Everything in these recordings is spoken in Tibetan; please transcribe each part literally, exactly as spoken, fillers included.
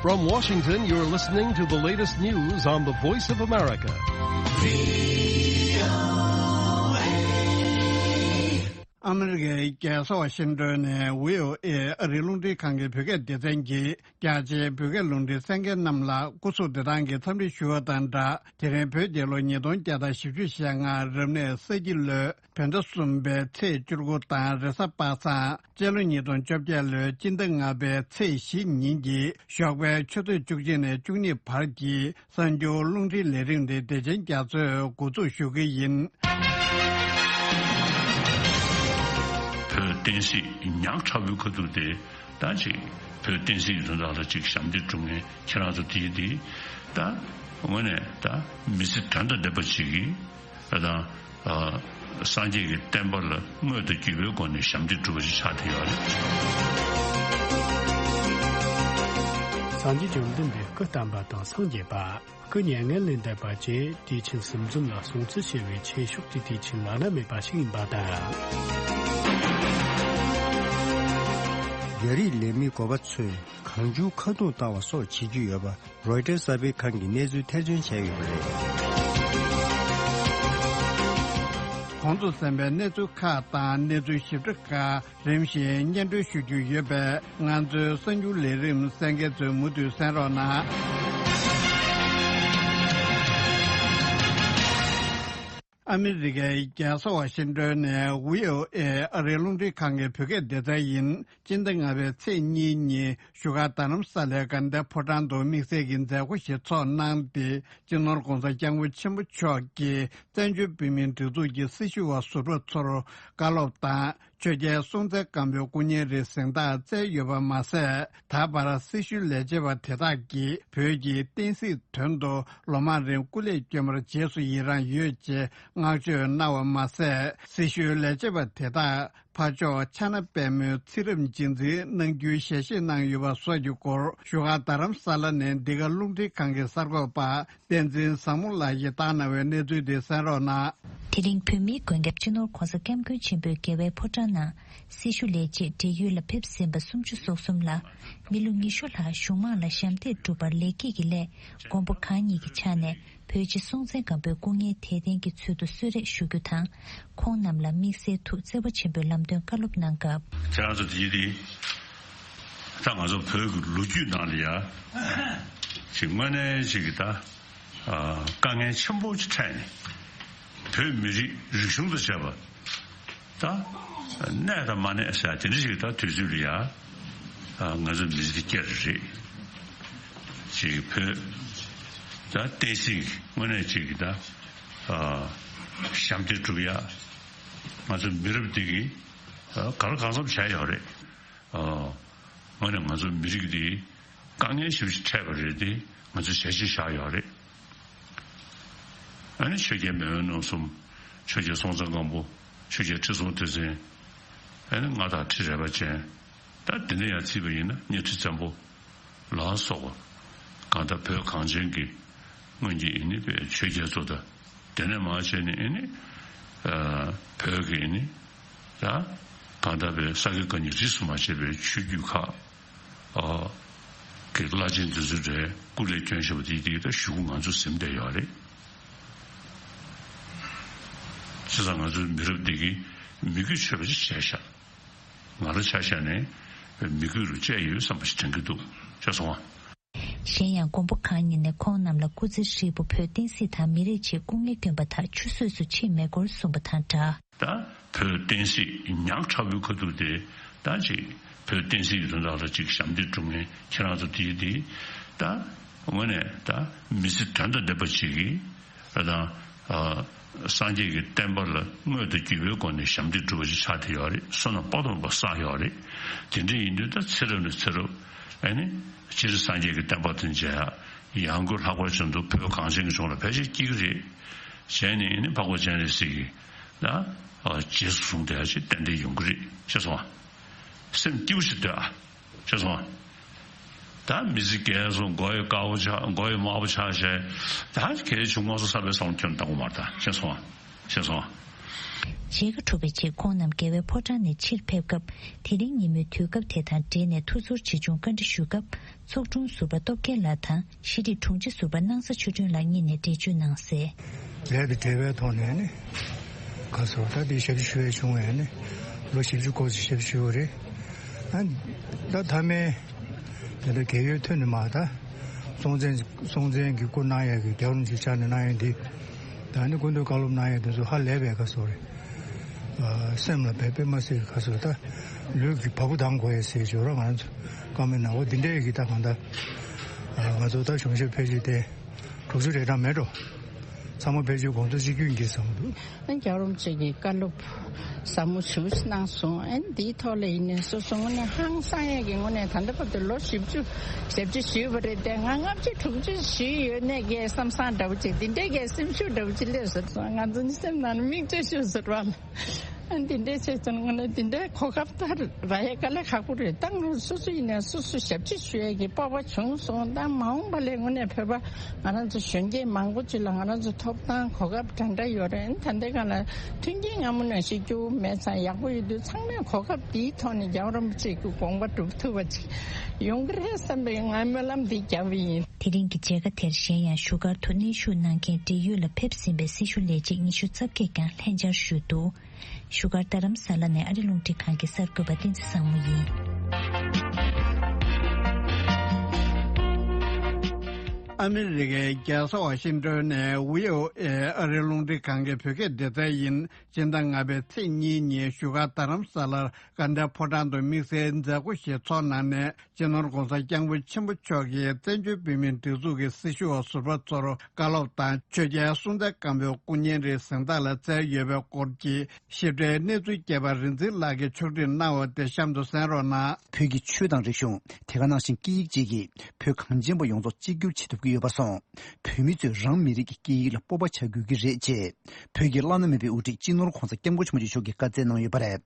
From Washington, you're listening to the latest news on the Voice of America. ཨ་མི་རི་ཀའི་རྒྱལ་ས་ཝ་ཤིང་ཏོན་ནས་བྷི་ཨོ་ཨེ་ཨ་རིའི་རླུང་འཕྲིན་ཁང་གི་བོད་སྐད་སྡེ་ཚན་གྱིས། རྒྱ་ཆེའི་བོད་སྐད་རླུང་འཕྲིན་གསན་མཁན་རྣམས་ལ་སྐུ་གཟུགས་བདེ་ཐང་གི་འཚམས་འདྲི་ཞུ་བ་དང་སྦྲགས། དེ་རིང་བོད་རྒྱལ་ལོ་ཉིས་སྟོང་བརྒྱ་དང་བཞི་བཅུ་ཞེ་ལྔ་རབ་གནས་ས་ཁྱི་ལོའི་བོད་ཟླ་གསུམ་པའི་ཚེས་བཅུ་དགུ་དང་རེས་གཟའ་པ་སངས། སྤྱི་ལོ་ཉིས་སྟོང་བཅོ་བརྒྱད་ལོའི་སྤྱི་ཟླ་ལྔ་པའི་ཚེས་བཞི་ཉིན་གྱི་ཞོགས་པའི་ཆུ་ཚོད་བཅུ་གཅིག་ནས་བཅུ་གཉིས་བར་གྱི་གསར་འགྱུར་རླུང་འཕྲིན་ལས་རིམ་དེ་བདེ་ཆེན་རྒྱ་མཚོས་འགོ་འཛུགས་ཞུ་གི་ཡིན། བོད་བསྟན་སྲིད་ཉག་ཕྲ་བོའི་ཁ་ཐུག་དེ་ད་ཅིག་བོད་བསྟན་སྲིད་ཡུན་རིང་ལ་ཅིག་ཞབས་འདེགས་སྒྲུབ་མཁན་ཁྱེད་རང་ཚོ་དེའི་དེ་ད་དངོས་གནས་ད་མི་ཚེ་དོན་དང་ལྡན་པ་ཅིག་གིས་ད་ད་སངས་རྒྱས་ཀྱི་བསྟན་པ་ལ་དངོས་དང་བརྒྱུད་པའི་སྒོ་ནས་ཞབས་འདེགས་སྒྲུབ་པ་ཞིག་ཆགས་བསྡད་ཡོད་རེད། སངས་རྒྱས་བཅོམ་ལྡན་འདས་སྐུ་བལྟམས་པ་དང་སངས་རྒྱས་པ། སྐུ་མྱ་ངན་ལས་འདས་པ་བཅས་དུས་ཆེན་གསུམ་འཛོམས་ལ་སྲུང་བརྩི་ཞུ་བའི་ཆོས་ཕྱོགས་ཀྱི་དུས་ཆེན་བླ་ན་མེད་པ་ཞིག་ཡིན་པ་དང་། རྒྱ་རིགས་ལས་མི་འགོ་པ་ཚོས་གང་བྱུང་ཁ་རྡུང་བཏང་བ་སོགས་བྱེད་ཀྱི་ཡོད་པ་རོའི་ཊར་གསར་སྤེལ་ཁང་གིས་གནས་ཚུལ་ཐེར་འདོན་བྱས་ཡོད་པ་རེད། གོང་དུ་གསན་པའི་གནས་ཚུལ་ཁག་དང་གནས་ཚུལ་ཞིབ་ཕྲ་ཁག་རིམ་བཞིན་སྙན་སྒྲོན་ཞུ་རྒྱུ་ཡོད་པས། ང་ཚོའི་གསར་འགྱུར་ལས་རིམ་གསན་མཁན་ཚོས་མུ་མཐུད་གསན་རོགས་གནང་། ཨ་མི་རི་ཀའི་རྒྱལ་ས་ཝ་ཤིང་ཏོན་ནས་བྷི་ཨོ་ཨེ་ཨ་རིའི་རླུང་འཕྲིན་ཁང་གི་བོད་སྐད་སྡེ་ཚན་ཡིན། སྤྱི་ཟླ་ལྔ་པའི་ཚེས་གཉིས་ཉིན་བཞུགས་སྒར་རྡ་རམ་ས་ལའི་དགའ་ལྡན་ཕོ་བྲང་དུ་དམིགས་བསལ་གྱི་མཛད་སྒོ་ཞིག་ཚོགས་གནང་སྟེ། སྤྱི་ནོར་༧གོང་ས་༧སྐྱབས་མགོན་ཆེན་པོ་མཆོག་གིས་བཙན་བྱོལ་བོད་མིའི་སྒྲིག་འཛུགས་ཀྱི་སྲི་ཞུ་བ་ཟུར་པ་ཚོར་བཀའ་སློབ་དང་། ཆོས་རྒྱལ་སྲོང་བཙན་སྒམ་པོའི་སྐུ་བརྙན་རིགས་གཟེངས་རྟགས་བསྩལ་ཡོད་པ་མ་ཟད། ད་བར་སྲི་ཞུའི་ལས་བྱེད་པ་དེ་དག་གིས་བོད་ཀྱི་བསྟན་སྲིད་དོན་དུ་ལོ་མང་རིང་སྐུ་ལས་བསྐྱོན་པར་རྗེས་སུ་ཡི་རངས་ཡོད་ཅེས་བསྔགས་བརྗོད་གནང་བ་མ་ཟད། སྲི་ཞུའི་ལས་བྱེད་པ་དེ་དག་ཕར་ཕྱོགས་ཕྱག་ན་པདྨོའི་ཚེ་རབས་རྗེས་འཛིན་གནང་རྒྱུའི་ཞལ་བཞེས་གནང་ཡོད་པ་སོགས་ཀྱི་སྐོར་བཞུགས་སྒར་རྡ་རམ་ས་ལ་ནས་འདི་ག་རླུང་འཕྲིན་ཁང་གི་གསར་འགོད་པ་བསྟན་འཛིན་བཟང་མོ་ལགས་ཀྱིས་བཏང་གནང་བའི་གནས་ཚུལ་དེ་གསན་རོགས་གནང་། དེ་རིང་བོད་མིའི་མགོན་སྐྱབས་སྤྱི་ནོར་༧གོང་ས་༧སྐྱབས་མགོན་ཆེན་པོས་རྒྱལ་བའི་ཕོ་བྲང་ནང་སྲི་ཞུ་ལས་བྱེད་བགྲེས་ཡོལ་ལ་ཕེབས་ཟིན་པ་སུམ་ཅུ་སོ་གསུམ་ལ། མི་ལོ་ཉི་ཤུ་ལྷག་གཞུང་མང་ལ་ཞབས་འདེགས་སྒྲུབ་པར་ལེགས་སྐྱེས་ཀྱི་སླད། མགོན་པོ་གང་ཉིད་ཀྱི་ཕྱག་ནས་བོད་རྗེ་སྲོང་བཙན་སྒམ་པོའི་སྐུ་བརྙན་དད་ལྡན་གྱི་ཚུལ་དུ་གསོལ་རས་ཞུ་རྒྱུ་དང་། ཁོང་རྣམས་ལ་དམིགས་བསལ་ཐུགས་བརྩེ་བ་ཆེན་པོས་ལམ་སྟོན་བཀའ་སློབ་གནང་སྐབས། ཁྱེད་རང་ཚོ་དེ་ཡིན་དེ། ད་ང་ཚོ་བོད་ཀྱི་ལོ་རྒྱུས་ནང་ལ་ཡ། ཅིག་དངོས་གནས་ཅིག་གི་ད། དཀའ་ངལ་ཆེན་པོ་ཅིག་འཕྲད་ནས། བོད་མི་རིགས་རིག་གཞུང་དང་བཅས་པ། ད། གནས་དང་མ་གནས་ཟེར་དེ་འདྲ་ཞིག་ད་དུས་ཚོད་ལ་ཡ། ང་ཚོ་མི་ཚེ་འདི་བསྐྱལ་རེད། ཅིག་བོད། ད་བསྟན་སྲིད་དངོས་གནས་ཅིག་གི་ད། ཞབས་འདེགས་སྒྲུབ་ཡ། ང་ཚོ་མི་རབས་འདི་གིས་གང་ལ་གང་འཚམ་བྱས་ཡོད་རེད། དངོས་གནས་ང་ཚོ་མི་རིགས་འདི་དཀའ་ངལ་ཞེ་པོ་ཅིག་འཕྲད་པ་རེད་དེ་ང་ཚོས་ཞལ་བཞེས་བཞག་ཡོད་རེད། ཨ་ནི་ཆོས་རྒྱལ་མེས་དབོན་རྣམ་གསུམ། ཆོས་རྒྱལ་སྲོང་བཙན་སྒམ་པོ། ཆོས་རྒྱལ་ཁྲི་སྲོང་ལྡེ་བཙན། ཨ་ནི་མངའ་བདག་ཁྲི་རལ་པ་ཅན། ད་འདི་ནས་ཡང་བརྩིས་པ་ཡིན་ན་གཉའ་ཁྲི་བཙན་པོ་ལ་སོགས་པ། གང་ལྟར་བོད་གངས་ཅན་གྱི་སྔོན་གྱི་ཨ་ནི་པའི་ཆོས་རྒྱལ་ཚོ་དང་། དེ་ནས་མར་བྱས་ནས་ཨ་ནི། བོད་ཀྱི་ཨ་ནི། ད་གང་ལྟར་པའི་ས་དགེ་བཀའ་རྙིང་རིས་སུ་མ་ཆད་པའི་ཆོས་བརྒྱུད་ཁག་གི་བླ་ཆེན་འདི་ཚོ་རེད། སྐུ་ལས་བསྐྱོན་བཞག་པ་དེ་དེ་ད་གཞུག་གུ་ང་ཚོ་ཟིན་བསྡད་ཡོད་རེད། བྱས་ཙང་ང་ཚོའི་མི་རབས་འདི་གིས་མི་གུས་ཆོད་པ་ཅིག་བྱས་ཤག་ང་རང་ཆ་བཞག་ནས་མི་གུས་རུ་བཅད་ཡོད་བསམ་པ་ཞིག་དྲན་གྱི་འདུག་ཤེས་སོང་ཨ། གཞན་ཡང་མགོན་པོ་གང་ཉིད་ནས་ཁོང་རྣམས་ལ་སྐུ་ཚེ་ཧྲིལ་པོ་བོད་བསྟན་སྲིད་དང་མི་རིགས་ཆེད་སྐུ་ངལ་བསྐྱོན་པ་དག་ཆུད་ཟོས་སུ་ཕྱིན་མེད་སྐོར་གསུངས་པ་དང་སྦྲགས། ད་བོད་བསྟན་སྲིད་ཉག་ཕྲ་བོའི་ཁ་ཐུག་དེ་ད་ཅིག་བོད་བསྟན་སྲིད་ཡུན་རིང་ལ་ཅིག་ཞབས་འདེགས་སྒྲུབ་མཁན་ཁྱེད་རང་ཚོ་དེའི་དེ་ད་དངོས་གནས་ད་མི་ཚེ་དོན་དང་ལྡན་པ་ཅིག་གིས། དང་། སངས་རྒྱས་ཀྱི་བསྟན་པ་ལ་དངོས་དང་བརྒྱུད་པའི་སྒོ་ནས་ཞབས་འདེགས་སྒྲུབ་པ་ཞིག་ཆགས་བསྡད་ཡོད་རེད། བསོད་ནམས་དཔག་ཏུ་མེད་པ་བསགས་ཡོད་རེད། དེ་འདྲ་ཡིན་དུས་ད་ཚེ་རབས་ནས་ཚེ་རབས་ཨ་ནི་སྤྱིར་སངས་རྒྱས་ཀྱི་བསྟན་པ་དང་མཇལ་ཡག་ཡང་སྒོས་ལྷག་པར་དུ་བོད་གངས་ཅན་གྱི་ལྗོངས་ལ་ཕལ་ཆེར་སྐྱེ་གི་རེད། བྱས་ནས་ཨ་ནི་འཕགས་པ་སྤྱན་རས་གཟིགས་ཀྱི་ད་རྗེས་སུ་བཟུང་བསྡད་ཡག་ཅིག་ཏན་ཏན་ཡོང་གི་རེད། ཤེས་སོང་ཨ། སེམས་སྐྱིད་པོ་ཞིག་སྡོད་ཨ། ཤེས་སོང་ཨ། ད་མི་ཚེ་རྒས་སོང་། མགོ་ཡི་དཀར་པོ་ཆགས། མགོ་ཡི་དམར་པོ་ཆགས་བྱས། ད་གལ་ཆུང་མ་སོང་བསམ་པའི་བསམ་བློ་ཁྱོན་བཏང་དགོས་མ་རེད་ད། ཤེས་སོང་ཨ། ཤེས་སོང་ཨ། མཇལ་ཁ་གྲུབ་པའི་རྗེས་ཁོང་རྣམས་རྒྱལ་བའི་ཕོ་བྲང་ནས་ཕྱིར་ཕེབས་སྐབས། དེ་རིང་ཉིན་མོའི་དུས་སྐབས་དེ་དང་འབྲེལ་ནས་ཐུགས་ཚོར་ཆེ་ཆུང་བཀའ་འདྲི་ཞུ་སྐབས། ཚོགས་དྲུང་ཟུར་པ་སྟོབས་རྒྱལ་ལགས་དང་ཤེས་རིག་དྲུང་ཆེ་ཟུར་པ་སྣང་ས་ཆོས་སྒྲོན་ལགས་གཉིས་ནས་འགྲེལ་བརྗོད་གནང་གསལ། ལས་དང་འབྲེལ་བའི་ཐོག་ནས་ནི། ག་ཟེར་ད་དེ་ཞབས་ཕྱི་ཞུ་ཡས་བྱུང་བས་ནི། ལོ་བཞི་བཅུ་སྐོར་ཞིག་ཞབས་ཕྱི་ཞུས་པ་རེད། ཨ། ད་མཐའ་མའི། དེ་འདྲ་རྒས་ཡོལ་ཐོན་ནས་མ་ད། སྲོང་བཙན། སྲོང་བཙན་གྱི་སྐུ་གནང་ཡས་ཀྱི་རྒྱལ་བ་རིན་པོ་ཆེ་ཕྱག་ནས་གནང་ཡས་འདི། ད་ནི་སྐུ་མདུན་བཀའ་སློབ་གནང་ཡས་དེ་ཚོ་ཧ་ལས་པའི་ཁ་སོ་རེད། ཨ། སེམས་ལ་དཔེ་དཔེ་མ་སྲིད་ཁ་སོ་ད། ལུས་ཀྱི་བ་སྤུ་ལྡང་དགོས་ཡས་ཟེར་ཞོར་ང་ཚོ་བཀའ་མོལ་གནང་བ་འདི་འདྲས་ཀྱི་ད་གང་ལྟར། ཨ། ང་ཚོ་ད་གཞུང་ཞབས་ཕལ་ཆེར་དེ་དྲུག་ཅུ་རེ་གྲངས་མེད་འགྲོ། ཚང་མ་ཕལ་ཆེར་དགོངས་ཚུལ་གཅིག་གྱུར་འགྱེད་བསམ་གྱི་འདུག། ཨ། རྒྱལ་བ་རིན་པོ་ཆེ་གིས་བཀའ་སློབ་ཟབ་མོ་ཞིག་གནང་སོང་། ཨ་ནི་འདིའི་ཐོག་ལ་ཡིན་ནའི་སོ་སོ་དངོས་གནས་ཧང་སང་ཡས་ཀྱི་ངོས་ནས་ད་ལྟ་བར་དུ་ལོ་བཞི་བཅུ་ཞེ་བཅུ་ཞུས་པ་རེད་དེ། ང་ལྔ་བཅུ་དྲུག་ཅུ་ཞུས་ཡོད་ནས་ཀྱི་བསམ་བསམ་འདྲ་བོ་ཅིག་འདི་འདྲའི་ཀྱི་སེམས་ཤུགས་འདྲ་བོ་ཅིག་སླེབས་སོང་། ང་ཚོ་ནི་སེམས་ནང་ནས་མིག་ཆུ་ཤོར་སོང་བ་ལ། ཨ། འདི་འདྲའི་བྱས་ཙང་ངོས་ནས་འདི་འདྲའི་གོ་སྐབས་ད་རག་ཡས་དཀའ་ལས་ཁག་པོ་རེད། ད་ང་སོ་སོ་ཡིན་ནའི་སོ་སོ་ཞབས་ཕྱི་ཞུ་ཡས་ཀྱི་སྤོབས་པ་བྱུང་སོང་། ད་མ་འོངས་པ་ལ་དངོས་གནས་བོད་པ་ང་རང་ཚོ་གཞོན་སྐྱེས་མང་པོ་ཅིག་ལ་ང་རང་ཚོ་ཐོབ་ཐང་གོ་སྐབས་འདྲ་འདྲ་ཡོད་རེད། ད་ལྟའི་སྒང་ལ་མཐུན་རྐྱེན་སྔ་མོ་ནང་བཞིན་སྐྱོ་བོ་མེད་ཙང་ཡག་པོ་ཡོད་དུས། ཚང་མས་གོ་སྐབས་འདིའི་ཐོག་ནས་རྒྱལ་བ་རིན་པོ་ཆེ་གི་དགོངས་པ་སྒྲུབ་ཐུབ་པ་ཅིག་ཡོང་གི་རེད་བསམ་པའི་ངས་སྨོན་ལམ་འདི་བརྒྱབ་པ་ཡིན། དེ་རིང་གི་མཇལ་ཁ་དེར་གཞན་ཡང་བཞུགས་སྒར་དུ་གནས་བཞུགས་གནང་མཁན་འབྲེལ་ཡོད་ལ་ཕེབས་ཟིན་པའི་སྲི་ཞུ་ལས་བྱེད་ཉི་ཤུ་རྩ་བརྒྱད་ཀྱང་ལྷན་བཅར་ཞུས་འདུག། བཞུགས་སྒར་རྡ་རམ་ས་ལ་ནས་ཨ་རི་རླུང་འཕྲིན་ཁང་གི་གསར་འགོད་པ་བསྟན་འཛིན་བཟང་མོ་ཡིན། ཨ་མི་རི་ཀའི་རྒྱལ་ས་ཝ་ཤིང་ཏོན་ནས་བྷི་ཨོ་ཨེ་ཨ་རི་རླུང་འཕྲིན་ཁང་གི་བོད་སྐད་སྡེ་ཚན་ཡིན། སྤྱི་ཟླ་ལྔ་པའི་ཚེས་གཉིས་ཉིན་བཞུགས་སྒར་རྡ་རམ་ས་ལར་དགའ་ལྡན་ཕོ་བྲང་དུ་དམིགས་བསལ་མཛད་སྒོ་ཞིག་ཚོགས་གནང་ནས། སྤྱི་ནོར་༧གོང་ས་༧སྐྱབས་མགོན་ཆེན་པོ་མཆོག་གིས་བཙན་བྱོལ་བོད་མིའི་སྒྲིག་འཛུགས་ཀྱི་སྲི་ཞུ་བ་ཟུར་པ་ཚོར་བཀའ་སློབ་དང་ཆོས་རྒྱལ་སྲོང་བཙན་སྒམ་པོའི་སྐུ་བརྙན་རིགས་གཟེངས་རྟགས་ལ་བསྩལ་ཡོད་པའི་སྐོར་གྱི་ཞིབ་ཕྲའི་གནས་ཚུལ་རྒྱས་པ་རིག་འཛིན་ལགས་ཀྱིས་ཕྱོགས་སྒྲིག་གནང་བ་དེ་གཤམ་དུ་གསན་རོགས་གནང་། བོད་ཀྱི་ཆོས་དང་རིག་གཞུང་། དེ་ག་ནང་བཞིན་སྐད་ཡིག་བཅས་ཀྱིས་བོད་གངས་ཅན་པ་ཡོངས་རྫོགས་གཅིག་གྱུར་བྱེད་ཐུབ་ཀྱི་ཡོད་པར་སོང་། བོད་མི་ཚོས་རང་མི་རིགས་ཀྱི་སྐད་ཡིག་ལ་སྤོབས་པ་བྱ་དགོས་ཀྱི་རེད་ཅེས། བོད་ཀྱི་བླ་ན་མེད་པའི་དབུ་ཁྲིད་སྤྱི་ནོར་༧གོང་ས་༧སྐྱབས་མགོན་ཆེན་པོ་མཆོག་གིས་བཀའ་སྩལ་གནང་ཡོད་པ་རེད།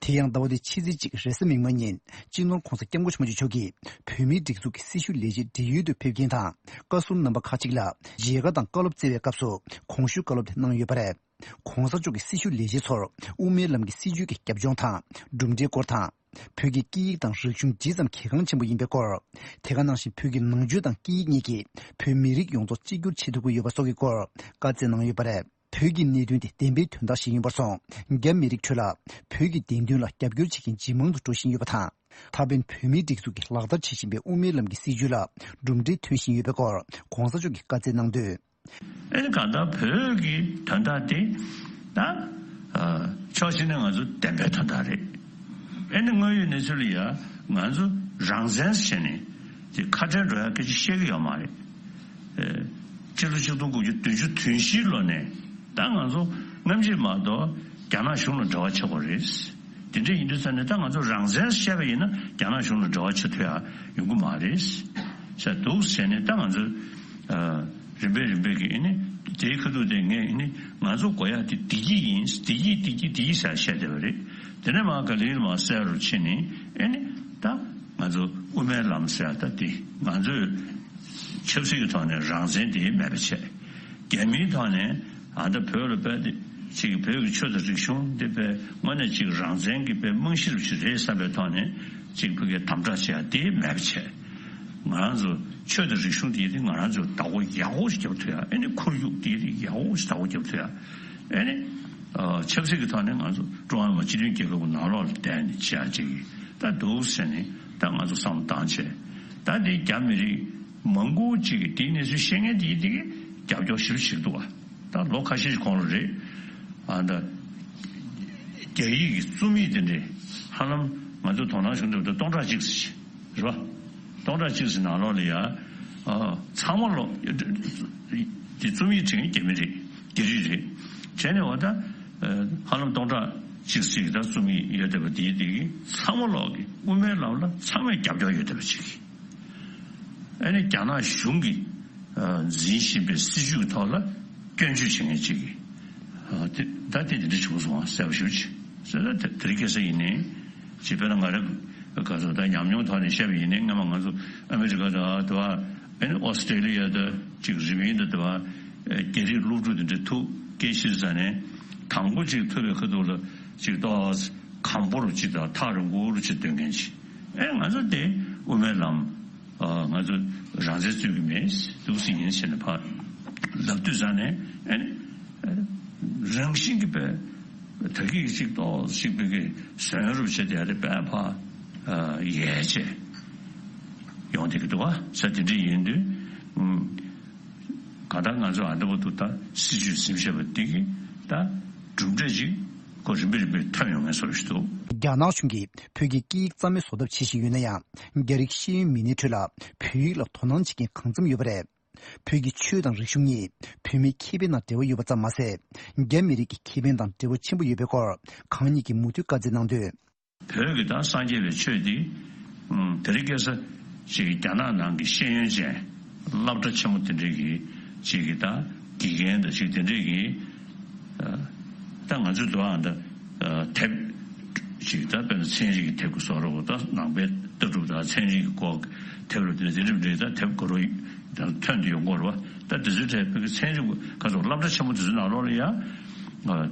དེ་ཡང་ཟླ་བ་འདིའི་ཕྱི་ཚེས་གཅིག་རེས་གཟའ་མིག་དམར་ཉིན། སྤྱི་ནོར་༧གོང་ས་༧སྐྱབས་མགོན་ཆེན་པོ་མཆོག་གིས་བོད་མིའི་སྒྲིག་འཛུགས་ཀྱི་སྲི་ཞུ་ལས་བྱེད་འབྲེལ་ཡོད་དུ་ཕེབས་མཁན་དང་། བཀའ་ཟུར་རྣམ་པ་ཁག་ཅིག་ལ་མཇལ་ཁ་དང་བཀའ་སློབ་སྩལ་བའི་སྐབས་སུ་གོང་ཞུས་བཀའ་སློབ་དེ་གནང་ཡོད་པ་རེད། ༧གོང་ས་མཆོག་གིས་སྲི་ཞུ་ལས་བྱེད་ཚོར་དབུ་མའི་ལམ་གྱི་སྲིད་བྱུས་ཀྱི་རྒྱབ་ལྗོངས་དང་གྲུབ་འབྲས་སྐོར་དང་། བོད་ཀྱི་སྐད་ཡིག་དང་རིག་གཞུང་ཇི་ཙམ་གལ་འགངས་ཆེན་པོ་ཡིན་པའི་སྐོར། དེ་ག་ནང་བཞིན་བོད་ཀྱི་ནང་ཆོས་དང་སྐད་ཡིག་གཉིས་ཀྱིས་བོད་མི་རིགས་ཡོངས་རྫོགས་གཅིག་གྱུར་བྱེད་ཐུབ་ཀྱི་ཡོད་པ་སོགས་ཀྱི་སྐོར་བཀའ་སྩལ་གནང་ཡོད་པ་རེད། བོད་ཀྱི་གནད་དོན་དེ་བདེན་པའི་དོན་དག་ཞིག་ཡིན་པར་སོང་། རྒྱ་མི་རིགས་ཁྲོད་ལ་བོད་ཀྱི་བདེན་དོན་ལ་རྒྱབ་སྐྱོར་བྱེད་མཁན་ཇེ་མང་དུ་འགྲོ་བཞིན་ཡོད་པ་དང་། ད་ཕན་བོད་མིའི་སྒྲིག་འཛུགས་ཀྱིས་ལག་བསྟར་བྱེད་བཞིན་པའི་དབུ་མའི་ལམ་གྱི་སྲིད་བྱུས་ལ་གྲུབ་འབྲས་ཐོན་བཞིན་ཡོད་པའི་སྐོར་༧གོང་ས་མཆོག་གིས་བཀའ་སྩལ་གནང་དོན། ཨེ་ནི་གང་ལྟར་བོད་ཀྱི་དོན་དག་དེ་ད་ཕྱོགས་གཅིག་ནས་ང་ཚོ་བདེན་པའི་དོན་དག་རེད། ཨེ་ནི་དངོས་ཡོད་གནས་ཚུལ་ལ་ཡ་ང་ཚོ་རང་བཙན་བྱས་ནས་དེ་ཁ་བྲལ་འགྲོ་ཡ་སྐད་ཆ་བཤད་ཀྱི་ཡོད་མ་རེད། ཨེ། སྤྱི་ལོ་ཆིག་སྟོང་དགུ་བརྒྱ་བདུན་ཅུ་དོན་བཞིའི་ལོ་ནས་ད་ང་ཚོ་སྔ་ཕྱི་མ་གཏོགས་རྒྱ་ནག་གཞུང་ལ་འབྲེལ་བ་བྱེད་དགོས་རེད། དེ་འདྲ་ཡིན་དུས་ཙང་ནས་ད་ང་ཚོ་རང་བཙན་བཤད་པ་ཡིན་ན་རྒྱ་ནག་གཞུང་ལ་འབྲེལ་བ་བྱེད་ཐུབ་ཡ་ཡོང་གི་མ་རེད། ཟེར་འདུག་ཟེར་ནས་ད་ང་ཚོ་ཨ། རིམ་པས་རིམ་པས་ཀྱི་ཨེ་ནི་དེའི་ཁ་ཐུག་དེ་ངས་ཨེ་ནི་ང་ཚོ་དགོས་ཡ་དེ་བདེ་སྐྱིད་ཡིན། བདེ་སྐྱིད་བདེ་སྐྱིད་བདེ་སྐྱིད་ཟེར་བཤད་བསྡད་པ་རེད། དེ་ནས་མར་ག་ལེར་མར་གསལ་རུ་ཕྱིན་ནས་ཨེ་ནི་ད་ང་ཚོ་དབུ་མའི་ལམ་ཟེར་ད་དེ་ང་ཚོས་ཆབ་སྲིད་ཀྱི་ཐོག་ནས་རང་བཙན་དེ་མེད་པ་བྱས། རྒྱ་མིའི་ཐོག་ནས་ཨ་ད་བོད་ལ་དཔེ་དེ་ཅིག་བོད་ཀྱི་ཆོས་དང་རིག་གཞུང་དེ་དཔེ་དངོས་གནས་ཅིག་རང་བཙན་གྱི་དཔེ་རྨང་གཞི་རུ་ཞིག་རེད་བསམ་པའི་ཐོག་ནས་ཅིག་བོད་ཀྱི་དམ་དྲག་བྱས་དེ་མེད་པ་བྱས། ང་རང་ཚོ་ཆོས་དང་རིག་གཞུང་དེ་དེ་ང་རང་ཚོ་བདག་པོ་ཡག་པོ་ཞིག་རྒྱབ་ཐུབ་ཡ། ཨེ་ནི་ཁོར་ཡུག་དེ་དེ་ཡག་པོ་ཞིག་བདག་པོ་རྒྱབ་ཐུབ་ཡ། ཨེ་ནི་ཨ། ཆབ་སྲིད་ཀྱི་ཐོག་ནས་ང་ཚོ་ཀྲུང་ཧྭ་མི་དམངས་སྤྱི་མཐུན་རྒྱལ་ཁབ་ཀྱི་ནང་ལོགས་ལ་བསྡད་ནས་བྱེད་ཡ་ཅིག་ད་འདུག་ཟེར་ནས་ད་ང་ཚོ་བསམ་བློ་བཏང་བྱས། ད་དེ་རྒྱ་མི་རིགས་མང་པོ་ཅིག་གིས་དེའི་གནས་ཚུལ་ཤེས་མཁན་དེ་དེ་གིས་རྒྱབ་སྐྱོར་ཞེ་པོ་བྱེད་ཀྱི་འདུག་བ། ད་ལོ་ཁ་ཤས་ཤིག་གོང་ལ་རེད། ཨ་ད་རྒྱ་ཡིག་གི་རྩོམ་ཡིག་དེ་འདྲས་ཧ་ལམ་ང་ཚོ་དོ་སྣང་བྱུང་འདུག་ད་སྟོང་ཕྲག་གཅིག་ཙམ་ཞིག་རེད་བ། སྟོང་ཕྲག་གཅིག་ཙམ་ནང་ལོགས་ལ་ཡ། ཨ། ཚང་མ་ལོག་དེ་རྩོམ་ཡིག་བྲིས་མཁན་རྒྱ་མི་རེད། རྒྱ་རིགས་རེད། བྱས་ནས་འོ་ད་ཧ་ལམ་སྟོང་ཕྲག་གཅིག་ཙམ་ད་རྩོམ་ཡིག་ཡོད་བསྡད་པ་དེའི་དེ་གི་ཚང་མ་ལོག་གི་དབུ་མའི་ལམ་ལ་ཚང་མས་རྒྱབ་སྐྱོར་ཡོད་བསྡད་པ་ཅིག་ཨ་ནི་རྒྱ་ནག་གཞུང་གིས་འཛིན་བཞིན་པའི་སྲིད་བྱུས་ཐོག་ལ་སྐྱོན་བརྗོད་བྱེད་མཁན་ཅིག་གིས་ད་དེ་འདི་འདྲ་བྱུང་སོང་ཟེར་བ་ཞིག་བྱས། ཟེར་ན་དེ་དེ་རིང་ཁ་སང་ཡིན་ནའི་ཅིག་དཔེར་ན་ང་རང་ག་ཚོད་ད་ཉམས་མྱོང་ཐོག་ནས་བཤད་པ་ཡིན་ནའི་སྔ་མ་ང་ཚོ་ཨ་མི་རི་ཀ་དང་དེ་བ་ཨ་ནི་ཨོ་སི་ཀྲེ་ལི་ཡ་དང་ཅིག་རི་པིན་དང་དེ་བ་རྒྱ་རིགས་སློབ་ཕྲུག་དེ་འདྲ་ཐུག་སྐད་ཆ་ཟ་ནས་དང་པོ་ཅིག་ཐུག་པའི་ཁ་ཐུག་ལ་ཅིག་ཏོག་གམ་པོ་རུ་ཅིག་དང་ཐག་རིང་པོ་རུ་ཅིག་སྟོན་མཁན་ཅིག་ཨེ་ང་ཚོ་དེ་དབུ་མའི་ལམ། ཨ་ང་ཚོ་རང་བཙན་རྩོད་ཀྱི་མེད་འདུག་སེ་ཡིན་ཟེར་ནས་ཕར་ལབ་དུས་ཙང་ནས་ཨ་ནི་རང་བཞིན་གྱིས་པས་ད་གིན་གཅིག་ཏོག་ཅིག་པའི་གི་ཟོན་རུབ་བྱས་ཏེ་ཡ་རེ་པས་ཕར་ཡལ་བྱས་ཡོང་བསྡད་ཀྱི་འདུག་བ། ས་དེ་འདྲ་ཡིན་དུས་གང་ལྟར་ང་ཚོ་ཨ་འདྲ་བོ་འདུག་ད་སྲིད་བྱུས་ཟིན་བྱས་པ་འདི་གི་ད་གྲུབ་འབྲས་ཅིག་ཁོ་རིམ་པས་རིམ་པས་ཐོན་ཡོང་ངེས་བཟོ་འདྲ་ཞིག་འདུག་རྒྱ་ནག་གཞུང་གིས་བོད་ཀྱི་སྐད་ཡིག་རྩ་མེད་བཟོ་ཐབས་བྱེད་བཞིན་ཡོད་ན་ཡང་། རྒྱ་རིགས་ཤེས་ཡོན་མི་སྣའི་ཁྲོད་ལ་བོད་ཡིག་ལ་དོ་སྣང་བྱེད་མཁན་གང་འཚམ་ཡོད་པ་རེད། བོད་ཀྱི་ཆོས་དང་རིག་གཞུང་གཉིས་བོད་མིའི་ཁེ་ཕན་དང་འབྲེལ་བ་ཡོད་པ་ཙམ་མ་ཟད། རྒྱ་མི་རིགས་ཀྱི་ཁེ་ཕན་དང་འབྲེལ་བ་ཆེན་པོ་ཡོད་པའི་སྐོར་གང་ཉིད་ཀྱིས་མུ་མཐུད་བཀའ་སྩལ་གནང་དོན། བོད་ཀྱི་ད་སངས་རྒྱས་པའི་ཆོས་འདི་དེ་རིང་ཁ་སང་ཅིག་རྒྱ་ནག་ནང་གི་ཤེས་ཡོན་ཅན་སློབ་གྲྭ་ཆེན་མོ་དེ་འདྲའི་གི་ཅིག་གི་ད་དགེ་རྒན་དང་ཅིག་དེ་འདྲའི་གི་ད་ང་ཚོའི་འདུག་ཨང་ད་དེབ་ཅིག་ད་དཔེར་ན་ཚན་རིག་གི་དེབ་ཀྱི་བཟོ་འདྲ་བོ་ད་ནང་པའི་ལྟ་གྲུབ་དང་ཚན་རིག་གི་སྐོར་དེབ་རུ་དེ་འདྲའི་འདྲའི་ད་དེབ་གོ་རུ་ད་ཐོན་དུ་ཡོང་གི་རེད་བ། ད་དེ་ཚོའི་གྲས་བོད་ཀྱི་ཚན་རིག་ག་ཚོད་སློབ་གྲྭ་ཆེན་མོ་དེ་ཚོའི་ནང་ལོགས་ལ་ཡང་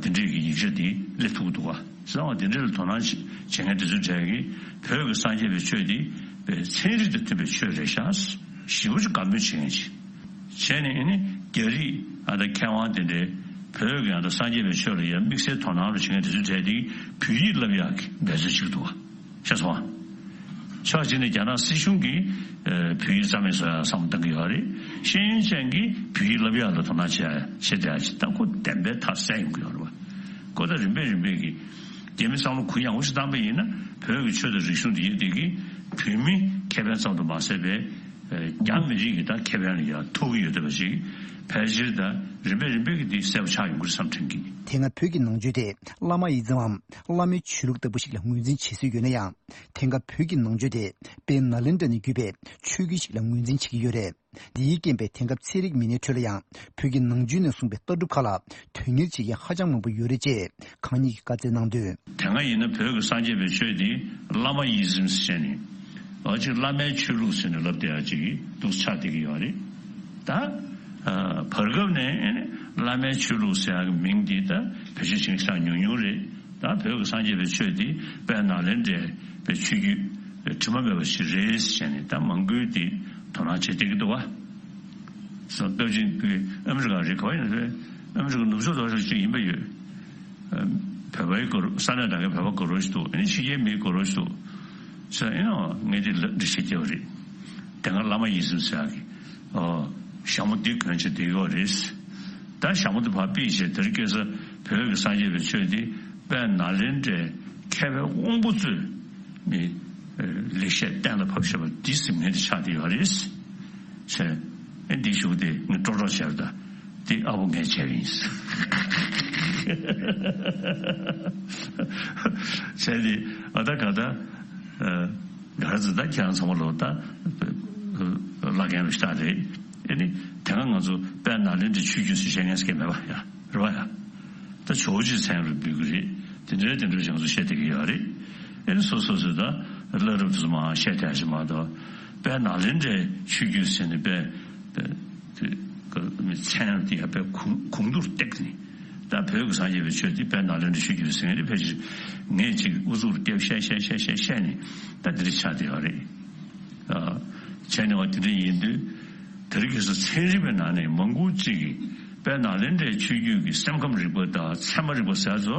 དེ་འདྲའི་གི་ཡིག་ཆ་དེ་སླེབས་ཐུབ་ཀྱི་འདུག་བ། གསང་བ་དེ་འདྲ་ལ་དོ་སྣང་བྱེད་མཁན་དེ་ཚོའི་གྲས་ཀྱིས་བོད་ཀྱི་སངས་རྒྱས་པའི་ཆོས་འདི་བོད་ཚན་རིག་དང་མཐུན་པའི་ཆོས་རེད་ཤག་ཞེ་པོ་ཅིག་དགའ་མོས་བྱེད་མཁན་ཅིག་བྱས་ནས་ཨ་ནི་རྒྱ་རིགས་ཨ་ད་མཁས་དབང་དེ་འདྲའི་བོད་ཀྱི་ཨ་ད་སངས་རྒྱས་པའི་ཆོས་ལ་ཡང་དམིགས་བསལ་དོ་སྣང་རུ་བྱེད་མཁན་དེ་ཚོའི་གྲས་དེ་བོད་ཡིག་བསླབ་ཡག་གི་འབད་རྩོལ་བྱེད་ཀྱི་འདུག་བ། ཤེས་སོང་ཨ། ཕྱོགས་གཅིག་ནས་རྒྱ་ནག་སྲིད་གཞུང་གིས་བོད་ཡིག་རྩ་མེད་བཟོ་ཡག་བསམ་བློ་བཏང་གི་ཡོད་རེད། ཤེས་ཡོན་ཅན་གྱིས་བོད་ཡིག་བསླབ་ཡག་ལ་དོ་སྣང་བྱེད་ཡག་བྱེད་བསྡད་ཡག་ཅིག་ད་ཁོ་བདེན་པའི་མཐའ་གསལ་ཡོང་གི་ཡོད་རེད་བ། ཁོ་ད་རིམ་པས་རིམ་པས་ཀྱི་རྒྱ་མི་བསམ་བློ་གུ་ཡངས་པོ་ཞིག་བཏང་པ་ཡིན་ན་བོད་ཀྱི་ཆོས་དང་རིག་གཞུང་འདི་ཡིན་དེ་གི་བོད་མི་ཁེ་ཕན་ཙམ་དུ་མ་ཟད་པའི་རྒྱ་མི་རིགས་ཀྱི་ད་ཁེ་ཕན་ལ་ཡང་ཐུག་གི་ཡོད་བསྡད་པ་ཞིག་ཕལ་ཆེར་ད་རིམ་པས་རིམ་པས་ཀྱི་འདི་གསལ་པོ་ཆགས་ཡོང་གི་རེད་བསམ་དྲན་གི། དེ་སྔ་བོད་ཀྱི་ནང་ཆོས་དེ་བླ་མ་ཨི་ཛམ་མམ་བླ་མའི་ཆོས་ལུགས་ལྟ་བུ་ཞིག་ལ་ངོས་འཛིན་བྱེད་སྲོལ་ཡོད་ན་ཡང་། དེང་སྐབས་བོད་ཀྱི་ནང་ཆོས་དེ་དཔལ་ནཱ་ལེནྡྲ་ནས་བརྒྱུད་པའི་ཆོས་བརྒྱུད་ཞིག་ལ་ངོས་འཛིན་བྱེད་ཀྱི་ཡོད་རེད། འདིའི་རྐྱེན་པས་དེང་སྐབས་ཚན་རིག་མི་སྣའི་ཁྲོད་ལ་ཡང་བོད་ཀྱི་ནང་ཆོས་ནས་གསུངས་པའི་ལྟ་གྲུབ་ཁག་ལ་དོན་གཉེར་བྱེད་མཁན་ཧ་ཅང་མང་པོ་ཡོད་རེད་ཅེས་གང་ཉིད་ཀྱིས་བཀའ་སྩལ་གནང་དོན། དེ་སྔ་ཡིན་ན་བོད་ཀྱི་སངས་རྒྱས་པའི་ཆོས་འདི་བླ་མ་ཨི་ཛམ་ཟེར་ནས་ཨ་ཅིག་བླ་མའི་ཆོས་ལུགས་ཟེར་ནས་ལབ་བསྡད་ཡ་ཅིག་འདུག་ཆགས་བསྡད་ཀྱི་ཡོད་རེད། ད་བར་སྐབས་ནས་བླ་མའི་ཆོས་ལུགས་ཟེར་ཡ་གི་མིང་འདི་ད་བེད་སྤྱོད་བྱེད་མཁན་ཞེ་དྲག་ཉུང་ཉུང་རེད། ད་བོད་ཀྱི་སངས་རྒྱས་པའི་ཆོས་འདི་དཔལ་ནཱ་ལེནྡྲའི་པའི་ཆོས་བརྒྱུད་དྲི་མ་མེད་པ་ཞིག་རེད་ཟེར་ནས་ད་མང་པོས་འདི་དོ་སྣང་བྱེད་བསྡད་ཀྱི་འདུག་བ། སོ་སྟོབས་ཆེན་པོའི་ཨ་མི་རི་ཀ་རེད་ག་བ་ཡིན་ན་རེད། ཨ་མི་རི་ཀ་ནུབ་ཕྱོགས་ལྟོགས་ཤོག་ཅིག་ཡིན་པ་ཡོད། བོད་པའི་གོ་ས་གནས་ད་གའི་བོད་པ་གོ་རོགས་ཞིག་འདུག་ཨ་ནི་ཕྱི་རྒྱལ་མི་གོ་རོགས་ཞིག་འདུག་ཟེར་ཨེ་ནོ་ངས་འདི་ལ་འདྲི་བཤད་རྒྱབ་རེད། དེ་སྔ་བླ་མ་ཨི་ཛམ་ཟེར་ཡག་གི་ཨོ་ཞྭ་མོ་འདི་གོན་བྱས་བསྡད་ཡོད་རེད། ད་ཞྭ་མོ་འདི་ཕར་ཕུད་བྱས་དེར་སྐྱེས་ས་བོད་ཀྱི་སངས་རྒྱས་པའི་ཆོས་འདི་དཔལ་ནཱ་ལེནྡྲའི་མཁས་པའི་དབང་པོ་ཚོས་ནི་ལེགས་བཤད་གཏན་ལ་ཕབ་བཞག་པ་འདི་ཟིན་མཁན་དེ་ཆགས་བསྡད་ཡོད་རེད། ཟེར། ཨེ་འདི་ཞུ་དེ་ངས་ཀྲོག་ཀྲོག་བྱས་པ་ད་འདི་ཨ་བོ་ངས་བྱས་པ་ཡིན། བྱས་ཏེ་ཨ་ད་ག་ད་ག་རེ་ཟེར་ད་ཁྱེད་རང་ཚང་མ་ལོ་ད་བླ་རྒན་ལོ་ཤ་རེད། ཨེ་ནི་དེ་སྔ་ང་ཚོ་དཔལ་ནཱ་ལེནྡྲའི་ཆོས་བརྒྱུད་ཟེར་བཤད་མཁན་ཟེར་མཁན་མེད་པ་ཡ་རེད་བ་ཡ། ད་ཇོ་བོ་རྗེའི་མཚན་རུ་འབོད་ཀྱི་རེད། དེ་འདྲའི་དེ་འདྲའི་ཞང་ཚོ་བཤད་བསྡད་ཀྱི་ཡོད་རེད། ཨེ་ནི་སོ་སོ་སོས་ད་བླ་རབས་དེ་ཚོ་མར་བཤད་བསྡད་ཞིག་མ་གཏོགས་དཔལ་ནཱ་ལེནྡྲའི་ཆོས་བརྒྱུད་ཟེར་ནས་དཔེ་དཔེ་དེ་མཚན་དེ་ཡང་དཔེ་གོང་གོང་དུ་བཏེགས་ནས་ད་བོད་ཀྱི་སངས་རྒྱས་པའི་ཆོས་དེ་དཔལ་ནཱ་ལེནྡྲའི་ཆོས་བརྒྱུད་ཟེར་མཁན་དེ་ཕལ་ཆེར་ངས་ཅིག་ཨུ་ཚུགས་རུ་བརྒྱབ་བཤད་བཤད་བཤད་བཤད་བཤད་ནས་ད་འདི་འདྲ་ཆགས་བསྡད་ཡོད་རེད། བྱས་ནས་བ་དེ་འདྲ་ཡིན་དུས། དེ་རིང་ཁ་སང་ཚན་རིག་པའི་ནང་ནས་མང་པོ་ཅིག་གིས་དཔལ་ནཱ་ལེནྡྲའི་ཆོས་བརྒྱུད་ཀྱི་སེམས་ཁམས་རིག་པ་དང་ཚད་མ་རིག་པ་ཟེར་ཚོ་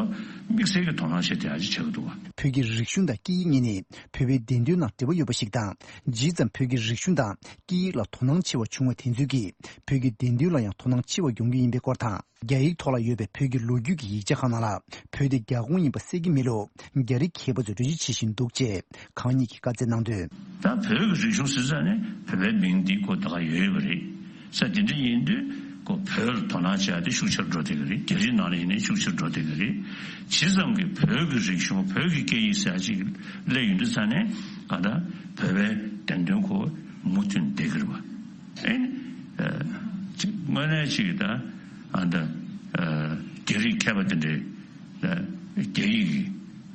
དམིགས་བསལ་གྱི་དོ་སྣང་བྱེད་བསྡད་ཡག་ཅིག་ཆགས་ཀྱི་འདུག་བ། བོད་ཀྱི་རིག་གཞུང་དང་སྐད་ཡིག་གཉིས་ནི་བོད་པའི་བདེན་དོན་ནང་འབྲེལ་བ་ཡོད་པ་ཞིག་དང་། ཇི་ཙམ་བོད་ཀྱི་རིག་གཞུང་དང་སྐད་ཡིག་ལ་དོ་སྣང་ཆེ་བ་བྱུང་བ་དེ་ཚོས་ཀྱིས་བོད་ཀྱི་བདེན་དོན་ལ་ཡང་དོ་སྣང་ཆེ་བ་ཡོང་རྒྱུ་ཡིན་པའི་སྐོར་དང་། རྒྱ་ཡིག་ཐོག་ལ་ཡོད་པའི་བོད་ཀྱི་ལོ་རྒྱུས་ཀྱི་ཡིག་ཆ་ཁག་ནང་ལ་བོད་དེ་རྒྱ་ཁོངས་ཡིན་པ་གསལ་གྱི་མེད་ལུགས་རྒྱ་རིགས་མཁས་པ་ཚོས་འགྲེལ་བརྗོད་བྱེད་བཞིན་འདུག་ཅེས་གང་ཉིད་ཀྱིས་བཀའ་སྩལ་གནང་དོན། ད་བོད་ཀྱི་རིག་གཞུང་ཟེར་ཙང་ནས་བོད་པའི་མིང་འདི་ཁོ་ད་ག་ཡོད་ཡོད་པ་རེད། ས་དེ་འདྲ་ཡིན་དུས་ཁོ་བོད་ལ་དོ་སྣང་བྱེད་ཡ་དེ་ཤུགས་ཆེར་འགྲོ་བསྡད་ཀྱི་རེད། རྒྱ་རིགས་ནང་ལ་ཡིན་ནའི་ཤུགས་ཆེར་འགྲོ་བསྡད་ཀྱི་རེད། ཇི་ཙམ་གྱི་བོད་ཀྱི་རིག་གཞུང་བོད་ཀྱི་སྐད་ཡིག་ཟེར་ཡ་ཅིག་སླེབས་ཡོང་དུས་ཙང་ནས་ག་ད་བོད་པའི་བདེན་དོན་ཁོ་མུ་མཐུད་བསྡད་ཀྱི་རེད་བ། ཨེ་ནི། ཅིག་དངོས་གནས་ཅིག་ད་ཨ་ད་རྒྱ་རིགས་མཁས་པ་དེ་འདྲའི་རྒྱ་ཡིག་གི་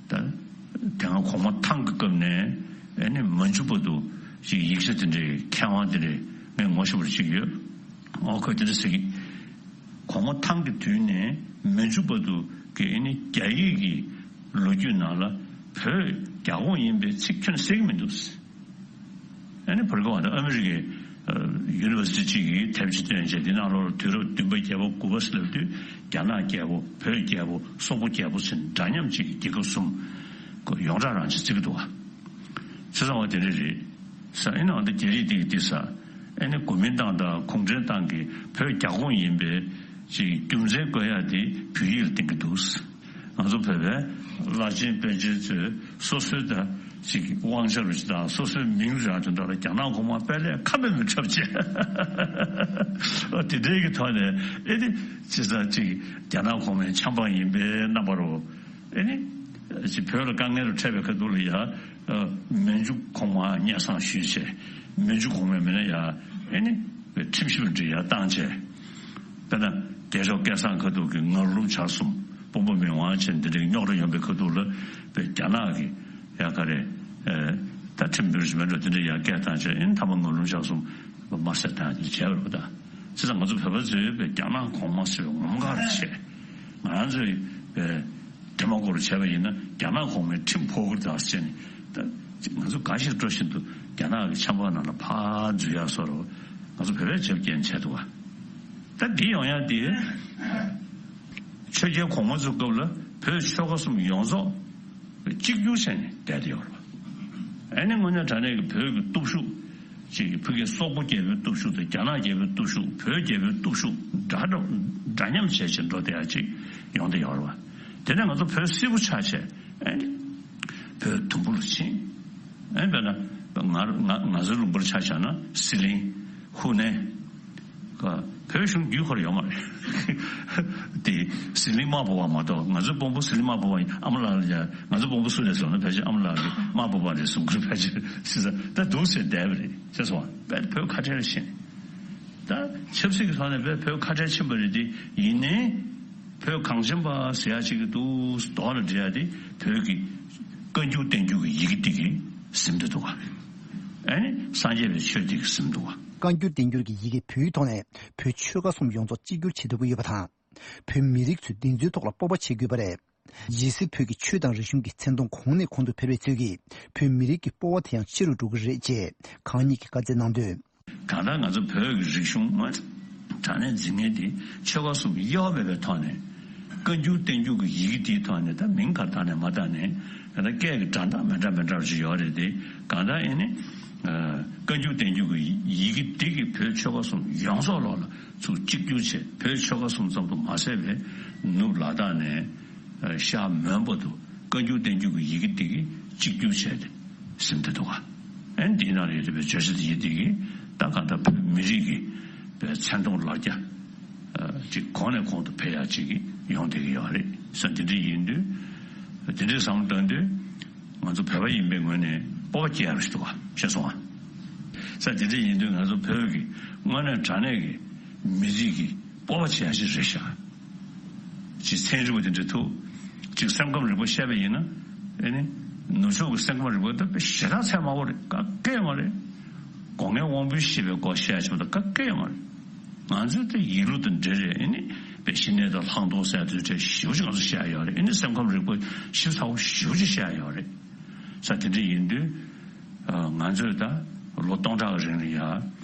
ད་དེ་སྔ་གོང་མ་ཐང་གི་སྐབས་ནས་ཨེ་ནི་མ་འཇུ་བར་དུ་ཅིག་ཡིག་ཆ་དེ་འདྲའི་མཁས་དབང་དེ་འདྲའི་ངས་ངོ་ཤེས་པ་ཅིག་ཡོད། ཨོ་ཁོས་དེ་འདྲ་ཟེར་གི། གོང་མ་ཐང་གི་དུས་ནས་མ་འཇུ་བར་དུ་གི་ཨེ་ནི་རྒྱ་ཡིག་གི་ལོ་རྒྱུས་ནང་ལ་བོད་རྒྱ་ཁོངས་ཡིན་པའི་ཚིག་ཁྱོན་ནས་གསལ་གི་མི་འདུག། ཨ་ནི་བར་སྐབས་ཨ་མེ་རི་ཀའི་ཡུ་ནི་ཝར་སི་ཊི་གཅིག་གིས་དེབ་ཅིག་བཏོན་བྱས། དེ་ནང་ལོགས་ལ་དུས་རབས་བདུན་པ་བརྒྱད་པ་དགུ་པ་ཟེར་ལབ་དུས་རྒྱ་ནག་རྒྱལ་པོ། བོད་རྒྱལ་པོ། སོག་པོ་རྒྱལ་པོ་ཟེར་འདྲ་མཉམ་གཅིག་གི་རྒྱལ་ཁབ་གསུམ་ཡོངས་གྲགས་རང་ཅིག་བརྩི་གི་འདུག་བ། བྱས་ཙང་བ་དེ་འདྲ་རེད་ས། ཨེ་ནི་འོ་ད་རྒྱ་རིགས་དེ་གི་དེ་ས། ཨེ་ནི་གོ་མིན་ཏང་དང་གུང་ཁྲན་ཏང་གིས་བོད་རྒྱ་ཁོངས་ཡིན་པའི་ཅིག་རྒྱུ་མཚན་བཀོད་ཡག་དེ་བོད་ཡིག་ལ་བསྟན་གི་འདུག་ང་ཚོ་བོད་པའི་བླ་ཆེན་པཎ་ཆེན་ཚོས་སོ་སོའི་ད་ཅིག་དབང་ཆ་རུ་ཅིག་དང་སོ་སོའི་མིང་རུ་ཡང་དོན་དག་ལ་རྒྱ་ནག་གོང་མ་དཔལ་ལས་ཁ་མེད་མི་འཁྲབ་བྱས། དེ་འདྲའི་གི་ཐོག་ནས་ཨེ་ནི་ཅི་ས་ཅིག་རྒྱ་ནག་གོང་མའི་ཆབ་འབངས་ཡིན་པའི་རྣམ་པ་རུ། ཨེ་ནི། ཅིག་བོད་ལ་དཀའ་ངལ་རུ་འཕྲད་པའི་ཁ་ཐུག་ལ་ཡ། མན་ཇུ་གོང་མ་སྙན་སེང་ཞུས་བྱས། མན་ཇུ་གོང་མས་མིན་ན་ཡ། ཨེ་ནི། ཁྲིམས་ཞིབ་འདྲི་ཡ་བཏང་བྱས། དཔེར་ན། རྒྱལ་མཆོག་སྐལ་བཟང་ཁ་ཐུག་གི་ངར་རླུང་བྱ་གསུམ་དཔོན་པོ་མི་དབང་བྱས་འདི་འདྲའི་རྙོག་དྲ་ཡོང་པའི་ཁ་ཐུག་ལ། དཔེ་རྒྱ་ནག་གི་ཡ་ག་རེ། ད་ཁྲིམས་འབུལ་ཞིག་མེད་འགྲོ་དེ་འདྲ་ཡ་སྐད་བཏང་བྱས། ཨེ་ནི་ཐ་མ་ངར་རླུང་བྱ་གསུམ་དམར་གསོད་བཏང་ཡ་དེ་བྱས་པ་རེད་པ། ད་བྱས་ཙང་ང་ཚོ་བོད་པ་ཚོས་དཔེ་རྒྱ་ནག་གོང་མ་ཟེར་བའི་ངོ་མ་ག་རེ་བྱས། ང་རང་ཚོས་དཔེ། དེ་མ་གོ་རུ་བྱས་པ་ཡིན་ན་རྒྱ་ནག་གོང་མའི་ཁྲིམས་ཕོག་གི་རེད་ཟེར་ནས། ད་ང་ཚོ་དགའ་ཞིང་སྤྲོ་བཞིན་དུ་རྒྱ་ནག་གི་ཆབ་འབངས་ནང་ལ་ཕར་འཛུལ་ཡག་བཟོ་འདྲ་ང་ཚོ་བོད་པས་བྱས་པ་རྐྱེན་བྱས་འདུག་ག་ད་འདི་ཡོང་ཡག་དེ། ཆོས་རྒྱལ་གོང་མ་ཚོའི་སྐབས་ལ་བོད་ཆོལ་ཁ་གསུམ་ཡོངས་རྫོགས་གཅིག་གྱུར་བྱས་ནས་བསྡད་དེ་ཡོད་རེད་པ། ཨ་ནི་དངོས་གནས་དྲང་གནས་ཀྱི་བོད་ཀྱི་སྟོབས་ཤུགས། ཅིག་ཕ་གི་སོག་པོ་རྒྱལ་པོའི་སྟོབས་ཤུགས་དང་རྒྱ་ནག་རྒྱལ་པོའི་སྟོབས་ཤུགས། བོད་རྒྱལ་པོའི་སྟོབས་ཤུགས་འདྲ་འདྲ་འདྲ་མཉམ་བྱས་བྱས་འགྲོ་བསྡད་ཡ་ཅིག་ཡོང་བསྡད་ཡོད་རེད་པ། དེ་ནས་ང་ཚོ་བོད་སིལ་བུ་ཆགས་བྱས། ཨེ་ནི་བོད་དུམ་བུ་ལ་ཕྱིན། ཨེ་དཔེར་ན་ང་ང་ང་ཚོའི་ལུང་པར་ཆ་བཞག་ན་ཟི་ལིང་། ཧུ་ནན། བོད་གཞུང་བརྒྱུད་ཁོར་ཡོད་མ་རེད། དེ་ཟི་ལིང་དམར་པོ་པ་མ་གཏོགས། ང་ཚོའི་དཔོན་པོ་ཟི་ལིང་དམར་པོ་པ་ཡིན། ཨ་མ་ལགས་ལ་ཡ། ང་ཚོའི་དཔོན་པོ་སུ་རེད་ཟེར་ན་ཕལ་ཆེར་ཨ་མ་ལགས་ཀྱི་དམར་པོ་པ་རེད་གསུང་གི་རེད། ཕལ་ཆེར་སི་ས་ད་འདུག་ཟེར་བསྡད་པ་རེད། ཤེས་སོང་བ། བོད་ཁ་བྲལ་ཕྱིན། ད་ཆབ་སྲིད་ཀྱི་ཐོག་ནས་བོད་ཁ་བྲལ་ཕྱིན་པ་རེད་དེ། ཡིན་ནའི་བོད་གངས་ཅན་པ་ཟེར་ཡ་ཅིག་གི་འདུག་མདོག་ལ་འགྲེལ་ཡ་དེ་བོད་ཀྱི་བཀའ་འགྱུར་བསྟན་འགྱུར་གྱི་ཡི་གེ་འདི་གིས་ཟིན་བསྡད་འདུག་ག་ཨ་ནི་སངས་རྒྱས་པའི་ཆོས་འདི་གིས་ཟིན་འདུག་ག་བཀའ་འགྱུར་བསྟན་འགྱུར་གྱི་ཡི་གེ་བོད་ཡིག་ཐོག་ནས་བོད་ཆོལ་ཁ་གསུམ་ཡོངས་རྫོགས་གཅིག་གྱུར་བྱེད་ཐུབ་ཀྱི་ཡོད་པ་དང་། བོད་མི་རིགས་ཚོས་འདི་ཚོའི་ཐོག་ལ་སྤོབས་པ་བྱེད་དགོས་པ་རེད། ཇི་སྲིད་བོད་ཀྱི་ཆོས་དང་རིག་གཞུང་གི་མཚན་མཐོང་གོང་ནས་གོང་དུ་འཕེལ་བའི་ཚོད་ཀྱིས་བོད་མི་རིགས་ཀྱི་སྤོབས་པ་དེ་ཡང་ཆེ་རུ་འགྲོ་གི་རེད་ཅེས་གང་ཉིད་ཀྱིས་བཀའ་སྩལ་གནང་དོན། གང་ལྟར་ང་ཚོ་བོད་ཀྱི་རིག་གཞུང་དངོས་དྲང་གནས་འཛིན་མཁན་དེ་ཆོལ་ཁ་གསུམ་དབྱེ་བ་མེད་པའི་ཐོག་ནས། བཀའ་འགྱུར་བསྟན་འགྱུར་གྱི་ཡི་གེ་དེའི་ཐོག་ནས་ད་མིང་ག་རེ་བཏགས་ནས་མ་བཏགས་ནས། གང་ལྟར་སྐད་ཀྱི་སྒྲ་གདངས་མི་འདྲ་མི་འདྲ་བ་ཅིག་ཡོད་རེད་དེ། གང་ལྟར་ཨེ་ནི། བཀའ་འགྱུར་བསྟན་འགྱུར་གྱི་ཡི་གེ་འདི་གིས་བོད་ཆོལ་ཁ་གསུམ་ཡོངས་རྫོགས་ལོག་ལ་ཚུར་གཅིག་གྱུར་བྱས། བོད་ཆོལ་ཁ་གསུམ་ཙམ་དུ་མ་ཟད་པའི་ནུབ་ལ་དྭགས་ནས་ཤར་མོན་པ་དུ་བཀའ་འགྱུར་བསྟན་འགྱུར་གྱི་ཡི་གེ་འདི་གིས་གཅིག་གྱུར་བྱས་ཏེ་ཟིན་བསྡད་འདུག་ག་ཨེ་ནི་འདིའི་ནང་ལ་ཡོད་པའི་བརྗོད་བྱ་དེ་ཡི་དེ་གིས་ད་གང་ལྟར་བོད་མི་རིགས་ཀྱི་བའི་མཚན་མཐོང་ལ་རྒྱ་ཅིག་གོང་ནས་གོང་དུ་འཕེལ་ཡག་ཅིག་ཡོང་བསྡད་ཀྱི་ཡོད་རེད་ཟེར། འདི་འདྲ་ཡིན་དུས། འདི་འདྲའི་བསམ་བློ་བཏང་དུས། ང་ཚོ་བོད་པ་ཡིན་པའི་ངོས་ནས་སྤོབས་པ་སྐྱེ་ཡག་ཞིག་འདུག་ག་ཤེས་སོང་ང་། ཟེར། འདི་འདྲ་ཡིན་དུས་ང་ཚོ་བོད་ཀྱི་དངོས་གནས་དྲང་གནས་ཀྱི་མི་རིགས་ཀྱི་སྤོབས་པ་བྱེད་ཡག་ཞིག་རེད་ཤག་ཅིག་ཚན་རིག་པ་དེ་འདྲ་ཐུག་ཅིག་སེམས་ཁམས་རིག་པ་བཤད་པ་ཡིན་ན། ཨེ་ནི། ནུབ་ཕྱོགས་ཀྱི་སེམས་ཁམས་རིག་པ་ད་དཔེ་ཞེ་དྲག་ཚད་དམའ་བོ་རེད། ག་གེ་ཡོད་མ་རེད། སྒོ་ལྔའི་དབང་པོའི་ཤེས་པའི་སྐོར་བཤད་ཆོག་ད་ག་གེ་ཡོད་མ་རེད། ང་ཚོའི་དེ་ཡིག་ལུགས་དང་འབྲེལ་རེད། ཨེ་ནི། དཔེ་ཞི་གནས་དང་ལྷག་མཐོང་ཟེར་དུས་དེ་ཞེ་པོ་ཅིག་ང་ཚོ་བཤད་ཡོད་རེད། ཨེ་ནི་སེམས་ཁམས་རིག་པ་ཞིབ་ཚགས་པོ་ཞེ་པོ་ཅིག་བཤད་ཡོད་རེད། ས་དེ་འདྲ་ཡིན་དུས། ང་ཚོས་ད་ལོ་སྟོང་ཕྲག་གི་རིང་ལ་ཡ།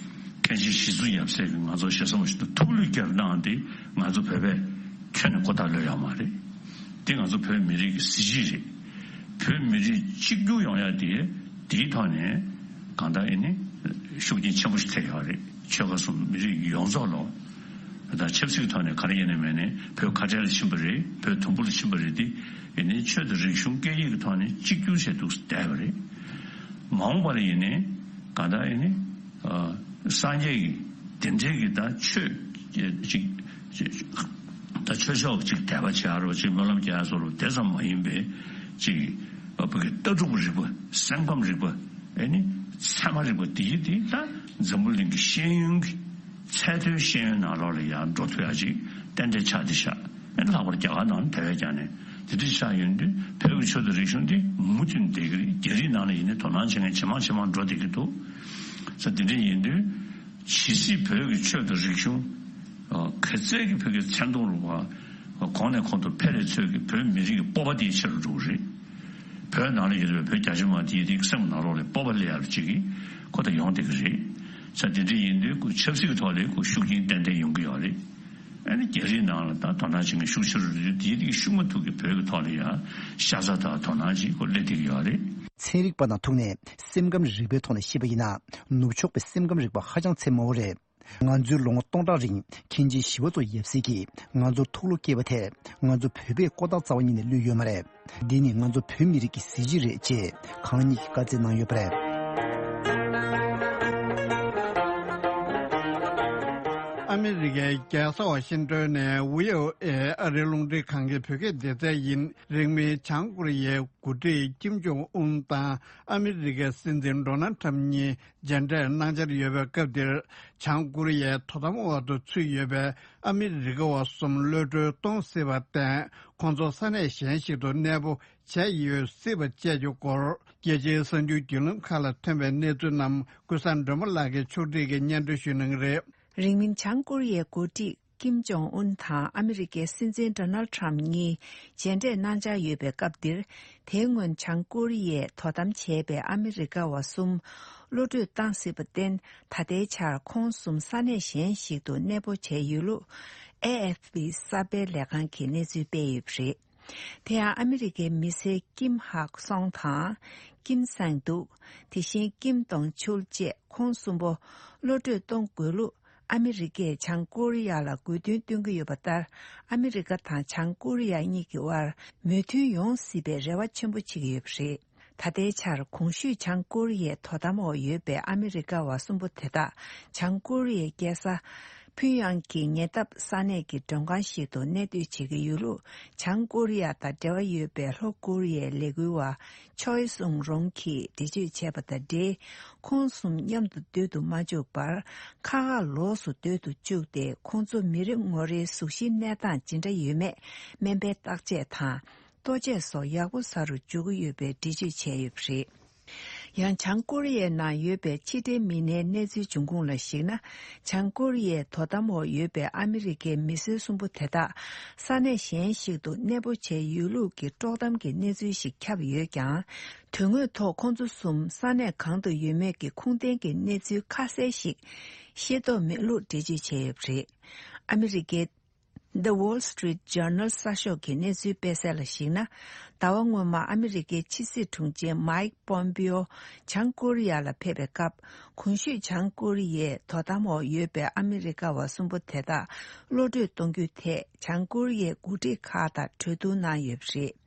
མཁན་ཆེན་ཞི་འཚོ་ཡབ་སྲས་ཀྱིས་ང་ཚོ་ཞེ་ས་མ་ཞིག་ཏུ་ཐུགས་ལུས་བརྒྱབ་གནང་སྟེ་ང་ཚོ་བོད་པས་ཁྱོན་ནས་གོ་བརྡ་ལོས་ཡོད་མ་རེད། དེ་ང་ཚོ་བོད་མི་རིགས་ཀྱི་གཟི་བརྗིད་རེད། བོད་མི་རིགས་གཅིག་གྱུར་ཡོང་ཡ་དེ་དེའི་ཐོག་ནས་གང་ལྟར་ཨེ་ནི་ཤུགས་རྐྱེན་ཆེན་པོ་ཞིག་ཐེབས་ཡོད་རེད། ཆོལ་ཁ་གསུམ་མི་རིགས་ཡོངས་རྫོགས་ལ། ད་ཆབ་སྲིད་ཐོག་ནས་ག་རེ་ཡིན་ནའི་མིན་ནའི་བོད་ཁ་བྲལ་ལ་ཕྱིན་པ་རེད། བོད་དུམ་བུ་ལ་ཕྱིན་པ་རེད་དེ། ཡིན་ནའི་ཆོས་དང་རིག་གཞུང་སྐད་ཡིག་གི་ཐོག་ནས་གཅིག་གྱུར་བྱས་འདུག་བསྡད་པ་རེད། མ་འོངས་པ་ལ་ཡིན་ནའི་གང་ལྟར་ཡིན་ནའི་སངས་རྒྱས་ཀྱི་དེ་འདྲའི་གི་ད་ཆོས་ཅིག་ཅིག་ད་ཆོས་ཕྱོགས་ཅིག་དད་པ་བྱེད་ཡ་རོ་ཅིག་སྨོན་ལམ་རྒྱག་ཡ་བཟོ་རོ་དེ་ཙམ་མ་ཡིན་པའི་ཅིག་བོད་ཀྱི་ལྟ་གྲུབ་རིག་པ། སེམས་ཁམས་རིག་པ། ཨེ་ནི་ཚད་མ་རིག་པ་དེ་ཡིས་དེ་ད་འཛམ་བུ་གླིང་གི་ཤེས་ཡོན་གྱི་ཚད་མཐོའི་ཤེས་ཡོན་ནང་ལོགས་ལ་ཡང་འགྲོ་ཐུབ་ཡ་ཅིག་ཏན་ཏན་ཆགས་བསྡད་ཤག་ཨེ་ནི་ལྷག་པར་རྒྱ་གར་ནང་ལ་དེ་བས་ཀྱང་ནས་དེ་འདྲ་ཆགས་ཡོང་དུས་བོད་ཀྱི་ཆོས་དང་རིག་གཞུང་འདི་མུ་མཐུད་བསྡད་ཀྱི་རེད། རྒྱ་རིགས་ནང་ལ་ཡིན་ནའི་དོ་སྣང་བྱེད་མཁན་ཇེ་མང་ཇེ་མང་འགྲོ་བསྡད་ཀྱི་འདུག་ས་དེ་འདྲ་ཡིན་དུས་ཇི་སྲིད་བོད་ཀྱི་ཆོས་དང་རིག་གཞུང་ག་ཚད་ཀྱི་བོད་ཀྱི་མཚན་མཐོང་རུ་བ་གོང་ནས་གོང་དུ་འཕེལ་བའི་ཚོད་ཀྱིས་བོད་མི་རིགས་ཀྱི་སྤོབས་པ་དེ་ཆེ་རུ་འགྲོ་གི་རེད། བོད་ནང་ལ་ཡོད་པའི་བོད་རྒྱ་ཆེ་མང་དེའི་དེའི་སེམས་ནང་ལོགས་ལ་སྤོབས་པ་སླེབས་ཡག་ཅིག་གི་ཁོ་ད་ཡོང་བསྡད་ཀྱི་རེད། ས་དེ་འདྲ་ཡིན་དུས་ཁོ་ཆབ་སྲིད་ཀྱི་ཐོག་ལ་ཁོ་ཤུགས་རྐྱེན་ཏན་ཏན་ཡོང་གི་ཡོད་རེད། ཨ་ནི་རྒྱ་རིགས་ནང་ལ་ད་དོ་སྣང་བྱེད་མཁན་ཤུགས་ཆེ་རུ་འགྲོ་དུས་དེའི་དེའི་ཤུགས་མ་ཐུག་གི་བོད་ཀྱི་ཐོག་ལ་ཡང་ཤ་ཚ་དང་དོ་སྣང་ཅིག་ཁོ་སླེབས་བསྡད་ཀྱི་ཡོད་རེད། ཚན་རིག་པ་དང་ཐུག་ནས་སེམས་ཁམས་རིག་པའི་ཐོག་ནས་བཤད་པ་ཡིན་ན། ནུབ་ཕྱོགས་པའི་སེམས་ཁམས་རིག་པ་ཧ་ཅང་ཚད་མང་བོ་རེད། ང་ཚོའི་ལོ་ངོ་སྟོང་ཕྲག་རིང་མཁན་ཆེན་ཞི་བ་འཚོ་ཡབ་སྲས་ཀྱིས་ང་ཚོར་ཐུགས་བློ་བསྐྱེད་པ་དེས་ང་ཚོ་བོད་པས་ཀོ་ཐག་རྩ་བ་ཉིད་ནས་བློས་ཡོད་མ་རེད། འདི་ནི་ང་ཚོ་བོད་མི་རིགས་ཀྱི་གཟི་བརྗིད་རེད་ཅེས་གང་ཉིད་ཀྱིས་བཀའ་སྩལ་གནང་ཡོད་པ་རེད། ཨ་མི་རི་ཀའི་རྒྱལ་ས་ཝ་ཤིང་ཏོན་ནས་ཝི་ཨོ་ཨེ་ཨ་རིའི་རླུང་འཕྲིན་ཁང་གི་བོད་སྐད་སྡེ་ཚན་ཡིན། རིང་མིན་བྱང་ཀོ་རི་ཡའི་འགོ་ཁྲིད་ཀིམ་ཇོང་ཨུན་དང་ཨ་མི་རི་ཀའི་སྲིད་འཛིན་ཌོ་ནལ་ཁྲམ་གཉིས་མཇལ་འཕྲད་གནང་འཆར་ཡོད་པའི་སྐབས་འདིར། བྱང་ཀོ་རི་ཡའི་དོ་དམ་འོག་ཏུ་ཚུད་ཡོད་པའི་ཨ་མི་རི་ཀ་བ་གསུམ་གློད་གྲོལ་གཏོང་སྲིད་པར་བརྟེན། ཁོང་ཚོ་ས་གནས་གཞན་ཞིག་ཏུ་གནས་སྤོ་བྱས་ཡོད་སྲིད་པ་བཅས་ཀྱི་སྐོར། རྒྱལ་སྤྱིའི་གསར་འགྱུར་བརྒྱུད་ལམ་ཁག་ལ་ཐོན་པའི་གནས་ཚུལ་རྣམས་ཀུན་བཟང་སྒྲོལ་མ་ལགས་ཀྱིས་ཕྱོགས་སྒྲིག་གིས་སྙན་སྒྲོན་ཞུ་གནང་གི་རེད། རིང་མིན་བྱང་ཀོ་རི་ཡའི་འགོ་ཁྲིད་ཀིམ་ཇོང་ཨུན་དང་ཨ་མི་རི་ཀའི་སྲིད་འཛིན་ཌོ་ནལ་ཁྲམ་གཉིས་མཇལ་འཕྲད་གནང་འཆར་ཡོད་པའི་སྐབས་འདིར། དེའི་སྔོན་བྱང་ཀོ་རི་ཡས་དོ་དམ་བྱས་པའི་ཨ་མི་རི་ཀ་བ་གསུམ་གློད་གྲོལ་བཏང་སྲིད་པར་བརྟེན། ད་ལྟའི་ཆར་ཁོང་གསུམ་ས་གནས་གཞན་ཞིག་ཏུ་གནས་སྤོ་བྱས་ཡོད་ལུགས་ཨེ་ཨེཕ་པི་གསར་སྤེལ་ལས་ཁང་གིས་གནས་ཚུལ་སྤེལ་ཡོད་པ་རེད། དེ་ཡང་ཨ་མི་རི་ཀའི་མི་སེར་ཀིམ་ཧག་སོང་དང་། ཀིམ་སང་ཏུག་དེ་བཞིན་ཀིམ་ཏོང་ཆུལ་བཅས་ཁོང་གསུམ་པོ་གློད་གྲོལ་གཏོང་དགོས་ལུགས་ཨ་མི་རི་ཀས་བྱང་ཀོ་རི་ཡ་ལ་དགོས་འདུན་བཏོན་གྱི་ཡོད་པ་ལྟར། ཨ་མི་རི་ཀ་དང་བྱང་ཀོ་རི་ཡ་གཉིས་ཀྱི་དབར་མོས་མཐུན་ཡོང་སྲིད་པའི་རེ་བ་ཆེན་པོ་བྱེད་ཀྱི་ཡོད་པ་རེད། ད་ལྟའི་ཆར་གོང་ཞུས་བྱང་ཀོ་རི་ཡའི་དོ་དམ་འོག་ཡོད་པའི་ཨ་མི་རི་ཀ་བ་གསུམ་པོ་དེ་དག་བྱང་ཀོ་རི་ཡའི་རྒྱལ་ས་ཕུན་ཡང་གི་ཉེ་འདབས་ས་གནས་ཀྱི་མགྲོན་ཁང་ཞིག་ཏུ་གནས་སྡོད་བྱེད་ཀྱི་ཡོད་ལུགས། བྱང་ཀོ་རི་ཡ་དང་འབྲེལ་བ་ཡོད་པའི་ལྷོ་ཀོ་རི་ཡའི་ལས་འགུལ་བ་ཆོའི་སུང་རོང་གིས་འགྲེལ་བརྗོད་བྱས་པ་དང་འབྲེལ། ཁོང་གསུམ་མཉམ་དུ་སྡོད་དུ་མ་བཅུག་པར། ཁག་ཁག་ལོགས་སུ་སྡོད་དུ་བཅུག་སྟེ། ཁོང་ཚོ་མི་རེ་ངོ་རེའི་གཟུགས་གཞིའི་གནས་སྟངས་ཇི་འདྲ་ཡོད་མེད་སྨན་པའི་བརྟག་དཔྱད་དང་། ལྟོ་ཆས་སོགས་ཡག་པོ་ཟ་རུ་འཇུག་གི་ཡོད་པའི་འགྲེལ་བརྗོད་བྱས་ཡོད་པ་རེད། ཡང་བྱང་ཀོ་རི་ཡའི་ནང་ཡོད་པའི་ཕྱི་འབྲེལ་མི་སྣའི་གནས་ཚུལ་འབྱུང་ཁུངས་ལ་གཞིགས་ན། བྱང་ཀོ་རི་ཡའི་དོ་དམ་འོག་ཡོད་པའི་ཨ་མི་རི་ཀའི་མི་སེར་གསུམ་པོ་དེ་དག་ས་གནས་གཞན་ཞིག་ཏུ་གནས་སྤོ་བྱས་ཡོད་ལུགས་ཀྱི་དཀྲོག་གཏམ་གྱི་གནས་ཚུལ་ཞིག་ཁྱབ་ཡོད་ཀྱང་། དོན་དངོས་ཐོག་ཁོང་ཚོ་གསུམ་ས་གནས་གང་དུ་ཡོད་མེད་ཀྱི་ཁུངས་ལྡན་གྱི་གནས་ཚུལ་ཁ་གསལ་ཞིག་ཤེས་རྟོགས་མེད་ལུགས་འགྲེལ་བརྗོད་བྱས་ཡོད་པ་རེད། ཨ་མི་རི་ཀའི་The Wall Street Journal གསར་ཤོག་གི་གནས་ཚུལ་སྤེལ་གསལ་ལ་གཞིགས་ན། ཟླ་བ་སྔོན་མ་ཨ་མི་རི་ཀའི་ཕྱི་སྲིད་དྲུང་ཆེ་མའིག་པོམ་པིའོ་བྱང་ཀོ་རི་ཡ་ལ་ཕེབས་པའི་སྐབས། གོང་ཞུས་བྱང་ཀོ་རི་ཡའི་དོ་དམ་འོག་ཡོད་པའི་ཨ་མི་རི་ཀ་བ་གསུམ་པོ་དེ་དག་གློད་གྲོལ་གཏོང་རྒྱུའི་ཐད་བྱང་ཀོ་རི་ཡའི་འགོ་ཁྲིད་ཁག་དང་གྲོས་བསྡུར་གནང་ཡོད་པ་རེད།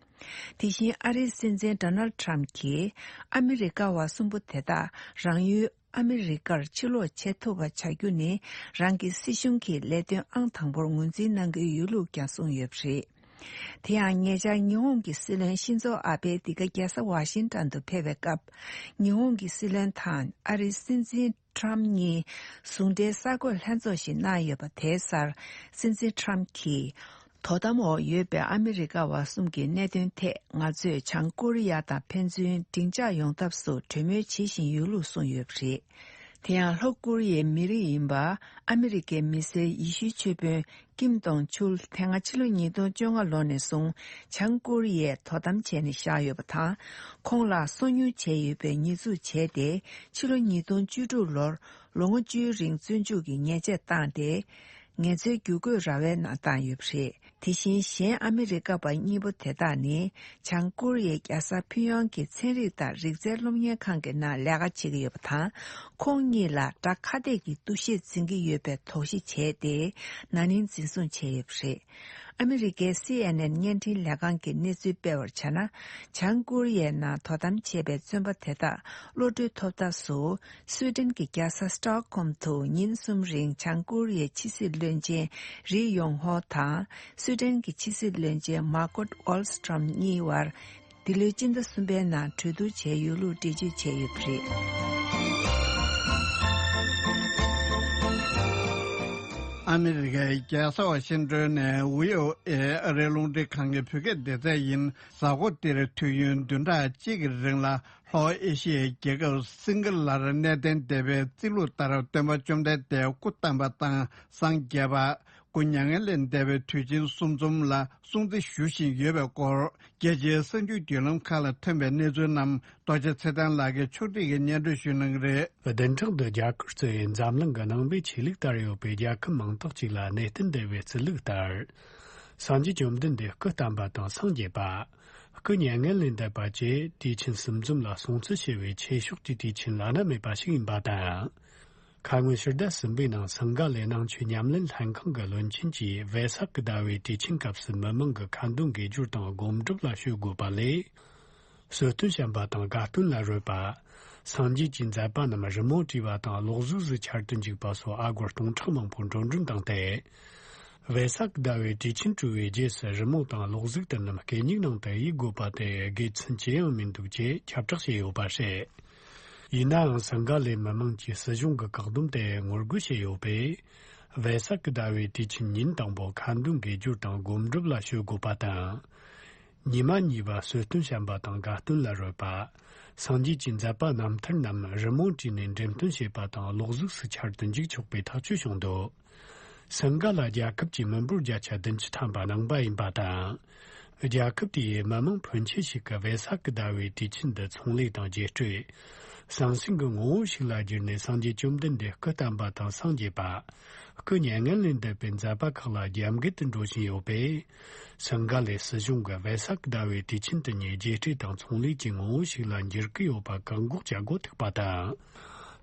དེ་བཞིན་ཨ་རིའི་སྲིད་འཛིན་ཌོ་ནལ་ཁྲམ་གྱིས་ཨ་མི་རི་ཀ་བ་གསུམ་པོ་དེ་དག་རང་ཡུལ་ཨ་མི་རི་ཀར་ཕྱིར་ལོག་བྱེད་ཐུབ་པ་བྱ་རྒྱུ་ནི་རང་གི་སྲིད་གཞུང་གི་ལས་དོན་ཨང་དང་པོར་ངོས་འཛིན་གནང་གི་ཡོད་ལུགས་ཀྱང་གསུངས་ཡོད་པ་རེད། དེ་ཡང་ཉེ་ཆར་ཉི་ཧོང་གི་སྲིད་བློན་ཤིན་ཛོ་ཨ་བྷེ་འདི་ག་རྒྱལ་ས་ཝ་ཤིང་ཊོན་དུ་ཕེབས་པའི་སྐབས། ཉི་ཧོང་གི་སྲིད་བློན་དང་ཨ་རིའི་སྲིད་འཛིན་ཁྲམ་གཉིས་ཟུང་འབྲེལ་གསར་འགོད་ལྷན་ཚོགས་ཤིག་གནང་ཡོད་པ་དེའི་སར། སྲིད་འཛིན་ཁྲམ་གྱིས། དོ་དམ་འོག་ཡོད་པའི་ཨ་མི་རི་ཀ་བ་གསུམ་གྱི་གནད་དོན་ཐད་ང་ཚོས་བྱང་ཀོ་རི་ཡ་དང་ཕན་ཚུན་འགྲིག་འཇགས་ཡོང་ཐབས་སུ་གྲོས་མོལ་བྱེད་བཞིན་ཡོད་ལུགས་གསུངས་ཡོད་པ་རེད། དེ་ཡང་ལྷོ་ཀོ་རི་ཡའི་མི་རིགས་ཡིན་པ་ཨ་མི་རི་ཀའི་མི་སེར་ཡེ་ཤུའི་ཆོས་དཔོན་ཀིམ་ཏོང་ཆུལ་དེ་སྔ་ཕྱི་ལོ་ཉིས་སྟོང་བཅོ་ལྔ་ལོ་ནས་བཟུང་བྱང་ཀོ་རི་ཡས་དོ་དམ་བྱས་ནས་བཞག་ཡོད་པ་དང་། ཁོང་ལ་སོ་ཉུལ་བྱས་ཡོད་པའི་ཉེས་འཛུགས་བྱས་ཏེ་ཕྱི་ལོ་ཉིས་སྟོང་བཅུ་དྲུག་ལོར་ལོ་ངོ་བཅུའི་རིང་བཙོན་འཇུག་གི་ཉེས་ཆད་བཏང་སྟེ། ངལ་རྩོལ་བསྒྱུར་བཀོད་ར་བའི་ནང་བཏང་ཡོད་པ་རེད། དེ་བཞིན་གཞན་ཨ་མི་རི་ཀ་པ་གཉིས་པོ་དེ་དག་ནི་བྱང་ཀོ་རི་ཡའི་རྒྱལ་ས་ཕིང་ཡོང་གི་ཚན་རིག་དང་རིག་རྩལ་སློབ་གཉེར་ཁང་གི་ནང་ལས་ཀ་བྱེད་ཀྱི་ཡོད་པ་དང་། ཁོང་གཉིས་ལ་དགྲ་ཁ་གཏད་ཀྱི་འདུ་ཤེས་འཛིན་གྱི་ཡོད་པའི་དོགས་གཞི་བྱས་ཏེ་ན་ནིང་འཛིན་བཟུང་བྱས་ཡོད་པ་རེད། ཨ་མི་རི་ཀའི་སི་ཨེན་ཨེན་བརྙན་འཕྲིན་ལས་ཁང་གིས་གནས་ཚུལ་སྤེལ་བར་བྱས་ན། བྱང་ཀོ་རི་ཡའི་ནང་དོ་དམ་བྱས་པའི་བཙོན་པ་དེ་དག་གློད་གྲོལ་ཐོབ་ཐབས་སུ། སུའེ་ཏེན་གྱི་རྒྱལ་ས་སི་ཏོག་ཧོམ་དུ་ཉིན་གསུམ་རིང་བྱང་ཀོ་རི་ཡའི་ཕྱི་སྲིད་བློན་ཆེན་རི་ཡོང་ཧོ་དང་སུའེ་ཏེན་གྱི་ཕྱི་སྲིད་བློན་ཆེན་མཱ་ཀོད་ཝོལ་སི་ཀྲོམ་གཉིས་བར་འདི་ལོའི་སྤྱི་ཟླ་གསུམ་པའི་ནང་གྲོས་བསྡུར་བྱས་ཡོད་ལུགས་འགྲེལ་བརྗོད་བྱས་ཡོད་པ་རེད། ཨ་མི་རི་ཀའི་རྒྱལ་ས་ཝ་ཤིང་ཏོན་ནས་ཝི་ཨོ་ཨེ་ཨ་རིའི་རླུང་འཕྲིན་ཁང་གི་བོད་སྐད་སྡེ་ཚན་ཡིན། གཟའ་འཁོར་འདིར་དུས་ཡུན་བདུན་ཕྲག་གཅིག་གི་རིང་ལ། ལྷོ་ཨེ་ཤི་ཡའི་རྒྱལ་ཁབ་སིང་ག་ལར་གནས་བརྟན་སྡེ་པའི་རྩིས་ལུགས་ལྟར་སྟོན་པ་བཅོམ་ལྡན་འདས་སྐུ་བལྟམས་པ་དང་སངས་རྒྱས་པ། སྐུ་མྱ་ངན་ལས་འདས་པའི་དུས་ཆེན་གསུམ་འཛོམས་ལ་སྲུང་བརྩི་ཞུ་བཞིན་ཡོད་པའི་སྐོར། རྒྱལ་སྤྱིའི་གསར་འགྱུར་བརྒྱུད་ལམ་ཁག་ལ་ཐོན་པའི་གནས་ཚུལ་རྣམས་རྡོ་རྗེ་ཚེ་བརྟན་ལགས་ཀྱིས་ཕྱོགས་སྒྲིག་གིས་སྙན་སྒྲོན་ཞུ་གནང་གི་རེད། བདུན་ཕྲག་འདི་རྒྱ་གར་གཙོས་པའི་འཛམ་གླིང་གི་ནང་པའི་ཆོས་ལུགས་དར་ཡོད་པའི་རྒྱལ་ཁབ་མང་དག་ཅིག་ལ་གནས་བརྟན་སྡེ་བའི་བརྩི་ལུགས་ལྟར། སངས་རྒྱས་བཅོམ་ལྡན་འདས་སྐུ་བལྟམས་པ་དང་སངས་རྒྱས་པ། སྐུ་མྱ་ངན་ལས་འདས་པ་བཅས་དུས་ཆེན་གསུམ་འཛོམས་ལ་སྲུང་བརྩི་ཞུ་བའི་ཆོས་ཕྱོགས་ཀྱི་དུས་ཆེན་བླ་ན་མེད་པ་ཞིག་ཡིན་པ་དང་། ཁ་སྔོན་ཕྱི་ཟླ་གསུམ་པའི་ནང་སིང་ག་ལའི་ནང་ཆོས་ཉམས་ལེན་ལྷན་ཁང་གི་བློན་ཆེན་གྱིས་བེ་ས་ཀི་ཟླ་བའི་དུས་ཆེན་སྐབས་སུ་མི་མང་གི་ཁ་འདོན་དགེ་སྦྱོར་དང་སྒོམ་སྒྲུབ་ལ་བྱེད་དགོས་པ་ལས། གསོལ་སྟོན་བཤམས་པ་དང་དགའ་སྟོན་ལ་རོལ་པ། སངས་རྒྱས་ཀྱི་མཛད་པ་རྣམས་རི་མོ་བྲིས་པ་དང་གློག་གཟུགས་སུ་འཆར་དུ་འཇུག་པ་སོགས་ཨ་སྒོར་སྟོང་ཕྲག་མང་པོ་འགྲོ་གྲོན་བཏང་སྟེ། བེ་ས་ཀི་ཟླ་བའི་དུས་ཆེན་གྲོལ་བའི་རྗེས་སུ་རི་མོ་དང་གློག་གཟུགས་དེ་རྣམས་གད་སྙིགས་ནང་དུ་གཡུག་དགོས་པ་དེ་དགེ་མཚན་ཅི་ཡང་མི་འདུག་ཅེས་ཁྱབ་བསྒྲགས་བྱས་ཡོད་པ་རེད། ཡིན་ནའང་སིང་ག་ལའི་མི་མང་གིས་སྲིད་གཞུང་གི་བཀག་སྡོམ་དེ་ངོ་རྒོལ་བྱས་ཡོད་པས། བེ་ས་ཀི་ཟླ་བའི་དུས་ཆེན་ཉིན་དང་པོ་ཁ་འདོན་དགེ་སྦྱོར་དང་སྒོམ་སྒྲུབ་ལ་བྱེད་དགོས་པ་དང་། ཉི་མ་གཉིས་པ་གསོལ་སྟོན་བཤམས་པ་དང་དགའ་སྟོན་ལ་རོལ་པ། སངས་རྒྱས་ཀྱི་མཛད་པ་རྣམ་ཐར་རྣམས་རི་མོ་བྲིས་ནས་འགྲེམས་སྟོན་བྱེད་པ་དང་གློག་གཟུགས་སུ་འཆར་དུ་འཇུག་ཆོག་པའི་ཐག་གཅོད་བྱུང་འདུག་སིང་ག་ལ་རྒྱལ་ཁབ་ཀྱི་མི་འབོར་བརྒྱ་ཆ་བདུན་ཅུ་ཐམ་པ་ནང་པ་ཡིན་པ་དང་། རྒྱལ་ཁབ་དེའི་མི་མང་ཕོན་ཆེ་ཞིག་གིས་བེ་ས་ཀི་ཟླ་བའི་དུས་ཆེན་འདི་ཚོང་ལས་དང་རྒྱས་སྤྲོས། ཟང་ཟིང་གི་ངོ་བོ་ཞིག་ལ་བསྒྱུར་ནས་སངས་རྒྱས་བཅོམ་ལྡན་འདས་སྐུ་བལྟམས་པ་དང་སངས་རྒྱས་པ། སྐུ་མྱ་ངན་ལས་འདས་པའི་མཛད་པ་ཁག་ལ་རྒྱབ་འགལ་དུ་འགྲོ་བཞིན་ཡོད་པས། སིང་ག་ལའི་སྲིད་གཞུང་གིས་བེ་ས་ཀི་ཟླ་བའི་དུས་ཆེན་དེ་ཉིད་རྒྱས་སྤྲོས་དང་ཚོང་ལས་ཀྱི་ངོ་བོ་ཞིག་ལ་འགྱུར་གྱི་ཡོད་པ་བཀག་འགོག་བྱ་དགོས་ཐུག་པ་དང་།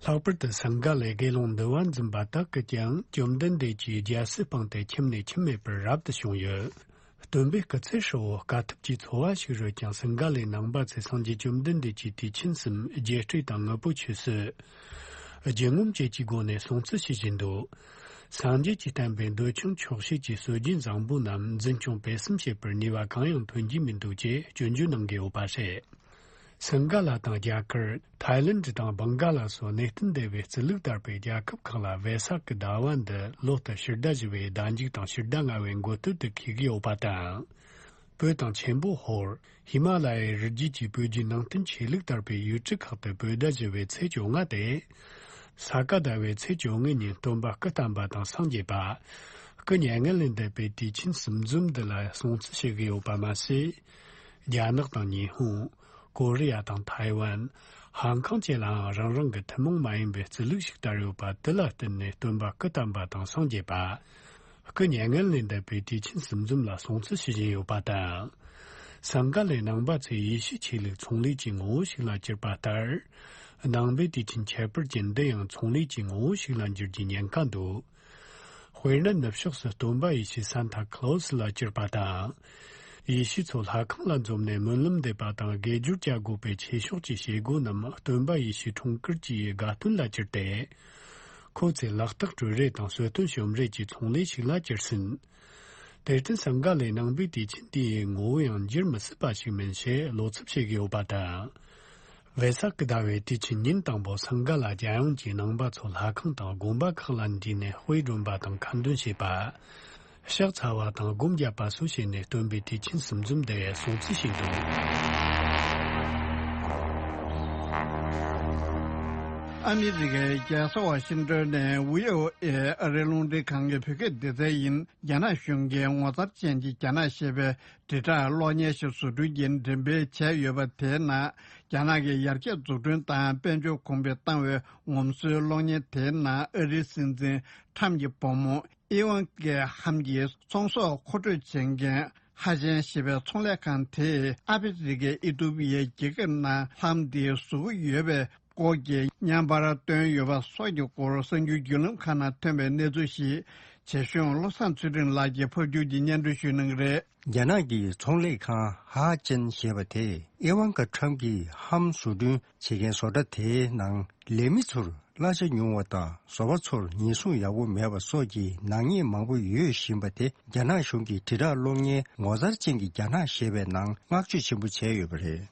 ལྷག་པར་དུ་སིང་ག་ལའི་དགེ་སློང་འདུལ་བ་འཛིན་པ་དག་གིས་ཀྱང་བཅོམ་ལྡན་འདས་ཀྱིས་རྒྱལ་སྲིད་སྤངས་ཏེ་ཁྱིམ་ནས་ཁྱིམ་མེད་པར་རབ་ཏུ་བྱུང་ཡོད། སྟོན་པའི་སྐུ་ཚེ་ཧྲིལ་བོ་དཀའ་ཐུབ་ཀྱི་འཚོ་བ་ཞིག་རོལ་ཀྱང་སིང་ག་ལའི་ནང་པ་ཚོས་སངས་རྒྱས་བཅོམ་ལྡན་འདས་ཀྱི་དུས་ཆེན་གསུམ་རྒྱས་སྤྲོས་དང་དངོས་པོ་ཆོས་སྲིད། རྒྱུ་ངོམ་བཅས་ཀྱི་སྒོ་ནས་སྲུང་བརྩི་བྱེད་བཞིན་འདུག་སངས་རྒྱས་ཀྱིས་བསྟན་པའི་འདོད་ཆུང་ཆོག་ཤེས་ཀྱི་སྲོལ་རྒྱུན་བཟང་པོ་རྣམས་འཛིན་སྐྱོང་སྤེལ་གསུམ་བྱེད་པར་ནུས་པ་གང་ཡང་ཐོན་གྱི་མི་འདུག་ཅེས་སྐྱོན་བརྗོད་གནང་གི་ཡོད་པ་རེད། སིང་ག་ལ་དང་རྒྱ་གར། ཐའི་ལེནྡ་དང་བང་ག་ལ་སོགས་གནས་བརྟན་སྡེ་བའི་བརྩི་ལུགས་དར་བའི་རྒྱལ་ཁབ་ཁག་ལ་བེ་ས་ཀི་ཟླ་བ་འདི་ལོ་ལྟར་ཕྱི་ཟླ་བཞི་པའི་ཟླ་མཇུག་དང་ཕྱི་ཟླ་ལྔ་པའི་འགོ་སྟོད་དུ་འཁེལ་གྱི་ཡོད་པ་དང་། སྤོས་དང་ཆེན་པོ་ཧོར། ཧི་མ་ལ་ཡའི་རི་རྒྱུད་ཀྱི་སྤོས་རྒྱུད་ནང་བསྟན་ཆོས་ལུགས་དར་བའི་ཡུལ་གྲུ་ཁག་ཏུ་བོད་ཟླ་བཞི་པའི་ཚེས་བཅོ་ལྔ་སྟེ། ས་ག་ཟླ་བའི་ཚེས་བཅོ་ལྔ་ཉིན་སྟོན་པ་སྐུ་བལྟམས་པ་དང་སངས་རྒྱས་པ། སྐུ་མྱ་ངན་ལས་འདས་པའི་དུས་ཆེན་གསུམ་འཛོམས་འདི་ལ་སྲུང་བརྩི་བྱེད་ཀྱི་ཡོད་པ་མ་ཟད། རྒྱ་ནག་དང་ཉི་ཧོང་། ཀོ་རི་ཡ་དང་ཐའེ་ཝན། ཧང་ཀང་བཅས་ལའང་རང་རང་གི་ཐུན་མོང་མ་ཡིན་པའི་བརྩི་ལུགས་ཤིག་དར་ཡོད་པ་དེ་ལ་བརྟེན་ནས་སྟོན་པ་སྐུ་བལྟམས་པ་དང་སངས་རྒྱས་པ། སྐུ་མྱ་ངན་ལས་འདས་པའི་དུས་ཆེན་གསུམ་འཛོམས་ལ་སྲུང་བརྩི་ཞུ་བཞིན་ཡོད་པ་དང་། སིང་ག་ལའི་ནང་པ་ཚོས་ཡེ་ཤུའི་ཆོས་ལུགས་ཚོང་ལས་ཀྱི་ངོ་བོ་ཞིག་ལ་གྱུར་པ་ལྟར། ནང་པའི་དུས་ཆེན་ཁྱད་པར་ཅན་འདི་ཡང་ཚོང་ལས་ཀྱི་ངོ་བོ་ཞིག་ལ་འགྱུར་རྒྱུའི་ཉེན་ཁ་འདུག་དཔེར་ན་ནུབ་ཕྱོགས་སུ་སྟོན་པ་ཡེ་ཤུ་སན་ཐ་ཁ་ལོ་སི་ལ་གྱུར་པ་དང་། ཡེ་ཤུ་མཚོ་ལྷ་ཁང་ལ་འཛོམས་ནས་སྨོན་ལམ་འདེབས་པ་དང་དགེ་སྦྱོར་བྱ་དགོས་པའི་ཆོས་ཕྱོགས་ཀྱི་བྱེད་སྒོ་རྣམས་སྟོན་པ་ཡེ་ཤུའི་འཁྲུངས་སྐར་གྱི་དགའ་སྟོན་ལ་གྱུར་ཏེ། ཁོ་ཚོས་ལག་རྟགས་སྤྲོད་རེས་དང་གསོལ་སྟོན་ཞུམ་རེས་ཀྱི་ཚོང་ལས་ཤིག་ལ་གྱུར་ཟིན། དེར་བརྟེན་སིང་ག་ལའི་ནང་པའི་དུས་ཆེན་དེའི་ངོ་བོ་ཡང་འགྱུར་མི་སྲིད་པ་ཞིག་མིན་ཞེས་བློ་འཚབ་བྱེད་ཀྱི་ཡོད་པ་དང་། བེ་ས་ཀི་ཟླ་བའི་དུས་ཆེན་ཉིན་དང་པོ་སིང་ག་ལ་རྒྱལ་ཡོངས་ཀྱི་ནང་པ་ཚོ་ལྷ་ཁང་དང་དགོན་པ་ཁག་ལ་འདུས་ནས་དཔེ་སྒྲོན་པ་དང་ཁ་འདོན་བྱེད་པ། ཕྱག་འཚལ་བ་དང་སྒོམ་བརྒྱབ་པ་སོགས་བྱས་ནས་སྟོན་པའི་དུས་ཆེན་གསུམ་འཛོམས་དེ་སྲུང་བརྩི་བྱས་འདུག་ཨ་མི་རི་ཀའི་རྒྱལ་ས་ཝ་ཤིང་ཏོན་ནས་བྷི་ཨོ་ཨེ་ཨ་རིའི་རླུང་འཕྲིན་ཁང་གི་བོད་སྐད་སྡེ་ཚན་ཡིན། རྒྱ་ནག་གཞུང་གིས་ངོ་མཚར་ཅན་གྱི་རྒྱ་ནག་ཞེས་པའི་དྲིལ་བསྒྲགས་གློག་བརྙན་ཞིག་བཟོ་སྐྲུན་གྱིས་འགྲེམས་སྤེལ་བྱས་ཡོད་པ་དེའི་ནང་། རྒྱ་ནག་གི་ཡར་རྒྱས་འཛུགས་སྐྲུན་དང་དཔལ་འབྱོར་གོང་འཕེལ་བཏང་བའི་ངོམ་སོའི་གློག་བརྙན་དེའི་ནང་ཨ་རིའི་སྲིད་འཛིན་ཁྲམ་གྱི་བུ་མོ་ཨི་ཝང་ཀའི་ཧམ་གྱིས་ཚོང་ཟོག་མཁོ་སྤྲོད་བྱེད་མཁན་ཧ་ཅན་ཞེས་པའི་ཚོང་ལས་ཁང་དེས་ཨ་ཕི་རི་ཀའི་ཨི་ཐོ་པི་ཡའི་རྒྱལ་ཁབ་ནང་ལྷམ་དེ་བཟོ་གི་ཡོད་པའི་སྐོར་གྱི་བརྙན་པར་བཏོན་ཡོད་པ་སོགས་ཀྱི་སྐོར་གསར་འགྱུར་བརྒྱུད་ལམ་ཁག་ནང་ཐོན་པའི་གནས་ཚུལ་ཞིག་བྱེད་གཞུང་བློ་བཟང་ཚུལ་ཁྲིམས་ལགས་ཀྱིས་ཕབ་སྒྱུར་གྱིས་སྙན་སྒྲོན་ཞུ་གནང་གི་རེད། རྒྱ་ནག་གི་ཚོང་ལས་ཁང་ཧ་ཅན་ཞེས་པ་དེས་ཨི་ཝང་ཀ་ཁྲམ་གྱིས་ཧམ་བཟོ་སྐྲུན་བྱེད་མཁན་བཟོ་གྲྭ་དེའི་ནང་ལས་མི་ཚོར་གླ་ཆ་ཉུང་བ་དང་བཟོ་པ་ཚོར་ཉེན་སྲུང་ཡག་པོ་མེད་པ་སོགས་ཀྱི་ནག་ཉེས་མང་པོ་ཡོད་བཞིན་པ་དེ་རྒྱ་ནག་གཞུང་གིས་དྲིལ་བསྒྲགས་གློག་བརྙན་ངོ་མཚར་ཅན་གྱི་རྒྱ་ནག་ཞེས་པའི་ནང་བསྔགས་བརྗོད་ཆེན་པོ་བྱས་ཡོད་པ་རེད།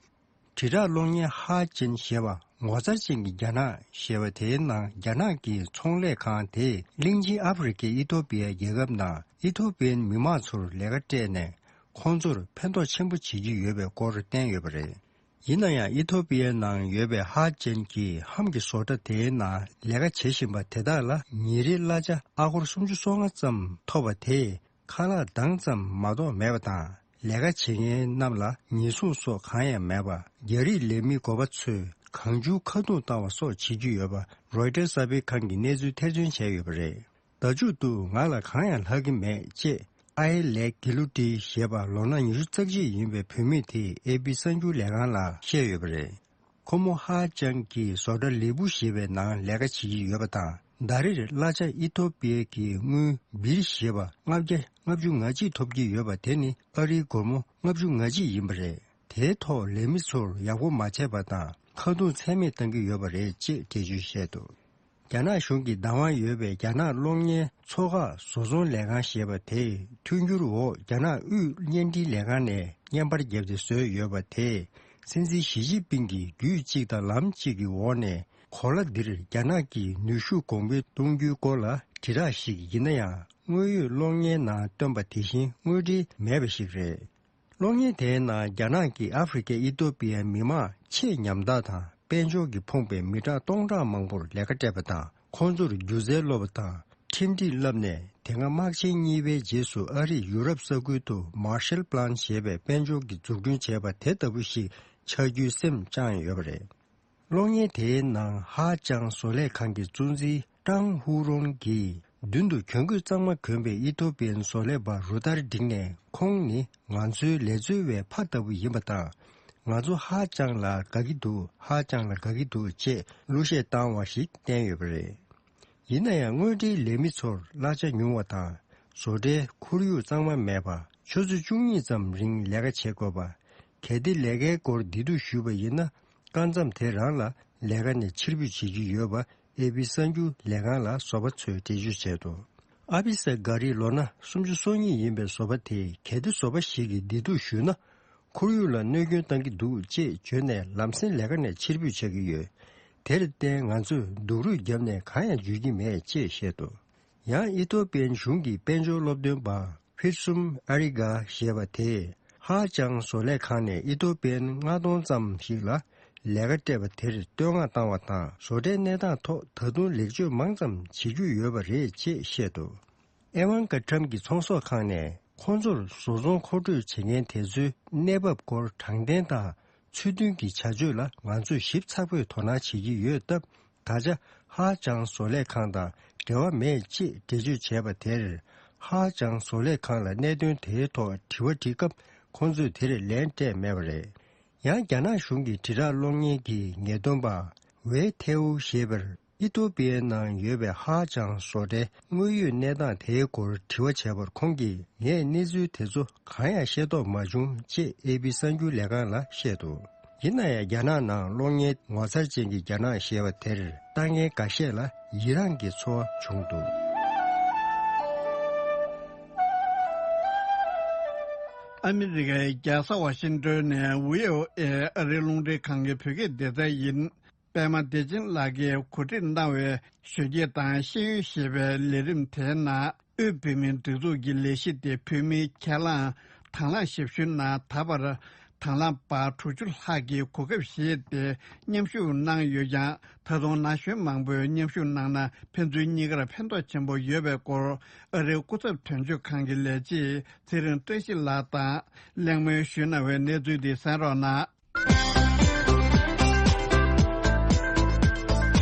དྲིལ་བསྒྲགས་གློག་བརྙན་ཧ་ཅན་ཞེས་པ་ངོ་མཚར་ཅན་གྱི་རྒྱ་ནག་ཞེས་པ་དེའི་ནང་རྒྱ་ནག་གི་ཚོང་ལས་ཁང་དེས་གླིང་ཆེན་ཨ་ཧྥེ་རི་ཁའི་ཨི་ཐོ་པི་ཡ་རྒྱལ་ཁབ་ནང་ཨི་ཐོ་པི་ཡན་མི་མང་ཚོར་ལས་ཀ་སྤྲད་ནས་ཁོང་ཚོར་ཕན་ཐོགས་ཆེན་པོ་བྱེད་ཀྱི་ཡོད་པའི་སྐོར་བསྟན་ཡོད་པ་རེད། ཡིན་ན་ཡང་ཨི་ཐོ་པི་ཡའི་ནང་ཡོད་པའི་ཧཱ་ཅང་གིས་ཧམ་གྱི་བཟོ་གྲྭ་དེའི་ནང་ལས་ཀ་བྱེད་བཞིན་པ་དེ་དག་ལ་ཉིན་རེའི་གླ་ཆ་ཨ་སྒོར་སུམ་ཅུ་སོ་ལྔ་ཙམ་ཐོབ་པ་དེས་ཁ་ལག་འདང་ཙམ་མ་གཏོགས་མེད་པ་དང་། ལས་ཀ་བྱེད་མཁན་རྣམས་ལ་ཉེན་སྲུང་སོགས་གང་ཡང་མེད་པ། རྒྱ་རིགས་ལས་མི་འགོ་པ་ཚོས་གང་བྱུང་ཁ་རྡུང་བཏང་བ་སོགས་བྱེད་ཀྱི་ཡོད་པ་རོའི་ཊར་གསར་སྤེལ་ཁང་གིས་གནས་ཚུལ་ཐེར་འདོན་བྱས་ཡོད་པ་རེད། ཟླ་མཇུག་ཏུ་ང་ལ་གང་ཡང་ལྷག་གི་མེད་ཅེས་ཨའི་ལེ་གྷི་ལུ་ཏི་ཞེས་པ་ལོ་ན་ཉི་ཤུ་རྩ་གཅིག་ཡིན་པའི་བུད་མེད་དེས་ཨེ་པི་གསར་འགྱུར་ལས་ཁང་ལ་བཤད་ཡོད་པ་རེད། ཁོ་མོ་ཧཱ་ཅང་གིས་བཟོ་གྲྭ་ལི་པུ་ཞེས་པའི་ནང་ལས་ཀ་བྱེད་ཀྱི་ཡོད་པ་དང་། ཟླ་རེར་གླ་ཆ་ཨི་ཐོ་པི་ཡའི་གི་དངུལ་བིར་ཞེས་པ་ལྔ་བརྒྱ་ལྔ་བཅུ་ང་གཅིག་ཐོབ་ཀྱི་ཡོད་པ་དེ་ནི་ཨ་རིའི་སྒོར་མོ་ལྔ་བཅུ་ང་གཅིག་ཡིན་པ་རེད། དེའི་ཐོག་ལས་མི་ཚོར་ཡག་པོ་མ་བྱས་པ་དང་ཁ་རྡུང་ཚད་མེད་བཏང་གི་ཡོད་པ་རེད་ཅེས་འགྲེལ་བརྗོད་བྱས་འདུག་རྒྱ་ནག་གཞུང་གི་བདག་དབང་ཡོད་པའི་རྒྱ་ནག་གློག་བརྙན་མཚོ་འགག་བཟོ་ཚོང་ལས་ཁང་ཞེས་པ་དེས་མཐུན་འགྱུར་འོག་རྒྱ་ནག་དབུས་བརྙན་འཕྲིན་ལས་ཁང་ནས་བརྙན་པར་བརྒྱབ་སྟེ་བཟོས་ཡོད་པ་དེས་སྲིད་འཛིན་ཞི་ཅིན་ཕིང་གིས་རྒྱུད་གཅིག་དང་ལམ་གཅིག་གི་འོག་ནས་གོ་ལ་འདིར་རྒྱ་ནག་གི་ནུས་ཤུགས་གོང་འཕེལ་གཏོང་རྒྱུའི་སྐོར་ལ་དྲིལ་བསྒྲགས་ཤིག་ཡིན་ན་ཡང་། དངོས་ཡོད་གློག་བརྙན་ནང་སྟོན་པ་དེ་བཞིན་དངོས་འབྲེལ་མེད་པ་ཞིག་རེད། གློག་བརྙན་དེའི་ནང་རྒྱ་ནག་གིས་ཨ་ཧྥེ་རི་ཁའི་ཨི་ཐོ་པི་ཡའི་མི་མང་ཆེས་ཉམ་ཐག་དང་དཔལ་འབྱོར་གྱིས་ཕོངས་པའི་མི་གྲངས་སྟོང་ཕྲག་མང་པོར་ལས་ཀ་སྤྲད་པ་དང་། ཁོང་ཚོར་སྒྱུ་རྩལ་སློབ་པ་དང་ཁྲིམས་སྒྲིག་བསླབས་ནས། དེ་སྔ་དམག་ཆེན་གཉིས་པའི་རྗེས་སུ་ཨ་རིས་ཡུ་རོབ་ས་ཁུལ་དུ་Marshall Plan ཞེས་པའི་དཔལ་འབྱོར་གྱི་འཛུགས་སྐྲུན་བྱས་པ་དེ་ལྟ་བུ་ཞིག་ཆགས་རྒྱུའི་སེམས་བཅངས་ཡོད་པ་རེད། གློག་བརྙན་དེའི་ནང་ཧཱ་ཅང་བཟོ་ལས་ཁང་གི་གཙོ་འཛིན་ཀྲང་ཧུ་རོང་གིས་མདུན་དུ་གྱོན་གོས་གཙང་མ་གོན་པའི་ཨི་ཐོ་པི་ཡན་བཟོ་ལས་པ་རུ་ཐར་བསྒྲིགས་ནས། ཁོང་ནི་ང་ཚོའི་ལས་རྩོལ་བའི་ཕ་ལྟ་བུ་ཡིན་པ་དང་། ང་ཚོ་ཧཱ་ཅང་ལ་དགའ་གི་འདུག་ཧཱ་ཅང་ལ་དགའ་གི་འདུག་ཅེས་གླུ་གཞས་བཏང་བ་ཞིག་བསྟན་ཡོད་པ་རེད། ཡིན་ན་ཡང་། དངོས་འབྲེལ་ལས་མི་ཚོར་གླ་ཆ་ཉུང་བ་དང་། བཟོ་གྲྭའི་ཁོར་ཡུག་གཙང་མ་མེད་པ། ཆུ་ཚོད་བཅུ་གཉིས་ཙམ་རིང་ལས་ཀ་བྱེད་དགོས་པ། གལ་ཏེ་ལས་ཀའི་སྐོར་བདེ་སྡུག་ཞུས་པ་ཡིན་ན། སྐབས་མཚམས་དེ་རང་ལ་ལས་ཀ་ནས་ཕྱིར་འབུད་བྱེད་ཀྱི་ཡོད་པ་ཨེ་པི་གསར་འགྱུར་ལས་ཁང་ལ་བཟོ་པ་ཚོས་འགྲེལ་བརྗོད་བྱས་འདུག་ཨ་བི་ས་གྷ་རི་ལོ་ན་སུམ་ཅུ་སོ་གཉིས་ཡིན་པའི་བཟོ་པ་དེས། གལ་ཏེ་བཟོ་པ་ཞིག་གིས་བདེ་སྡུག་ཞུས་ན། ཁོར་ཡུག་ལ་གནོད་སྐྱོན་བཏང་གི་འདུག་ཅེས་བརྗོད་ནས། ལམ་སེང་ལས་ཀ་ནས་ཕྱིར་འབུད་བྱ་གི་ཡོད། དེར་བརྟེན་ང་ཚོས་སྡུག་རུས་བརྒྱབ་ནས་གང་ཡང་བརྗོད་ཀྱི་མེད་ཅེས་བཤད་འདུག་ཡང་ཨི་ཐོ་པི་ཡན་གཞུང་གི་དཔལ་འབྱོར་སློབ་སྟོན་པ་ཕིར་སུམ་ཨ་རི་ག་ཞེས་པ་དེས། ཧཱ་ཅང་བཟོ་ལས་ཁང་ནས་ཨི་ཐོ་པི་ཡན་ལྔ་སྟོང་ཙམ་ཞིག་ལ་ལས་ཀ་སྤྲད་པ་དེར་བསྟོད་བསྔགས་བཏང་བ་དང་། བཟོ་གྲྭའི་གནས་སྟངས་ཐོག་ད་དུང་ལེགས་བཅོས་མང་ཙམ་བྱེད་རྒྱུ་ཡོད་པ་རེད་ཅེས་བཤད་འདུག་ཨེ་ཝང་ཀ་ཁྲམ་གྱི་ཚོང་ཟོག་ཁང་ནས། ཁོང་ཚོར་བཟོ་ཚོང་མཁོ་སྤྲོད་བྱེད་མཁན་དེ་ཚོའི་གནས་བབ་སྐོར་དྲང་བདེན་དང་ཚུལ་མཐུན་གྱི་བྱ་སྤྱོད་ལ་ང་ཚོས་ཞིབ་ཚགས་པོས་དོ་སྣང་བྱེད་ཀྱི་ཡོད་སྟབས། ད་ཆ་ཧཱ་ཅང་བཟོ་ལས་ཁང་དང་འབྲེལ་བ་མེད་ཅེས་འགྲེལ་བརྗོད་བྱས་པ་དེར། ཧཱ་ཅང་བཟོ་ལས་ཁང་ལ་གནད་དོན་དེའི་ཐོག་དྲི་བ་དྲིས་སྐབས། ཁོང་ཚོས་དེར་ལན་སྤྲད་མེད་པ་རེད། ཡང་རྒྱ་ནག་གཞུང་གི་དྲིལ་བསྒྲགས་གློག་བརྙན་གྱི་ཉེས་རྡུང་པ་ཝེ་ཐེའུ་ཞེས་པར། ཨི་ཐོ་པི་ཡའི་ནང་ཡོད་པའི་ཧཱ་ཅང་བཟོ་གྲྭའི་དངོས་ཡོད་གནས་སྟངས་དེའི་སྐོར་དྲི་བ་བྱས་པར། ཁོང་གིས། ངས་གནས་ཚུལ་དེ་ཚོ་གང་ཡང་ཤེས་རྟོགས་མ་བྱུང་ཅེས་ཨེ་པི་གསར་འགྱུར་ལས་ཁང་ལ་བཤད་འདུག་ཡིན་ན་ཡང་། རྒྱ་ནག་ནང་གློག་བརྙན་ངོ་མཚར་ཅན་གྱི་རྒྱ་ནག་ཞེས་པ་དེར་ལྟ་མཁན་འགའ་ཤས་ལ་ཡི་རངས་ཀྱི་ཚོར་བ་བྱུང་འདུག་ཨ་མི་རི་ཀའི་རྒྱལ་ས་ཝ་ཤིང་ཏོན་ནས་བྷི་ཨོ་ཨེ་ཨ་རིའི་རླུང་འཕྲིན་ཁང་གི་བོད་སྐད་སྡེ་ཚན་ཡིན། པད་མ་བདེ་ཆེན་ལགས་ཀྱིས་གོ་སྒྲིག་གནང་བའི་གཞོན་སྐྱེས་དང་ཤེས་ཡོན་ཞེས་པའི་ལས་རིམ་དེའི་ནང་། དབུས་བོད་མིའི་སྒྲིག་འཛུགས་ཀྱི་ལས་གཞི་དེ་བོད་མིའི་ཁས་བླངས་དང་བླངས་ཞབས་ཞུའི་ནང་། ད་བར་དང་བླངས་པ་དྲུག་ཅུ་ལྷག་གིས་གོ་སྐབས་བཞེས་ཏེ་མཉམ་ཞུགས་གནང་ཡོད་ཀྱང་། ད་དུང་ན་གཞོན་མང་པོས་མཉམ་ཞུགས་གནང་ན་ཕན་ཚུན་གཉིས་ཀར་ཕན་ཐོགས་ཆེན་པོ་ཡོད་པའི་སྐོར། ཨ་རིའི་སྐུ་ཚབ་དོན་གཅོད་ཁང་གི་ལས་བྱེད་ཚེ་རིང་བཀྲ་ཤིས་ལགས་དང་གླེང་མོལ་ཞུས་གནང་བའི་གནས་ཚུལ་འདི་གསན་རོགས་གནང་།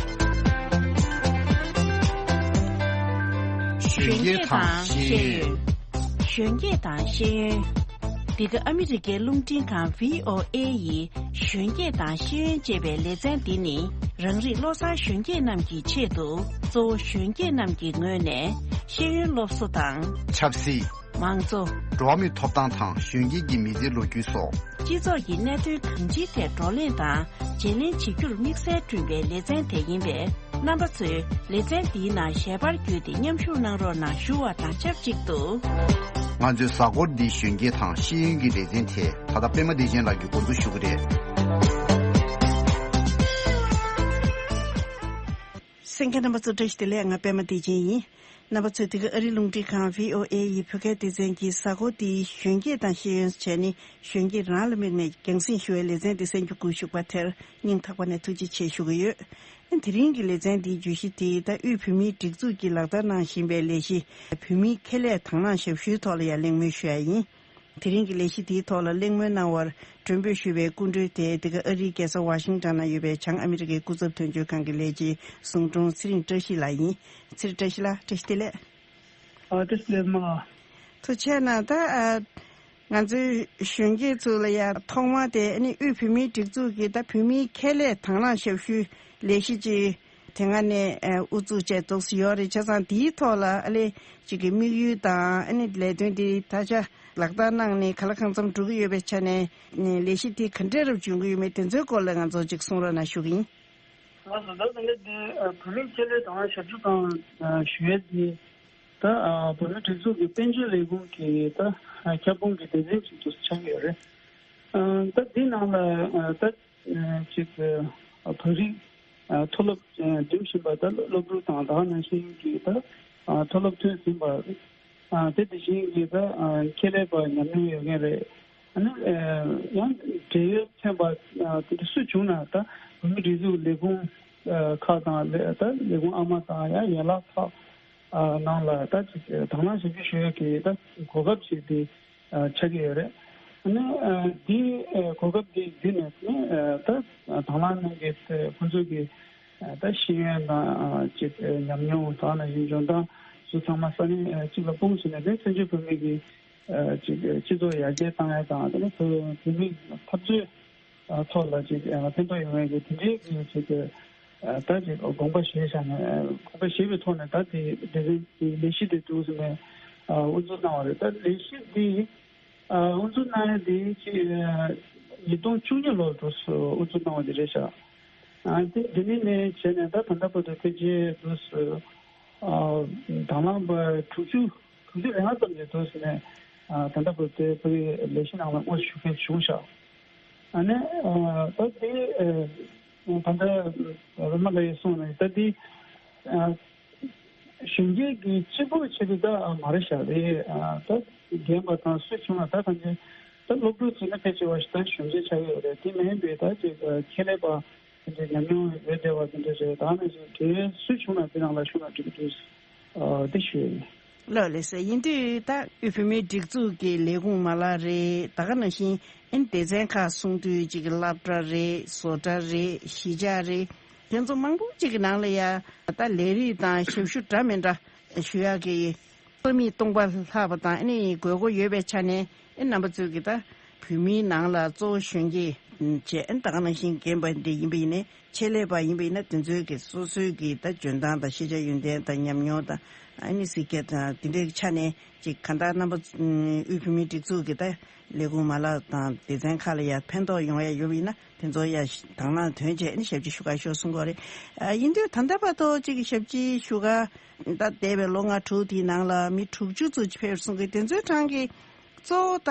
གཞོན་སྐྱེས་དང་ཤེས་ཡོན། གཞོན་སྐྱེས་དང་ཤེས་ཡོན། འདི་ག་ཨ་མི་རི་ཀའི་རླུང་འཕྲིན་ཁང་བྷི་ཨོ་ཨེ་ཡི་གཞོན་སྐྱེས་དང་ཤེས་ཡོན་ཅེས་པའི་ལེ་ཚན་འདི་ནི། རང་རིགས་བློ་བཟང་གཞོན་སྐྱེས་རྣམས་ཀྱི་ཆེད་དུ་གཙོ་བོ་གཞོན་སྐྱེས་རྣམས་ཀྱི་ངོས་ནས་ཤེས་ཡོན་སློབ་གསོ་དང་། ཆབ་སྲིད། མང་གཙོ། འགྲོ་བ་མིའི་ཐོབ་ཐང་དང་གཞོན་སྐྱེས་ཀྱི་མི་ཚེའི་ལོ་རྒྱུས་སོགས། སྤྱི་ཚོགས་ཀྱི་གནད་དོན་གང་ཅིའི་ཐད་བགྲོ་གླེང་དང་བརྗེ་ལེན་བྱེད་རྒྱུར་དམིགས་བསལ་བསྐྲུན་པའི་ལེ་ཚན་དེ་ཡིན་པས། རྣམ་པ་ཚོས་ལེ་ཚན་འདིའི་ནང་ཞལ་པར་བརྒྱུད་དེ་མཉམ་ཞུགས་གནང་རོགས་གནང་ཞུ་བ་དང་ཆབས་ཅིག་ཏུ། ང་ཚོའི་གཟའ་འཁོར་འདིའི་གཞོན་སྐྱེས་དང་ཤེས་ཡོན་གྱི་ལེ་ཚན་དེ་ད་ལྟ་པད་མ་བདེ་ཆེན་ལགས་ཀྱིས་འགོ་འཛུགས་ཞུ་གི་རེད། གསན་མཁན་རྣམ་པ་ཚོ་བཀྲ་ཤིས་བདེ་ལེགས། ང་པད་མ་བདེ་ཆེན་ཡིན། རྣམ་པ་ཚོས་འདི་ག་ཨ་རིའི་རླུང་འཕྲིན་ཁང་བྷི་ཨོ་ཨེ་ཡི་བོད་སྐད་སྡེ་ཚན་གྱི་གཟའ་འཁོར་འདིའི་གཞོན་སྐྱེས་དང་ཤེས་ཡོན་བྱས་ནས་གཞོན་སྐྱེས་རང་ལ་དམིགས་ནས་རྒྱང་སྲིང་ཞུ་བའི་ལེ་ཚན་འདི་གསན་རྒྱུ་བསྒུགས་བཞུགས་པ་དེར་སྙིང་ཐག་པ་ནས་ཐུགས་རྗེ་ཆེ་ཞུ་གི་ཡོད། དེ་རིང་གི་ལེ་ཚན་འདིའི་བརྗོད་གཞི་དེ་ད་དབུས་བོད་མིའི་སྒྲིག་འཛུགས་ཀྱིས་ལག་བསྟར་གནང་བཞིན་པའི་ལས་གཞི་བོད་མིའི་ཁེ་ལས་དང་བླངས་ཞབས་ཞུའི་ཐོག་ལ་ཡང་གླེང་མོལ་ཞུ་ཡ་ཡིན། དེ་རིང་གི་ལས་གཞི་དེའི་ཐོག་ལ་གླེང་མོལ་གནང་བར་མགྲོན་འབོད་ཞུས་པའི་སྐུ་མགྲོན་དེ་འདི་ག་ཨ་རིའི་རྒྱལ་ས་ཝ་ཤིང་ཊོན་ན་ཡོད་པའི་བྱང་ཨ་མི་རི་ཀའི་སྐུ་ཚབ་དོན་གཅོད་ཁང་གི་ལས་བྱེད་ཟུང་དྲུང་ཚེ་རིང་བཀྲ་ཤིས་ལགས་ཡིན། ཚེ་རིང་བཀྲ་ཤིས་ལགས་བཀྲ་ཤིས་བདེ་ལེགས། ཨ་བཀྲ་ཤིས་བདེ་ལེགས་མ། ཐུགས་རྗེ་གནང་། ད་ཨ་ང་ཚོའི་གཞོན་སྐྱེས་ཚོ་ལ་ཡང་ཐོག་མ་དེ་ཨ་ནི་དབུས་བོད་མིའི་སྒྲིག་འཛུགས་ཀྱིས་ད་བོད་མིའི་ཁེ་ལས་དང་བླངས་ཞབས་ཞུའི་ལས་གཞི་ཅིག་དེ་སྔ་ནས་ཨ་དབུ་འཛུགས་བྱས་འདུག་སེ་ཡོད་རེད། བྱས་ཙང་དེའི་ཐོག་ལ་ཨ་ལས་ཅིག་གི་དམིགས་ཡུལ་དང་ཨ་ནི་ལས་དོན་དེ་ད་ཆ་ལག་བསྟར་གནང་ནས་ག་ལ་གང་འཚམ་འགྲོ་གི་ཡོད་པའི་ཆ་ནས་ལས་གཞི་དེ་ག་འདྲས་རབ་འབྱུང་གི་ཡོད་མེད་དེ་ཚོའི་སྐོར་ལ་ང་ཚོ་ཅིག་གསུང་རོགས་གནང་ཞུ་གི་ཡིན། ལགས་སོ། ད་དེ་འདྲ་དེ་བོད་མིའི་ཁེ་ལས་དང་ཞབས་ཞུ་དང་ཞུ་ཡས་དེ་ད་བོད་མིའི་སྒྲིག་འཛུགས་ཀྱི་དཔལ་འབྱོར་ལས་ཁུངས་ཀྱི་ད་ཁྱབ་ཁོངས་ཀྱི་སྡེ་ཚན་ཅིག་ཏུ་ཆགས་ཀྱི་ཡོད་རེད། ད་འདི་ནང་ལ་ད་ཅིག་བོད་རིགས་མཐོ་སློབ་འགྲིམ་བཞིན་པ་ད་སློབ་ཕྲུག་དང་ད་ག་ནང་བཞིན་གྱི་ད་མཐོ་སློབ་ཐོན་ཟིན་པ་དེ་དེ་བཞིན་གྱི་ད་ཁེ་ལས་པ་ཉམས་མྱོང་ཡོད་མཁན་རེད། ཨ་ནི་ཡང་འབྲེལ་ཡོད་ཚན་པ་དེ་འདྲ་སུ་བྱུང་ན་ད་བོད་མིའི་སྒྲིག་འཛུགས་ལས་ཁུངས་ཁག་དང་ད་ལས་ཁུངས་ཨ་མ་དང་ཡང་ཡན་ལག་ཁག་ནང་ལ་ད་ཅིག་དང་བླངས་ཞབས་ཞུ་ཞུ་ཡག་གི་ད་གོ་སྐབས་ཤིག་དེ་ཆགས་ཀྱི་ཡོད་རེད། ཨ་ནི་དེ་གོ་སྐབས་དེ་བརྒྱུད་ནས་ནི་ད་དང་བླངས་གནང་མཁན་ཁོང་ཚོ་གི་ད་ཤེས་ཡོན་དང་ཅིག་ཉམས་མྱོང་དང་ནང་བཞིན་འཇོན་ཐང་སོགས་ཚང་མ་ས་གནས་གཅིག་ལ་སྤུངས་བྱས་ནས་དེ་བཙན་བྱོལ་བོད་མི་གི་ཅིག་སྤྱི་ཚོགས་ཡར་རྒྱས་བཏང་ཡ་དང་དེ་ནས་བོད་མི་འཐབ་རྩོད་ཐོག་ལ་ཅིག་ཕན་ཐོགས་ཡོང་ཡ་གི་དེ་འདྲའི་གི་ཅིག་ད་ཅིག་དགོངས་པ་བཞེས་བཞག་ནས་དགོངས་པ་བཞེས་པའི་ཐོག་ནས་ད་དེ་དེ་རིང་གི་ལས་གཞི་དེ་འདུག་ཟེར་ནས་དབུ་འཛུགས་གནང་བ་རེད། ད་ལས་གཞི་འདི་དབུ་འཛུགས་གནང་ཡ་དེ་ཅིག་ཉིས་སྟོང་བཅུ་གཉིས་ལོར་འདུག་དབུ་འཛུགས་གནང་བ་དེ་རེད་ཤག་ཨ་དེ་དེ་ནས་ནས་བྱས་ནས་ད་ད་ལྟ་བར་དུ་ཕལ་ཆེར་འདུག་སེ་ཨ་དང་བླངས་པ་དྲུག་ཅུ་དྲུག་ཅུ་རེ་ལྔ་ཙམ་ཞིག་འདུག་སེ་ནས་ཨ་ད་ལྟ་བར་དུ་ཕ་གིའི་ལས་གཞི་ནང་ལ་དངོས་སུ་ཞུགས་མཁན་བྱུང་ཤག་ཨ་ནི་ཨ་ད་དེ་ཨ་ད་ལྟ་རོལ་མ་ལགས་ཀྱིས་གསུངས་ནས་ད་དེ་ཨ་གཞོན་སྐྱེས་ཀྱི་གཅིག་པུ་བྱེད་དུས་ད་མ་རེད་ཤག་རེད། ཨ་ད་རྒན་པ་དང་སུ་བྱུང་ན་ད་གང་ཅི་ད་སློབ་ཕྲུག་ཚོ་ནི་ཕལ་ཆེ་བ་ཞིག་ད་གཞོན་སྐྱེས་ཆགས་ཀྱི་ཡོད་རེད། དེ་མིན་པའི་ད་ཅིག་ཁེ་ལས་པ་དེ་འདྲའི་ཉམས་མྱོང་ཡོད་བསྡད་པ་དེ་འདྲ་རེད། ད་ནི་ཅིག་དེ་སུ་བྱུང་ན་དེ་རང་ལ་ཤུགས་ལ་འགྲིག་གི་འདུག་ཨ་དེ་ཞུ་ཡ་ཡིན། ལགས་ལགས་སོ། ཡིན་དུས་ད་དབུས་བོད་མིའི་སྒྲིག་འཛུགས་ཀྱི་ལས་ཁུངས་མ་ལག་རེད། ད་ག་ནང་བཞིན་ཨིན་སྡེ་ཚན་ཁག་གསུང་དུས་ཅིག་སློབ་གྲྭ་རེད། བཟོ་གྲྭ་རེད། གཞིས་ཆགས་རེད། དེ་ཚོ་མང་པོ་ཅིག་གི་ནང་ལ་ཡ་ད་ལས་རིགས་དང་ཞབས་ཞུ་འདྲ་མི་འདྲ་ཞུ་ཡག་གི་རྩ་མེད་སྟོང་པ་ལྷག་པ་དང་ཨ་ནི་དགོས་མཁོ་ཡོད་པའི་ཆ་ནས་ཨ་རྣམ་པ་ཚོས་ཀྱི་ད་བོད་མིའི་ནང་ལ་གཙོ་བོ་གཞོན་སྐྱེས་བྱས་ཨ་ནི་ད་ག་ནང་བཞིན་རྒན་པ་འདི་ཡིན་པ་ཡིན་ནའི་ཆེད་ལས་པ་ཡིན་པ་ཡིན་ན་དེ་ཚོའི་གི་སོ་སོའི་གི་ད་འཇོན་ཐང་དང་ཤེས་བྱ་ཡོན་ཏན་དང་ཉམས་མྱོང་དང་ཨ་ནི་གཟིགས་རྒྱབ་དང་དེ་འདྲའི་ཆ་ནས་ཅིག་གང་ལྟར་རྣམ་པ་དབུས་བོད་མིའི་སྒྲིག་འཛུགས་ཀྱི་ད་ལས་ཁུངས་མ་ལག་དང་སྡེ་ཚན་ཁག་ལ་ཡང་ཕན་ཐོགས་ཡོང་ཡ་ཡོད་པ་ཡིན་ན་དེ་ཚོ་ཡང་དང་བླངས་དོན་བྱས་ཨ་ནི་ཞབས་ཕྱི་ཞུ་ག་ཤོག་གསུང་གི་ཡོད་རེད། ཨ་ཡིན་དུས་ད་ལྟ་བར་དུ་ཅིག་ཞབས་ཕྱི་ཞུ་ག་ད་འདས་པའི་ལོ་ལྔ་དྲུག་དེའི་ནང་ལ་མི་དྲུག་ཅུ་ཙམ་ཅིག་ཕེབས་སོང་གི་དེ་ཚོའི་གྲངས་ཀྱི་གཙོ་བོ་ད་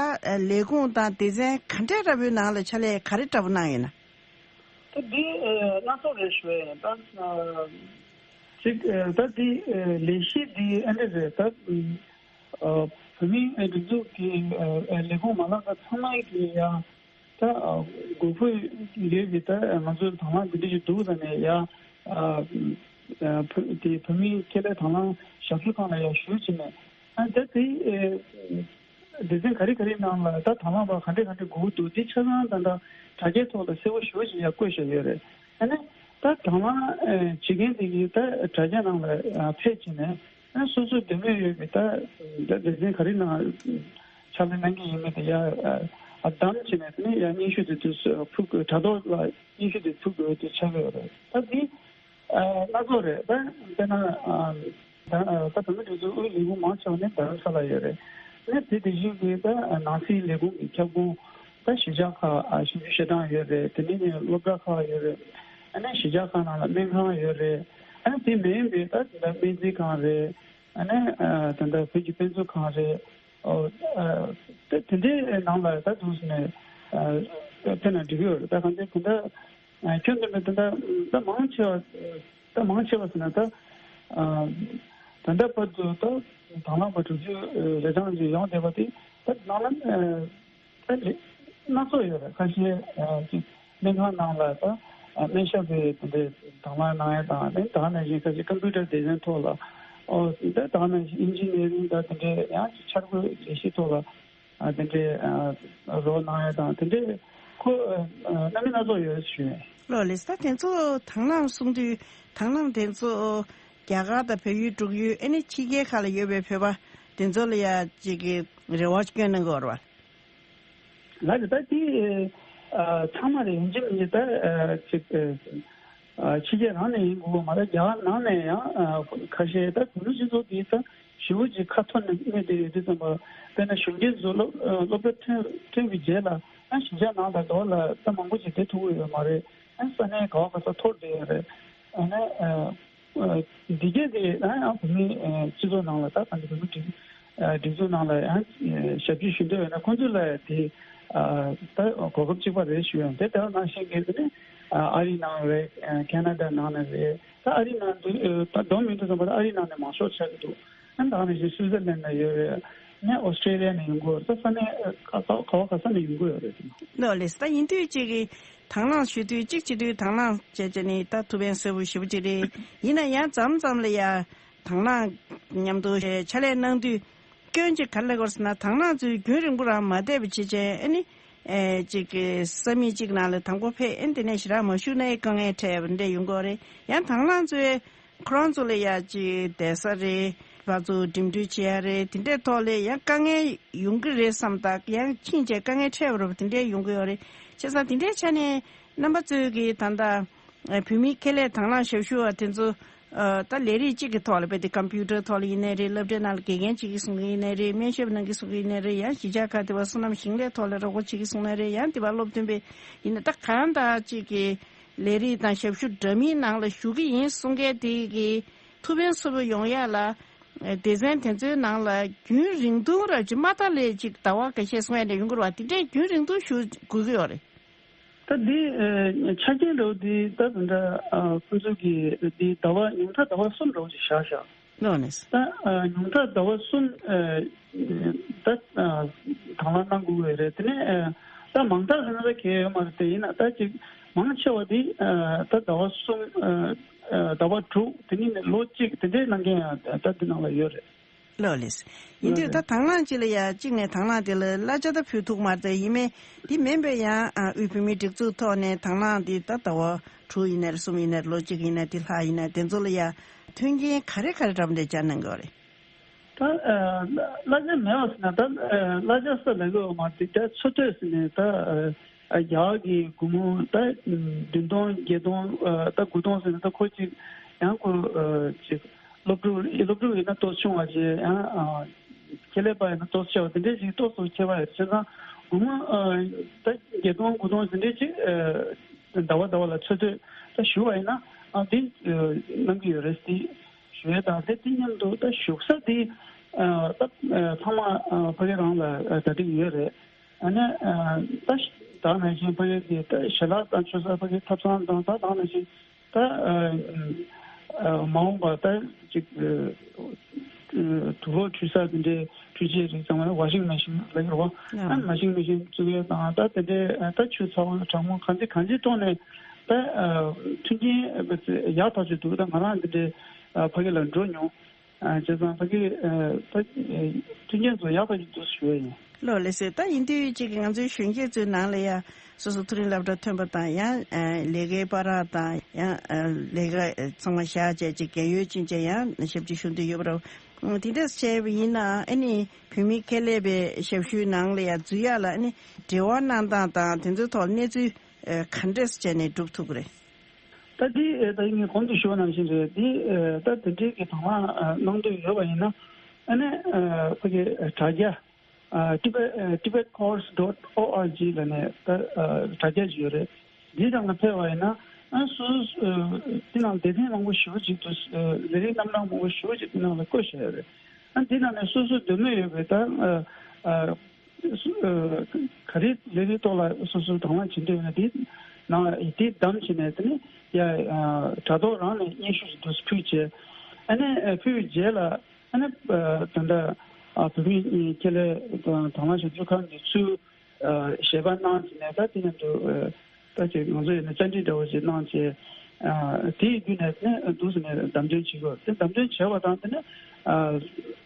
ལས་ཁུངས་དང་སྡེ་ཚན་ག་འདྲའི་འདྲ་པོའི་ནང་ལ་ཕྱག་ལས་ག་རེ་འདྲ་པོ་གནང་ཡོད་ན། ད་འདི་སྣ་ཚོགས་རེད་ཞུ་ཡ་ཡིན། ད་ཅིག་ད་འདི་ལས་གཞི་འདི་ཨ་འདྲ་རེད། ད་བོད་མིའི་སྒྲིག་འཛུགས་ཀྱི་ལས་ཁུངས་མ་ལག་ཚང་མ་གི་ཡ་ད་དགོས་མཁོ་ཡོད་པའི་ད་ང་ཚོ་དང་བླངས་འདི་འདྲ་ཞིག་འདུག་ད་ནས་ཡ་བོད་དེ་བོད་མིའི་ཁེ་ལས་དང་བླངས་ཞབས་ཞུ་ཁང་ལ་ཡ་ཞུས་བྱས་ནས་ཨ་ད་དེ་སྡེ་ཚན་ག་རེ་ག་རེའི་ནང་ལ་ད་དང་བླངས་པ་ག་འདྲ་ག་འདྲ་དགོས་ཀྱི་འདུག་དེ་ཆ་ཚང་ད་ལྟ་དྲ་རྒྱའི་ཐོག་ལ་གསལ་པོ་ཞེ་པོ་ཅིག་ཡ་བཀོད་བཞག་ཡོད་རེད། ཨ་ནི་ད་དང་བླངས་བྱེད་མཁན་དེ་གིས་ད་དྲ་རྒྱ་ནང་ལ་ཕེབས་བྱས་ནས་ཨ་སོ་སོའི་འདོད་མོས་ཡོད་པའི་ད་ད་སྡེ་ཚན་ག་རེ་ནང་ཕྱག་ལས་གནང་གི་ཡིན་མིན་དེ་ཡ་ཨ་བདམས་བྱས་ནས་དེ་ནས་ཡ་སྙན་ཞུ་དེ་དུས་ཕུལ་དགོས། དྲ་ཐོག་ལ་སྙན་ཞུ་དེ་ཕུལ་དགོས་དེ་ཆགས་ཡོད་རེད། ད་འདི་སྣ་ཚོགས་རེད། ད་དཔེར་ན་ད་ད་བོད་མིའི་སྒྲིག་འཛུགས་དབུས་ལས་ཁུངས་མང་ཆེ་བ་ནི་རྡ་རམ་ས་ལ་ཡོད་རེད། ཨ་ནི་དེ་དེ་བཞིན་གྱི་ད་ནང་སྲིད་ལས་ཁུངས་ཀྱི་ཁྱབ་ཁོངས་ད་གཞིས་ཆགས་ཁག་ཞིབ་འཇུག་བྱེད་སྟངས་ཡོད་རེད། དེ་ནས་ནི་སློབ་གྲྭ་ཁག་ཡོད་རེད། ཨ་ནི་གཞིས་ཆགས་ཁག་ནང་ལ་སྨན་ཁང་ཡོད་རེད། ཨ་ནི་དེ་མིན་པའི་ད་ད་སྨན་རྩིས་ཁང་རེད། ཨ་ནི་ད་ད་བོད་ཀྱི་དཔེ་མཛོད་ཁང་རེད། ཨོ་ཨ་དེ་དེ་འདྲའི་ནང་ལ་ད་འདུག་ཟེར་ནས་ཨ་ཕེབས་ན་འགྲིག་གི་ཡོད་རེད། ད་གང་ཅི་དེ་འདྲ་ཨ་ཁྱོན་བསྡོམས་པའི་དེ་འདྲ་ད་མང་ཆེ་བ་ད་མང་ཆེ་བ་ཟེར་ན་ད་ཨ་ ད་ལྟ་བར་དུ་ད་དང་བླངས་པ་དྲུག་ཅུ་ལས་གྲངས་ཅིག་ཡོང་བསྡད་པ་དེ་ད་ནང་ལ་ད་རེད། སྣ་ཚོགས་ཡོད་རེད། ཁ་ཤས་ཅིག་སྨན་ཁང་ནང་ལ་ད་སྨན་ཞབས་པའི་དེ་འདྲའི་དང་བླངས་གནང་ཡ་དང་། ཨ་ནི་ད་ག་ནང་བཞིན་ཁ་ཤས་ཀམ་པུ་ཊར་སྡེ་ཚན་ཐོག་ལ། ཨོ་ད་ག་ནང་བཞིན་ཨིན་ཇི་ནི་ཡ་རིང་དང་དེ་འདྲའི་ཡང་ཅིག་འཆར་འགོད་ལས་གཞི་ཐོག་ལ་དེ་འདྲའི་རོགས་གནང་ཡ་དང་དེ་འདྲའི་ཁོ་རྣམ་པ་སྣ་ཚོགས་ཡོད་ཞུ་ཡ། ལགས་ལགས། ད་དེ་ཚོ་དང་བླངས་གསུང་དུས་དང་བླངས་དེ་ཚོ་རྒྱ་གར་དང་བལ་ཡུལ་འབྲུག་ཡུལ་ཨ་ནི་ཕྱི་རྒྱལ་ཁག་ལ་ཡོད་པའི་བོད་པ་དེ་ཚོ་ལ་ཡ་ཅིག་གི་རེ་བ་སྐྱོན་གནང་གི་ཡོད་རེད་བ། ལགས་རེད། ད་དེ་ཚང་མ་རེད། ཡིན་གཅིག་མིན་གཅིག་ད་ཅིག་ཕྱི་རྒྱལ་རང་ནས་ཡིན་དགོས་པ་མ་རེད། རྒྱ་གར་ནང་ནས་ཡང་ཁ་ཤས་ད་བོད་མི་སྤྱི་ཚོགས་དེ་ད་ཞེ་པོ་ཅིག་ཁ་འཐོར་ནས་གནས་བསྡད་ཡོད་དུས་ཙམ་པ། དཔེར་ན་གཞོན་སྐྱེས་ཚོ་སློབ་སློབ་གྲྭ་ཐོན་ཐོན་པའི་རྗེས་ལ་ཨ་གཞིས་ཆགས་ནང་དང་འདྲ་བ་ལ་ད་མང་པོ་ཅིག་བསྡད་ཐུབ་ཀྱི་ཡོད་མ་རེད། ཨ་ས་གནས་ག་བ་ག་ས་འཐོར་བསྡད་ཡོད་རེད། ཨ་ནི་འདི་གས་དེ་ཨ་ཡང་བོད་མི་སྤྱི་ཚོགས་ནང་ལ་ད་ག་འདི་བོད་མི་སྒྲིག་སྒྲིག་འཛུགས་ནང་ལ་ཡང་ཞབས་ཕྱི་ཞུ་འདོད་ཡོད་ན་ཁོང་ཚོ་ལ་དེ་ད་གོ་སྐབས་གཅིག་པ་རེད་ཞུ་ཡང་། དེ་ལྟར་ནང་བཞིན་གྱི་དེ་ནི་ཨ་རིའི་ནང་རེད། ཁེ་ན་ཌ་ནང་ནས་རེད། ད་ཨ་རིའི་ནང་དུ་ད་བསྡོམས་ཡོང་དུས་ཙམ་པ་ད་ཨ་རིའི་ནང་ནས་མང་ཤོས་ཆགས་ཀྱི་འདུག་ཨ་ནི་ད་ག་ནང་བཞིན་སུའི་ཙར་ལན་ནས་ཡོད་རེད། ནས་ཨོ་སི་ཀྲེ་ལི་ཡ་ནས་ཡོང་གི་ཡོད་རེད། ད་ས་གནས་ག་ག་བ་ག་ས་ནས་ཡོང་གི་ཡོད་རེད། ལགས་ལགས། ད་ཡིན་དུས་གཅིག་གི་དང་བླངས་ཞུ་དུས་གཅིག་བྱེད་དུས་དང་བླངས་བྱས་བྱས་ནས་ད་ཐུགས་ཕན་གསོས་པོ་ཞེ་པོ་ཅིག་རེད། ཡིན་ན་ཡང་མཚམས་མཚམས་ལ་ཡ་དང་བླངས་མཉམ་དུ་ཕྱག་ལས་གནང་དུས་སྐྱོན་ཅིག་ག་རེ་སླེབས་ཀྱི་ཡོད་ཟེར་ན། དང་བླངས་ཚོས་རྒྱུན་རིང་པོ་རང་མ་བསྡད་པ་བྱེད་བྱས་ཨ་ནི་ཨེ་ཅིག་གི་ས་མིག་ཅིག་ནང་ལ་དང་པོ་ཕེབས། ཨ་ནི་དེ་ནས་ཞེ་དྲག་མ་བཞུགས་ན་ཡང་དཀའ་ངལ་འཕྲད་པ་འདྲ་ཡོང་གི་ཡོད་རེད། ཡང་དང་བླངས་ཚོས་ཁོ་རང་ཚོ་ལ་ཡ་ཅིག་བསྡད་ས་རེད། ཕར་ཚུར་འགྲིམ་འགྲུལ་བྱེད་ཡ་རེད། དེ་འདྲའི་ཐོག་ལ་ཡང་དཀའ་ངལ་ཡོང་གི་རེད་བསམ། ད་ཡང་ཕྱིན་ཆད་དཀའ་ངལ་འཕྲད་པ་རེད་པ། དེ་འདྲའི་ཡོང་གི་ཡོད་རེད། བྱས་ཙང་དེ་འདྲའི་ཆ་ནས་རྣམ་པ་ཚོས་ཀྱི་ད་ལྟ་བོད་མིའི་ཁེ་ལས་དང་བླངས་ཞབས་ཞུ་བ་དེ་ཚོ་ད་ལས་རིགས་གཅིག་གི་ཐོག་ལ་དཔེ་དེ་ཀམ་པུ་ཊར་ཐོག་ལ་ཡིན་ནའི་རེད། སློབ་གྲྭའི་ནང་ལ་དགེ་རྒན་བྱེད་ཀྱི་གསུང་གི་ཡིན་ནའི་རེད། སྨན་ཞབས་གནང་གི་གསུང་གི་ཡིན་ནའི་རེད། ཡང་གཞིས་ཆགས་ཁག་དེ་བ་སོ་ནམ་ཞིང་ལས་ཐོག་ལ་རོགས་པ་བྱེད་ཀྱི་གསུང་ནའི་རེད། ཡང་དེ་བ་སློབ་སྟོན་པའི་ཡིན་ན་ད་གང་ལྟར་གཅིག་གི་ལས་རིགས་དང་ཞབས་ཞུ་འདྲ་མིན་ནང་ལ་ཞུགས་ཀྱི་ཡིན་གསུང་མཁན་དེ་གི་ཐུགས་ཕན་གསོས་པོ་ཡོང་ཡ་ལ། སྡེ་ཚན་དེ་ཚོའི་ནང་ལ་རྒྱུན་རིང་ཐུང་ར་ཅིག་མ་མཐའ་ལས་ཅིག་ཟླ་བ་འགའ་ཤས་སོང་ཡ་འདྲ་ཡོང་གི་རེད་བ། དེ་འདྲའི་རྒྱུན་རིང་ཐུང་ཞུ་དགོས་ཀྱི་ཡོད་རེད། ད་འདི་ཆ་རྐྱེན་འདྲ་བོ་འདི་ད་དེ་འདྲ་ཁོ་ཚོ་གི་འདི་ཟླ་བ་ཉུང་མཐའ་ཟླ་བ་གསུམ་འདྲ་བོ་ཅིག་བཞག་བཞག་ལོ་ནས། ད་ཉུང་མཐའ་ཟླ་བ་གསུམ་ད་དང་བླངས་གནང་དགོས་ཀྱི་རེད། དེ་ནས་ད་མང་མཐའ་ཟེར་ན་ད་གལ་ཡོད་མ་རེད། དེ་ཡིན་ན་ད་ཅིག་མང་ཆེ་བ་འདི་ད་ཟླ་བ་གསུམ་ཟླ་བ་དྲུག་དེ་ནས་ལོ་གཅིག་དེ་འདྲའི་གནང་མཁན་ཡང་ད་འདི་ནང་ལ་ཡོད་རེད། ལོ་ལེས། ཡིན་དུས་ད་དང་བླངས་གཅིག་ལ་ཡ་གཅིག་ནས་དང་བླངས་དེ་ལ་གླ་ཆ་ད་ཕུལ་ཐུབ་མ་རེད། ཡིན་མིན་འདི་མིན་པའི་ཡང་དབུས་བོད་མིའི་སྒྲིག་འཛུགས་ཐོག་ནས་དང་བླངས་འདི་ད་ཟླ་བ་དྲུག་ཡིན་ནའི་གསུམ་ཡིན་ནའི་ལོ་གཅིག་ཡིན་ནའི་འདི་ལྷག་ཡིན་ནའི་དེ་ཚོ་ལ་ཡ་མཐུན་རྐྱེན་ག་རེ་ག་རེ་འདྲ་མི་འདྲ་སྦྱར་གནང་དགོས་རེད། ད་གླ་ཆ་མེད་པ་ཟེར་ན་ད་གླ་ཆ་ས་ལ་གོ་མ་དེ་ད་འཚོ་སྡོད་ཟེར་ནས་ད་རྒྱ་གར་གྱི་སྒོར་མོ་ད་བདུན་སྟོང་བརྒྱད་སྟོང་ད་དགུ་སྟོང་ཟེར་ནས་ད་ཁོ་གཅིག་ཡང་ཁོ་གཅིག་སློབ་ཕྲུག་སློབ་ཕྲུག་ཡིན་ན་ཏོག་ཆུང་བ་ཞིག་ཡང་ཁེ་ལས་པ་ཡིན་ན་ཏོག་ཆེ་བ་དེ་འདྲས་ཞིག་ཏོག་ཙམ་ཁྱད་པར་ཡོད། བྱས་ཙང་སྒོར་མོ་ད་བརྒྱད་སྟོང་དགུ་སྟོང་དེ་འདྲས་ཅིག་ཟླ་བ་ཟླ་བ་ལ་འཚོ་སྡོད་ད་ཞུ་བ་ཡིན་ན་འདི་གནང་གི་ཡོད་རེད། དེ་ཞུ་ཡས་དང་དེ་དེ་མཉམ་དུ་ད་བཞུགས་ས་དེ་ད་ཚང་མ་ཕ་གི་རང་ལ་གྲ་སྒྲིག་ཡོད་རེད། ཨ་ནི་ད་ད་ནང་བཞིན་ཕ་གི་གི་ད་ཞལ་ལག་དང་མཆོད་ས་ཕ་གི་ཐབ་ཚང་དང་ད་ད་ནང་བཞིན། ད་མ་འོངས་པ་ད་ཅིག་དུག་ལོག་འཁྲུད་ས་དེ་འདྲའི་འཁྲུད་ཆས་རིགས་ཚང་མ་ལ་ཝ་ཤིང་མེ་ཤིན་ལབ་ཀྱི་རེད་བ། ཨ་ཝ་ཤིང་མེ་ཤིན་བཙུགས་ཡས་དང་ད་དེ་འདྲའི་ད་ཆུ་ཚ་བོ་གྲང་མོ་གང་ཅི་གང་ཅིའི་ཐོག་ནས་ད་མཐུན་རྐྱེན་ཡག་ཐག་ཆོད་འདུག་ད་ང་རང་དེ་འདྲའི་ཕ་གི་ལ་འགྲོ་མྱོང་། བྱས་ཙང་ཕ་གི་ད་མཐུན་རྐྱེན་ཚོ་ཡག་ཐག་ཆོད་འདུག་ཞུ་ཡས་ཡིན། ལོ་ལེགས་སེ། ད་ཡིན་དུས་གཅིག་གི་ང་ཚོའི་གཞོན་སྐྱེས་ཚོའི་ནང་ལ་ཡ་སོ་སོ་མཐོ་རིམ་སློབ་གྲྭ་ཐོན་པ་དང་ཡང་ལས་ཀའི་བར་དང་ཡང་ལས་ཀ་ཚང་མ་བཞག་བྱས་ཅིག་རྒན་ཡོལ་ཕྱིན་བྱས་ཡང་ཞབས་ཕྱི་ཞུ་འདོད་ཡོད་པ་རེད། དེ་འདྲ་བྱས་པ་ཡིན་ན་ཨ་ནི་བོད་མི་ཁེ་ལས་པའི་ཞབས་ཞུའི་ནང་ལ་ཡ་འཛུལ་ཡག་ལ་ཨ་ནི་འབྲེལ་བ་གནང་སྟངས་དང་དེ་ཚོའི་ཐོག་གནས་ཚུལ་ག་འདྲས་བྱས་ནས་སྒྲུབ་ཐུབ་ཀྱི་རེད། ད་འདི་ད་ངས་གོང་དུ་ཞུས་པ་ནང་བཞིན་རེད། འདི་ད་དེ་འདྲའི་གི་དང་བླངས་གནང་འདོད་ཡོད་པ་ཡིན་ན་ཨ་ནི་ཕ་གི་དྲ་རྒྱ། ཨ། Tibet Tibet Course dot org ལབ་ནས་ད་ཨ་དྲ་རྒྱ་ཞིག་ཡོད་རེད། འདིའི་ནང་ལ་ཕེབས་པ་ཡིན་ན་ཨ་སོ་སོ་ཨ་འདི་ནང་སྡེ་ཚན་མང་པོ་ཞེ་པོ་ཅིག་འདུག་ཨ་ལས་རིགས་རྣམ་གྲངས་མང་པོ་ཞེ་པོ་ཅིག་འདི་ནང་ལ་བཀོད་བཞག་ཡོད་རེད། ཨ་འདི་ནང་ནས་སོ་སོ་འདོད་མོས་ཡོད་པའི་ད་ཨ་ཨ་སུ་ཨ་ག་རེ་ལས་རིགས་ཐོག་ལ་སོ་སོ་དང་བླངས་བྱེད་འདོད་ཡོད་ན་འདི་ནང་ལ་འདི་བདམས་བྱས་ནས་དེ་ནས་ཡ་ཨ་དྲ་ཐོག་རང་ནས་སྙན་ཞུ་ཞིག་འདུག་ཕུལ་བྱས། ཨ་ནི་ཕུལ་བའི་རྗེས་ལ་ཨ་ནི་ད་ལྟ་བོད་མིའི་ཁེ་ལས་དང་དང་བླངས་ཞབས་ཞུ་ཁང་གི་ཚུལ་ཞལ་པར་གནང་ཟིན་ནས། ད་དེ་ནས་འདུག་ད་ཅིག་ང་ཚོ་ཡིན་ན་བཅར་འདྲི་འདྲ་བོ་ཞིག་གནང་བྱས། དེའི་བརྒྱུད་ནས་ནི་འདུག་ཟེར་ནས་བདམས་ཐོན་བྱེད་དགོས། དེ་བདམས་ཐོན་བྱས་པ་དང་དེ་ནས་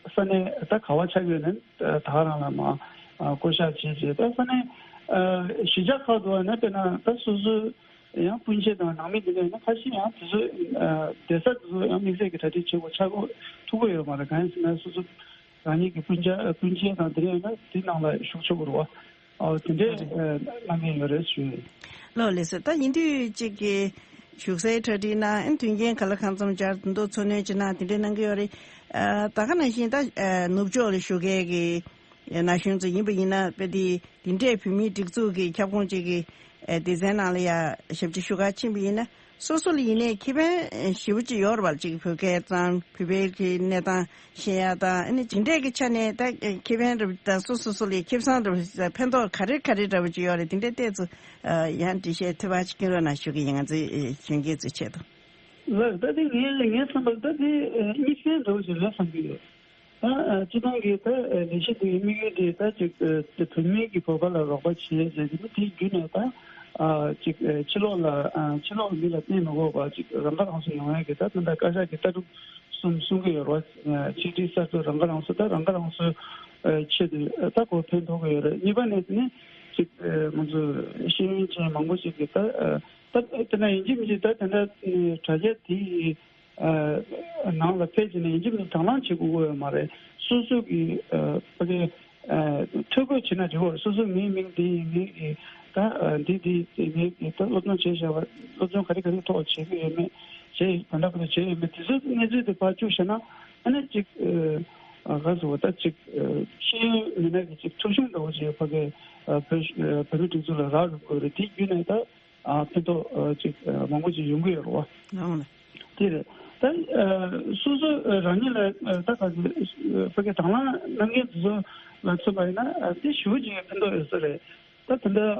ས་གནས་ད་ག་བ་ཆགས་ཡོད་ནས་ད་ག་རང་ལ་མ་བསྐོ་བཞག་བྱས་བྱས། ད་ས་གནས་གཞིས་ཆགས་ཁག་ཏུ་ནི་དཔེར་ན་ད་སོ་སོའི་ཡང་སྤུན་མཆེད་དང་ནང་མི་དེ་འདྲ་ཡིན་ན་ཁ་ཤས་ཡང་དེ་ཚོ་བསྡད་ས་དེ་ཚོ་ཡང་དམིགས་བསལ་གྱི་གྲ་སྒྲིག་བྱེད་དགོས་ཆགས་དགོས་ཐུག་གི་ཡོད་མ་རེད། གང་ཡིན་ཟེར་ན་སོ་སོ་རང་ཉིད་ཀྱི་སྤུན་ཆ་སྤུན་མཆེད་དང་དེ་འདྲ་ཡིན་ན་དེ་ནང་ལ་ཞུགས་ཆོག་གི་རེད་བ། ཨོ་དེ་འདྲས་གནང་མཁན་ཡོད་རེད་ཞུ། ལགས་ལགས་སོ། ད་ཡིན་དུས་གཅིག་གི་བཞུགས་སའི་གྲ་སྒྲིག་གནང་། དོན་རྐྱེན་ག་ལ་གང་འཚམ་སྦྱར་དེ་འདུག་འཚོ་སྣོན་ཅིག་གནང་དེ་འདྲས་གནང་གི་ཡོད་རེད། ད་ག་ནང་བཞིན་ད་ནུབ་ཕྱོགས་ལ་བཞུགས་མཁན་གྱི་ན་གཞོན་ཚོ་ཡིན་པ་ཡིན་ན་དཔེ་དེ་དེ་འདྲས་བོད་མིའི་སྒྲིག་འཛུགས་ཀྱི་ཁྱབ་ཁོངས་གཅིག་གི་སྡེ་ཚན་ནང་ལ་ཡ་ཞབས་ཕྱི་ཞུ་ག་ཕྱིན་པ་ཡིན་ན། སོ་སོ་ལ་ཡིན་ནའི་ཁེ་ཕན་ཞེ་པོ་ཅིག་ཡོད་རེད་བ། ཅིག་བོད་སྐད་ཙམ་བོད་པའི་གི་གནས་སྟངས་ཤེས་ཡ་དང་། ཨ་ནི་ཇི་འདྲས་ཀྱི་ཆ་ནས་ད་ཁེ་ཕན་རེད་ད་སོ་སོ་སོ་ལ་ཁེ་བཟང་རེད་ཕན་ཐོགས་ག་རེ་ག་རེ་འདྲ་བོ་ཅིག་ཡོད་རེད། དེ་འདྲས་ཏོག་ཙམ་ཡང་འགྲེལ་བཤད་ཐུབ་པ་ཅིག་སྐྱོན་རོགས་གནང་ཞུ་གི་ཡིན། ང་ཚོའི་གཞོན་སྐྱེས་ཚོའི་ཆེད་དུ། ལགས། ད་དེ་ངས་ངའི་བསམ་པར་ད་དེ་གཉིས་ཕན་འདྲ་བོ་ཞིག་རེད་བསམ་གྱི་ཡོད། ད་སྤྱི་བཏང་གི་ད་ལས་གཞི་འདིའི་དམིགས་ཡུལ་དེ་ད་ཅིག་བོད་མི་གི་བོད་པ་ལ་རོགས་པ་བྱེད་ཟེར་གྱི་མི་དེའི་བརྒྱུད་ནས་ད་ཅིག་ཕྱི་ལོགས་ལ་ཕྱི་ལོགས་མི་ལ་བརྟེན་མི་དགོས་པ་ཅིག་རང་ཁ་རང་གསོ་ཡོང་ཡ་གི་ད་ད་ལྟ་བཀའ་ཤག་གི་ལྟ་གྲུབ་གསུམ་གསུང་གི་ཡོད་རེད་བ། ཆིག་སྒྲིལ་གསར་གཏོད་རང་ཁ་རང་གསོ། ད་རང་ཁ་རང་གསོའི་ཆེད་དུ་ད་གོ་ཕན་ཐོགས་ཀྱི་ཡོད་རེད། གཉིས་པ་ནས་ནི་ཅིག་ང་ཚོ་ཤེས་ཡོན་ཅན་མང་པོ་ཞིག་གིས་ད་ད་དེ་ན་ཡིན་གཅིག་མིན་གཅིག་ད་དེ་འདྲ་དྲ་རྒྱ་དེ་ཡི་ནང་ལ་ཕལ་ཆེར་ནས་ཡིན་གཅིག་མིན་གཅིག་དང་བླངས་བྱེད་དགོས་ཀྱི་ཡོད་མ་རེད། སོ་སོ་གི་ཕ་གི་ཐོ་འགོད་བྱེད་ན་འགྲིག་གི་རེད། སོ་སོ་ངའི་མིང་འདི་ཡིན། ངའི་གི་ད་འདི་འདི་ངའི་གི་ད་སློབ་སྦྱོང་བྱས་བཞག་པ། སློབ་སྦྱོང་ག་རེ་ག་རེ་ཐོག་བྱེད་ཀྱི་ཡོད་མེད། བྱས་ག་འདྲ་ག་འདྲ་བྱས་ཡོད་མེད། དེ་ཚོ་གནས་ཚུལ་དེ་ཕར་བཅུག་བཞག་ན་ཨ་ནི་ཅིག་ག་ཟེར་བ་ད་ཅིག་ཤེས་ཡོན་མི་སྣ་གི་ཅིག་ཐོ་གཞུང་འདྲ་བོ་ཅིག་ཕ་གི་བོད་བོད་མི་སྒྲིག་འཛུགས་ལ་རག་རུ་དགོས་རེད། དེ་བརྒྱུད་ནས་ད། ཕན་ཐོགས་ཅིག་མང་པོ་ཅིག་ཡོང་གི་ཡོད་རེད་བ། ལགས་ལགས། དེ་རེད། ད་སོ་སོ་རང་ཉིད་ལ་ད་ག་ཚོད་ཕ་གི་དང་བླངས་གནང་མཁན་དེ་ཚོ་ལ་མཚོན་པ་ཡིན་ན་དེ་ཞེ་པོ་ཅིག་ཕན་ཐོགས་ཡོད་ས་རེད། ད་དེ་འདྲ་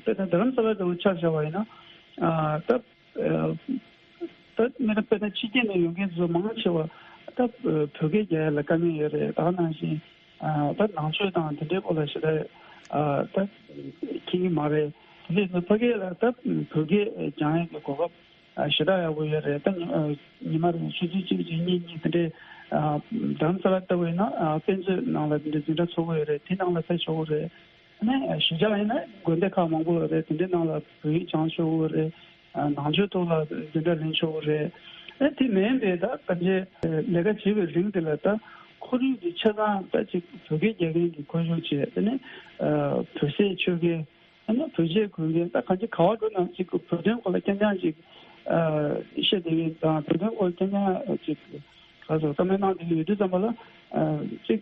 དཔེར་ན་རྡ་རམ་ས་ལ་འདྲ་བོ་ཆ་བཞག་པ་ཡིན་ན་ད་ད་མི་ལ་དཔེར་ན་ཕྱི་རྒྱལ་ནས་ཡོང་མཁན་དེ་ཚོ་མང་ཆེ་བ་ད་བོད་སྐད་རྒྱག་ཡ་ལ་དཀའ་ངལ་ཡོད་རེད། ད་ག་ནང་བཞིན། ད་ནང་ཆོས་དང་དེ་འདྲའི་སྐོར་ལ་ཞེ་དྲག་ད་མཁྱེན་གྱི་མ་རེད། དེ་འདྲའི་ཕ་གི་ལ་ད་བོད་སྐད་སྦྱང་ཡས་ཀྱི་གོ་སྐབས་ཞེ་དྲག་ཡག་པོ་ཡོད་རེད། ད་ཉི་མ་རེ་ཆུ་ཚོད་གཅིག་གཅིག་གཉིས་གཉིས་དེ་འདྲའི་རྡ་རམ་ས་ལ་ལྟ་བུ་ཡིན་ན་དཔེ་མཛོད་ནང་ལ་དེ་འདྲའི་འཛིན་གྲྭ་ཚོགས་ཀྱི་ཡོད་རེད། དེ་ནང་ལ་ཕེབས་ཆོག་གི་རེད། ཨ་ནི་གཞིས་ཆགས་ཡིན་ན་དགོན་སྡེ་ཁག་མང་པོ་ཡོད་རེད། དེ་འདྲའི་ནང་ལ་བོད་ཡིག་སྦྱང་ཆོག་གི་རེད། ནང་ཆོས་ཐོག་ལ་འཛིན་གྲྭ་ལེན་ཆོག་གི་རེད། ཨ་དེ་མིན་པའི་ད་གང་ཅི་ལས་ཀ་བྱེད་པའི་རིང་དེ་ལ་ད་ཁོར་ཡུག་དེ་ཆ་ཚང་ད་ཅིག་བོད་སྐད་རྒྱག་མཁན་གྱི་ཁོར་ཡུག་བྱས། དེ་ནས་བོད་ཟས་མཆོད་མཁན། ཨ་ནི་བོད་ཆས་གོན་མཁན། ད་གང་ཅི་ག་བ་འགྲོ་ན་ཅིག་བོད་དོན་སྐོར་ལ་རྐྱང་རྐྱང་ཅིག་བཤད་བསྡད་མཁན་དང་། བོད་དོན་སྐོར་རྐྱང་རྐྱང་ཅིག་ག་ཚོད་བཀའ་མོལ་གནང་བསྡད་མཁན་ཡོད་དུས་ཙམ་པ་ལ་ཅིག་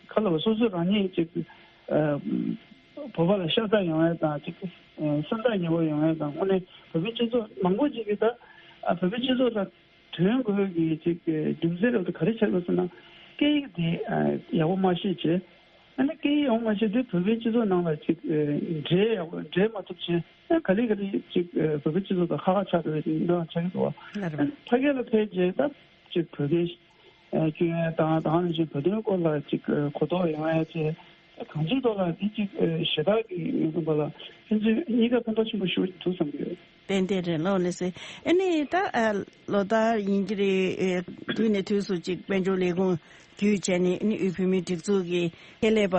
ག་ལ་བ་སོ་སོ་རང་ཉིད་ཅིག་བོད་པ་ལ་ཤ་ཚ་ཡོང་ཡ་དང་། ཅིག་སེམས་ཐག་ཉེ་པོ་ཡོང་ཡ་དང་། དངོས་གནས་བོད་པའི་སྤྱི་ཚོགས་མང་པོ་ཅིག་གིས་ད་བོད་པའི་སྤྱི་ཚོགས་ལ་དོན་དགོས་ཀྱི་ཅིག་རྒྱུ་མཚན་རབ་ཏུ་ག་རེ་ཆགས་ཡོད་ཟེར་ན། སྐད་ཡིག་དེ་ཡག་པོ་མ་ཤེས་བྱས། ཨ་ནི་སྐད་ཡིག་ཡག་པོ་མ་ཤེས་དུས་བོད་པའི་སྤྱི་ཚོགས་ནང་ལ་ཅིག་འདྲེས་ཡག་པོ་འདྲེས་མ་ཐུབ་བྱས། ཨ་ག་ལེ་ག་ལེ་ཅིག་བོད་པའི་སྤྱི་ཚོགས་དང་ཁ་ཁ་ཆགས་འགྲོ་བའི་འདྲ་ཆགས་ཀྱི་འདུག་བ། ལགས་རེད། ཨ་ཕ་གི་ལ་ཕེབས་རྗེས་ད་ཅིག་བོད་སྐད་སྐྱོན་ཡ་དང་། ད་ག་ནང་བཞིན་བོད་དོན་སྐོར་ལ་ཅིག་གོ་རྟོགས་ཡོང་ཡ་བྱས། ད་གང་ཅིའི་ཐོག་ལ་འདི་ཅིག་ཞེ་དྲག་གི་ངོས་འཛིན་པ་ལ་ཕན་ཚུན་གཉིས་ཀ་ཕན་ཐོགས་ཆེན་པོ་ཞེ་པོ་ཅིག་འདུག་བསམ་གྱི་ཡོད། ཏན་ཏན་རེད། ལགས་ལགས་སེ། ཨ་ནི་ད་ལོ་ལྟར་ཡིན་གྱི་རེད། དུས་ནས་དུས་སུ་ཅིག་དཔལ་འབྱོར་ལས་ཁུངས་བརྒྱུད་བྱས་ནས་ཨ་ནི་དབུས་བོད་མིའི་སྒྲིག་འཛུགས་ཀྱི་ཁེ་ལས་པ་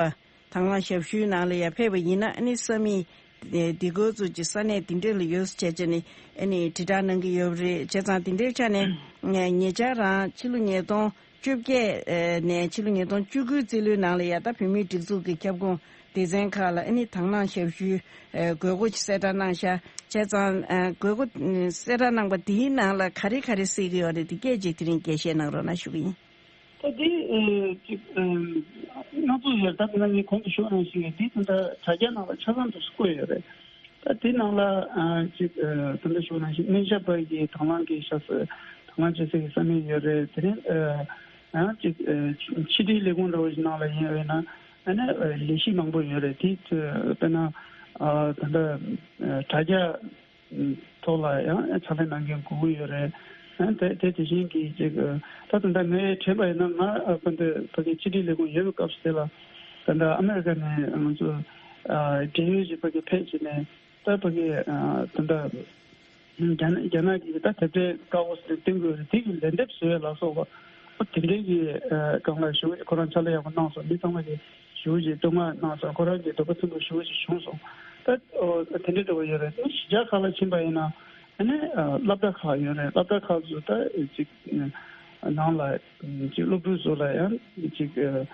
དང་བླངས་ཞབས་ཞུའི་ནང་ལ་ཡར་ཕེབས་པ་ཡིན་ན། ཨ་ནི་ས་མིག་སྡེ་ཁུལ་ཚོ་ཅིག་ས་གནས་དེ་འདྲ་ལ་ཡོད་བྱས་བྱས་ནས་ཨ་ནི་དྲིལ་བསྒྲགས་གནང་གི་ཡོད་རེད། བྱས་ཙང་དེ་འདྲའི་ཆ་ནས་ཉེ་ཆར་རང་ཕྱི་ལོ་ཉིས་སྟོང་བཅོ་བརྒྱད་ནས་ཕྱི་ལོ་ཉིས་སྟོང་བཅུ་དགུའི་རྩིས་ལོའི་ནང་ལ་ཡ་ད་བོད་མིའི་སྒྲིག་འཛུགས་ཀྱི་ཁྱབ་ཁོངས་སྡེ་ཚན་ཁག་ལ་ཨ་ནི་དང་བླངས་ཞབས་ཞུའི་དགོས་མཁོ་ཅིག་གསལ་བསྒྲགས་གནང་ཤག་བྱས་ཙང་དགོས་མཁོ་གསལ་བསྒྲགས་གནང་པ་དེའི་ནང་ལ་ག་རེ་ག་རེ་གསལ་གྱི་ཡོད་རེད། དེ་སྐད་ཅིག་དེ་རིང་རྒྱས་བཤད་གནང་རོགས་གནང་ཞུ་གི་ཡིན། ད་དེ་ཅིག་སྣ་ཚོགས་ཡོད་རེད། ད་དེ་ནང་ངས་གོང་དུ་ཞུས་ནང་བཞིན་དེ་ད་ལྟ་དྲ་རྒྱ་ནང་ལ་ཆ་ཚང་དུ་བཀོད་ཡོད་རེད། ད་དེ་ནང་ལ་ཅིག་ད་ལྟ་ཞུས་ནང་བཞིན་སྨན་ཞབས་པ་གི་དང་བླངས་ཀྱི་ཤ་ཚ་དང་བླངས་བྱེད་སའི་ས་གནས་ཡོད་རེད། དེ་རིང་ཡང་ཅིག་ཕྱི་དྲིལ་ལས་ཁུངས་འདྲ་བོ་ཞིག་ནང་ལ་ཡིན་ཡོད་ན། ཨ་ནི་ལས་གཞི་མང་པོ་ཡོད་རེད། དེ་དཔེར་ན་ད་ལྟ་དྲ་རྒྱ་ཐོག་ལ་ཡང་ཕྱག་ལས་གནང་མཁན་དགོས་ཀྱི་ཡོད་རེད། ཨ་དེ་དེ་དེ་བཞིན་གྱི་ཅིག་ད་ད་ལྟ་ངས་དྲན་པ་ཡིན་ན། ང་ཨ་ཕ་འདི་ཕ་གི་ཕྱི་དྲིལ་ལས་ཁུངས་ཡོད་པའི་སྐབས་སུ་དེ་ལ་ད་ལྟ་ཨ་མེ་རི་ཀ་ནས་ང་ཚོ་ཨ་འབྲེལ་ཡོད་ཅིག་ཕ་གི་ཕེབས་བྱས་ནས། ད་ཕ་གི་ཨ་ད་ལྟ་རྒྱ་ནག་རྒྱ་ནག་གི་ད་དེབ་ཕྲེང་དཀར་པོ་ཟེར་བསྟན་དགོས་རེད། དེ་གི་ལན་འདེབས་བཟོ་ཡ་ལ་སོགས་པ་དེ་འདྲའི་གི་ཨ་སྒང་ལ་ཞེ་པོ་ཅིག་ཁོ་རང་ཕྱག་ལས་ཡག་པོ་གནང་སོང་། མི་ཚང་མ་གི་ཞེ་པོ་ཅིག་བསྟོད་བསྔགས་གནང་སོང་། ཁོ་རང་གི་འདོད་པ་ཚིམ་པོ་ཞེ་པོ་ཅིག་བྱུང་སོང་། ད་ཨོ་དེ་འདྲའི་འདྲ་པོ་ཡོད་རེད། ཨ་ནི་གཞིས་ཆགས་ཁག་ལ་ཕྱིན་པ་ཡིན་ན། ཨ་ནི་ཨ་སློབ་གྲྭ་ཁག་ཡོད་རེད། སློབ་གྲྭ་ཁག་ཚོ་ད་ཅིག་ནང་ལ་ཅིག་སློབ་ཕྲུག་ཚོ་ལ་ཡང་ཅིག་ཨ་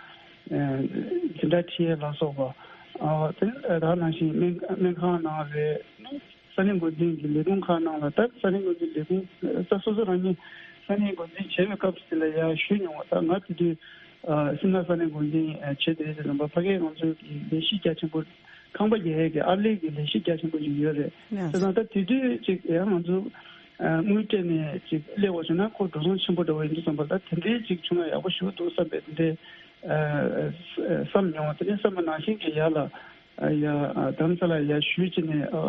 འཛིན་གྲྭ་ཁྲིད་ཡས་ལ་སོགས་པ། ཨ་དེ་ད་ནང་བཞིན་སྨན་སྨན་ཁང་ནང་རེད། ཨ་ནི་ས་གནས་འགོ་འཛིན་གྱི་ལས་ཁུངས་ཁག་ནང་ལ། ད་ས་གནས་འགོ་འཛིན་ལས་ཁུངས་ད་སོ་སོ་རང་ཉིད་ས་གནས་འགོ་འཛིན་བྱས་པའི་སྐབས་སུ་དེ་ལ་ཡར་ཞུས་མྱོང་བ། ད་ང་དེ་དུས་ཨ་སིམ་ལ་ས་གནས་འགོ་འཛིན་ཨ་བྱས་དེ་དུས་ཙམ་པ་ཕ་གིར་ང་ཚོའི་གི་ལས་གཞི་རྒྱ་ཆེན་པོ། ཁང་པ་རྒྱག་ཡས་ཀྱི་ཨར་ལས་ཀྱི་ལས་གཞི་རྒྱ་ཆེན་པོ་ཞིག་ཡོད་རེད། ཡ། བྱས་ཙང་ད་དེ་དུས་ཅིག་ཡང་ང་ཚོ་ཨ་དངུལ་སྤྲད་ནས་ཅིག་སླེབས་པ་བྱུང་ན་ཁོ་འགྲོ་སོང་ཆེན་པོ་འདྲ་བོ་ཡིན་དུས་ཙམ་པ། ད་དེ་འདྲའི་ཅིག་བྱུང་ན་ཡག་པོ་ཞེ་པོ་འདུག་བསམ་པའི་དེ་འདྲའི་ཨ་བསམ་མྱོང་བ། དེ་ནས་བསམ་པ་ནང་བཞིན་གྱི་ཡར་ལ་ཨ་ཡ་ཨ་རྡ་རམ་ས་ལ་ཡར་ཞུས་བྱས་ནས་ཨ་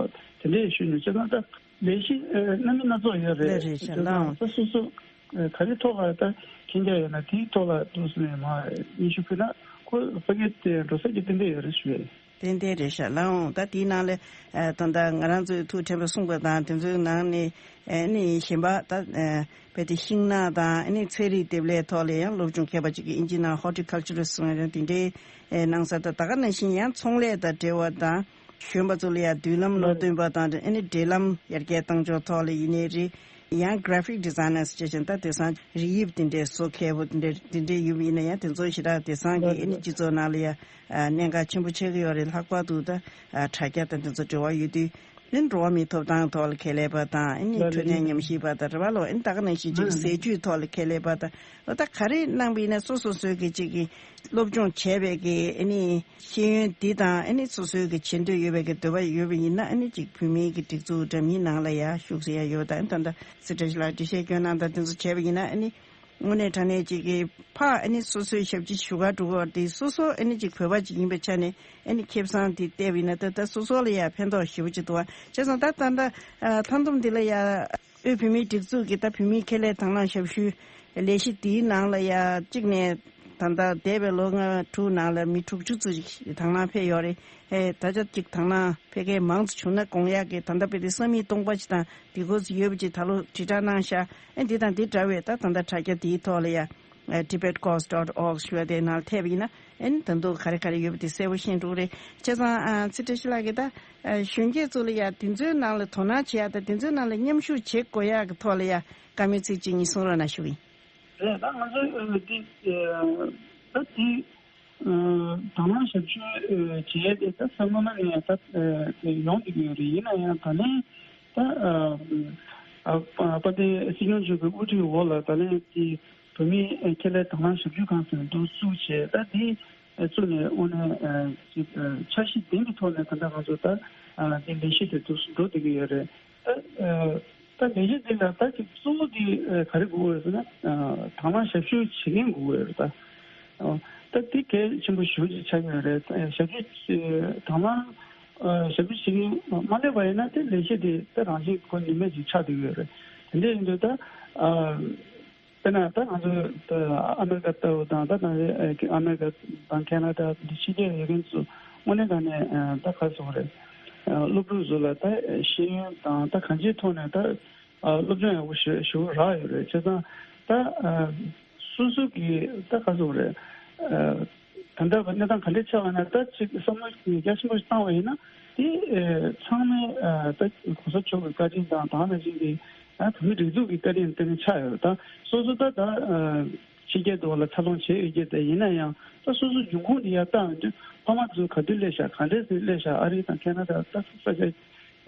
དེ་འདྲའི་ཞུས་ནས། བྱས་ཙང་ད་ལས་གཞི་ཨ་སྣ་མིན་སྣ་ཚོགས་ཡོད་རེད། ལས་རེད་ཤག་བྱས་ཙང་ལའང་། ད་སོ་སོ་ཨ་ག་རེ་ཐོག་ལ་ད་མཁྱེན་རྒྱ་ཡོད་ན་དེའི་ཐོག་ལ་འདུག་སེ་མར་སྙན་ཞུ་ཕུལ་ན་ཁོ་ཕ་གི་དེ་འགྲོ་ས་ཀྱི་ཏན་ཏན་ཡོད་རེད་ཞུ་ཡ་ཡིན། ཏན་ཏན་རེད་ཤག་ལའང་། ད་དེའི་ནང་ལ་ཨ་ད་ལྟ་ང་རང་ཚོས་ཐུགས་དྲན་པ་གསུངས་པ་དང་དེ་ཚོའི་ནང་ནས་ཨ་ནི་གཞན་པ་ད་ཨ་དཔེ་དེ་ཤིང་ནགས་དང་ཨ་ནི་ཚལ་རིགས་འདེབས་ལས་ཐོག་ལ་ཡང་སློབ་སྦྱོང་མཁས་པ་ཅིག་གིས་ཨིན་ཇིའི་ནང་ཧོར་ཊི་ཁལ་ཅར་ཟེར་བ་དེ་འདྲའི་ཨ་གནང་ས། ད་ད་ག་ནང་བཞིན་ཡང་ཚོང་ལས་དང་འབྲེལ་བ་དང་། གཞོན་པ་ཚོ་ལ་ཡང་མདུན་ལམ་ནོར་སྟོན་པ་དང་། ཨ་ནི་འབྲེལ་ལམ་ཡར་རྒྱས་གཏང་ཕྱོགས་ཐོག་ལ་ཡིན་ནའི་རེད། ཡང་གྷ་ར་ཕིག་ཌི་ཛའི་ནར་ཟེར་བྱས་ཙང་ད་དེང་སང་རིགས་དབྱིབས་དེ་འདྲའི་བཟོ་མཁས་པོ་དེ་འདྲ་དེ་འདྲའི་ཡོད་པ་ཡིན་ན་ཡང་། དེ་ཚོ་ཞེ་དྲག་དེང་སང་གི་ཨ་ནི་སྤྱི་ཚོགས་ནང་ལ་ཡང་ཨ་གནད་འགག་ཆེན་པོ་ཆགས་ཀྱི་ཡོད་རེད། ལྷག་པར་དུ་ད་ཨ་དྲ་རྒྱ་དང་དེ་ཚོ་འབྲེལ་བ་ཡོད་དུས། ཨ་ནི་འགྲོ་བ་མིའི་ཐོབ་ཐང་ཐོག་ལ་ཁས་ལེན་པ་དང་། ཨ་ནི་འཕྲོད་བསྟེན་ཉམས་ཞིབ་པ་དང་འབྲེལ་བ་ལོ། ཨ་ནི་ད་ག་ནང་བཞིན་ཅིག་ཟས་བཅུད་ཐོག་ལ་ཁས་ལེན་པ་དང་། ད་ག་རེ་གནང་བ་ཡིན་ན་སོ་སོ་སོའི་གི་ཅིག་གི་སློབ་སྦྱོང་བྱས་པའི་གི་ཨ་ནི་ཤེས་ཡོན་འདི་དང་། ཨ་ནི་སོ་སོའི་གི་བྱེད་འདོད་ཡོད་པའི་གི་འདོད་པ་ཡོད་པ་ཡིན་ན། ཨ་ནི་ཅིག་བོད་མིའི་གི་སྒྲིག་འཛུགས་འདྲ་མིན་ནང་ལ་ཡང་ཞུགས་ཟེར་ཡ་ཡོད། ད་ཨ་ནི་ད་ལྟ་སྲིད་བཀྲ་ཤིས་ལགས་འགྲེལ་བཤད་སྐྱོན་གནང་དང་དེ་ཚོ་བྱས་པ་ཡིན་ན། ཨ་ནི་དངོས་གནས་དྲང་གནས་ཅིག་གི་ཕར་ཨ་ནི་སོ་སོའི་ཞབས་ཕྱི་ཞུ་གར་འགྲོ་གི་བ་དེ་སོ་སོ་ཨ་ནི་ཅིག་བོད་པ་ཅིག་ཡིན་པའི་ཆ་ནས་ཨ་ནི་ཁེ་བཟང་དེ་བལྟས་པ་ཡིན་ན། ད་ད་སོ་སོ་ལ་ཡང་ཕན་ཐོགས་ཞེ་པོ་ཅིག་འདུག་བ། བྱས་ཙང་ད་ད་ད་ཨ་མཐའ་བསྡོམས་འདི་ལ་ཡང་དབུས་བོད་མིའི་སྒྲིག་འཛུགས་ཀྱི་ད་བོད་མིའི་ཁེ་ལས་དང་བླངས་ཞབས་ཞུའི་ལས་གཞི་འདིའི་ནང་ལ་ཡང་གཅིག་ནས་ད་ལྟ་འདས་པའི་ལོ་ལྔ་དྲུག་ནང་ལ་མི་དྲུག་ཅུ་ཙམ་ཞིག་དང་བླངས་ཕེབས་ཡོད་རེད། ཨེ་ད་ཆ་གཅིག་དང་བླངས་ཕེབས་མཁན་མང་ཙམ་བྱུང་ན་དགོངས་ཡག་གི། ད་ལྟ་དཔེ་དེ་ས་མིག་སྟོང་པ་ཅིག་དང་དེ་སྐོར་ཅིག་ཡོད་པ་ཅིག་ད་ལོ་དྲིལ་བསྒྲགས་གནང་ཤག་ཨེ་འདི་དང་འདི་འདྲ་བའི་ད་ད་ལྟ་དྲ་རྒྱ་འདིའི་ཐོག་ལ་ཡང་ཨེ་tibetcause dot org ཞུ་བ་དེའི་ནང་ལ་ཐེབས་པ་ཡིན་ན། ཨེ་ད་དུང་ག་རེ་ག་རེ་ཡོད་པ་དེ་གསལ་པོ་ཤེས་འགྲོ་གི་རེད། བྱས་ཙང་ཨ་སྲིད་བཀྲ་ཤིས་ལགས་ཀྱིས་ད་ཨ་གཞོན་སྐྱེས་ཚོ་ལ་ཡང་དེ་ཚོའི་ནང་ལ་དོ་སྣང་བྱེད་ཡག་དང་དེ་ཚོའི་ནང་ལ་མཉམ་ཞུགས་བྱེད་དགོས་ཡག་གི་ཐོག་ལ་ཡང་བཀའ་མོལ་ཚིག་གཅིག་གཉིས་གསུང་རོགས་གནང་ཞུ་གི་ཡིན། རེད། ད་ང་ཚོ་ཨ་འདི་ཨ་ད་འདི་ཨ་དང་བླངས་ཞབས་ཞུ་ཨ་བྱས་ཏེ་ད་ས་སྔོན་མ་ནས་ད་ཨ་དེ་ཡོང་བསྡད་ཀྱི་ཡོད་རེད། ཡིན་ན་ཡང་ད་ལན་ད་ཨ་ཨ་དཔལ་ལྡན་སྲིད་སྐྱོང་མཆོག་གི་དབུ་ཁྲིད་འོག་ལ་ད་ལན་དེ་བོད་མིའི་ཨ་ཁེ་ལས་དང་བླངས་ཞབས་ཞུ་ཁང་ཟེར་ནས་འདུག་བཙུགས་བྱས། ད་དེ་ཨ་བཙུགས་ནས་དངོས་གནས་ཨ་ཅིག་ཨ་འཆར་གཞི་ལྡན་གྱི་ཐོག་ནས་ད་ལྟ་ང་ཚོ་ད་ཨ་དེ་ལས་གཞི་དེ་འདུག་འགྲོ་བསྡད་ཀྱི་ཡོད་རེད། ད་ཨ་ད་ལས་གཞི་འདི་ལ་ད་ཅིག་གཙོ་བོ་འདི་ཨ་ག་རེ་དགོས་ཀྱི་ཡོད་ཟེར་ན། ཨ་དང་བླངས་ཞབས་ཞུ་བྱེད་མཁན་དགོས་ཀྱི་ཡོད་རེད། ད་ཨ་ད་འདི་གལ་ཆེན་པོ་ཞེ་པོ་ཅིག་ཆགས་ཀྱི་ཡོད་རེད། ཨ་ཞབས་ཞུ་ཨ་དང་བླངས་ཨ་ཞབས་ཞུ་བྱེད་མཁན་མ་སླེབས་པ་ཡིན་ན་དེ་ལས་གཞི་དེ་ད་རང་བཞིན་གྱི་ཁོ་ནུས་མེད་ཅིག་ཆགས་བསྡད་ཀྱི་ཡོད་རེད། དེ་འདྲ་ཡིན་དུས་ད་ཨ། དཔེར་ན་ད་ང་ཚོ་ད་ཨ་མེ་རི་ཀ་ལྟ་བུ་དང་། ད་ད་ཨ་མེ་རི་ཀ་དང་ཁེ་ན་ཌ་འདི་ཕྱི་རྒྱལ་ཡོད་མཁན་ཚོ་དངོས་གནས་དྲང་གནས་ད་ག་རེ་ཟེར་དགོས་རེད། སློབ་ཕྲུག་ཚོ་ལ་ད་ཤེས་ཡོན་དང་ད་གང་ཅིའི་ཐོག་ནས་ད་སློབ་སྦྱོང་ཡག་པོ་ཞེ་ཞེ་པོ་རག་ཡོད་རེད། བྱས་ཙང་ད་སོ་སོ་གི་ད་ག་རེ་ཟེར་དགོས་རེད། ད་ལྟ་གནས་སྟངས་ག་འདྲ་ཆགས་པ་ན། ད་ཅིག་བསམ་བློ་རྒྱ་ཆེན་པོ་ཞིག་བཏང་བ་ཡིན་ན། དེ་ཨེ་ཚང་མས་ཨ་ད་གོང་ས་མཆོག་གི་བཀའ་དྲིན་དང་། ད་ནང་བཞིན་གྱི་ཨ་བོད་མི་སྒྲིག་འཛུགས་ཀྱི་བཀའ་དྲིན་དེ་ནི་ཆགས་ཡོད། ད་སོ་སོ་ད་ད་ཨ་ཕྱི་རྒྱལ་དུ་ལ་འཚར་ལོངས་བྱས་ཡོད་ཀྱི། དེ་ཡིན་ན་ཡང་ད་སོ་སོ་འབྱུང་ཁུངས་དེ་ཡར་བཏང་ཡོང་དུས་ཕ་མ་ཚོ་ག་དུས་སླེབས་ཤག་ག་འདྲས་སེ་སླེབས་ཤག་ཨ་རི་དང་ཁེ་ན་ཌ་ད་ས་ཆ་ཕྱི་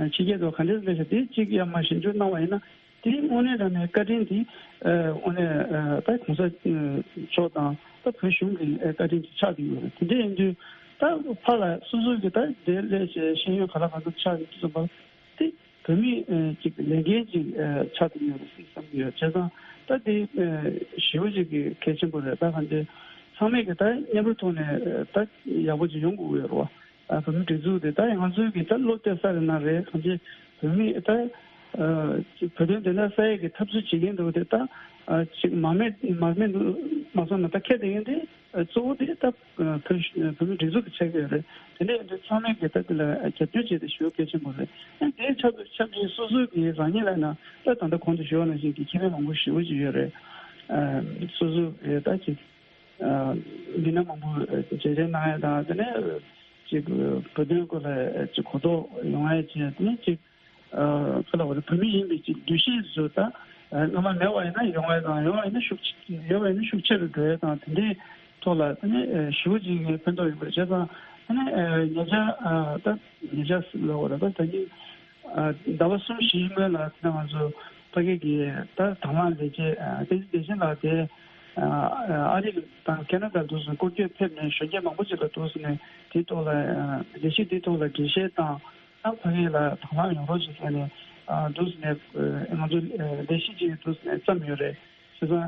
རྒྱལ་དུ་ག་འདྲས་སེ་སླེབས་ཤག་དེ་གཅིག་ཡར་མར་ཞིབ་འཇུག་གནང་བ་ཡིན་ན། དེ་དངོས་གནས་དྲང་གནས་བཀའ་དྲིན་དེ་ཨ་དངོས་གནས་ཨ་ད་གོང་ས་མཆོག་དང་ད་བོད་གཞུང་གི་ཨ་བཀའ་དྲིན་དེ་ཆགས་ཀྱི་ཡོད་རེད། དེ་འདྲ་ཡིན་དུས་ད་ཕར་ལ་སོ་སོ་གི་ད་དེ་སླེབས་བྱས་ཤེས་ཡོན་ག་ལ་ག་འདུག་ཆགས་ཡོད་དུས་ཙམ་པ་དེ་བོད་མི་ཨ་ཅིག་ལས་འགན་ཅིག་ཨ་ཆགས་ཀྱི་ཡོད་རེད་ཟེར་བསམ་གྱི་ཡོད། བྱས་ཙང་ད་དེ་ཨ་ཞེ་པོ་ཅིག་གི་གལ་ཆེན་པོ་རེད། ད་གང་ཅི་ཚང་མས་གི་ད་མཉམ་རུབ་ཐོག་ནས་ཨ་ད་ཡག་པོ་ཅིག་ཡོང་དགོས་ཀྱི་ཡོད་རེད་བ། ཨ་བོད་མི་སྒྲིག་འཛུགས་དེ་ད་ང་ཚོའི་གི་ད་བློ་གཏད་ས་རེད་ན་རེད། གང་ཅི་བོད་མི་ད་ ཨ་ཅིག་བོད་དོན་བདེན་མཐའ་གསལ་ཡས་ཀྱི་འཐབ་རྩོད་བྱེད་མཁན་འདུག་དེ་ད་ཨ་ཅིག་མ་རྨས་མ་རྨས་མ་སོང་ན་ད་ཁྱེད་དེ་ཡིན་དེ་གཙོ་བོ་དེ་ད་བོད་བོད་མི་སྒྲིག་འཛུགས་ཀྱི་ཆགས་ཀྱི་ཡོད་རེད། དེ་འདྲ་ཡིན་དུས་ཚང་མས་ཀྱི་ད་དེ་ལ་རྒྱབ་སྐྱོར་བྱས་ཏེ་ཞུ་གལ་ཆེན་པོ་རེད། ཨ་དེའི་ཆབས་ཆབས་ཅིག་སོ་སོ་གི་རང་ཉིད་ལ་ན་ད་ད་ལྟ་གོང་དུ་ཞུས་པ་ནང་བཞིན་གྱི་ཁེ་ཕན་མང་པོ་ཞེ་པོ་ཅིག་ཡོད་རེད། ཨ་སོ་སོ་གི་ད་ཅིག་ཨ་མི་སྣ་མང་པོ་མཇལ་འཕྲད་གནང་ཡ་དང་དེ་ནས་ཅིག་བོད་དོན་སྐོར་ལ་ཅིག་གོ་རྟོགས་ཡོང་ཡ་བྱས་དེ་ནས་ཅིག་ཨ་ག་ལ་བ་རེད། བོད་མི་ཡིན་པའི་ཅིག་འདུ་ཤེས་བཟོ་ད་སྔ་མ་མེད་པ་ཡིན་ན་ཡོང་བ་དང་ཡོང་བ་ཡིན་ན་ཤུགས་ཆེ་ཡོད་པ་ཡིན་ན་ཤུགས་ཆེ་རུ་འགྲོ་ཡ་དང་དེ་འདྲའི་ཐོག་ལ་དེ་ནས་ཞེ་པོ་ཅིག་ཕན་ཐོགས་ཡོད་པ་རེད། བྱས་ཙང་དེ་ནས་ཉེ་ཆར་ད་ཉེ་ཆར་ལ་བ་རེད། ད་ད་ནི་ཟླ་བ་གསུམ་བཞིའི་སྔོན་ལ་དེ་ང་ཚོ་ཕ་གི་གི་ད་དང་བླངས་ལས་བྱེད་བསྟན་འཛིན་བདེ་ཆེན་ལགས་དེ་ཨ་རི་དང་ཁེ་ན་ཌ་འདུག་སེ་སྐོར་སྐྱོད་ཕེབས་ནས་གཞོན་སྐྱེས་མང་པོ་ཅིག་ལ་འདུག་སེ་ནས་དེའི་ཐོག་ལ་ལས་གཞི་དེའི་ཐོག་ལ་འགྲེལ་བཤད་དང་། ཨ་ཕ་གི་ལ་དང་བླངས་ཡོང་རོགས་ཞེས་ཟེར་ནས་ཨ་འདུག་སེ་ནས་ང་ཚོ་ལས་གཞི་ཅིག་འདུག་སེ་ནས་བརྩམས་ཡོད་རེད། བྱས་ཙང་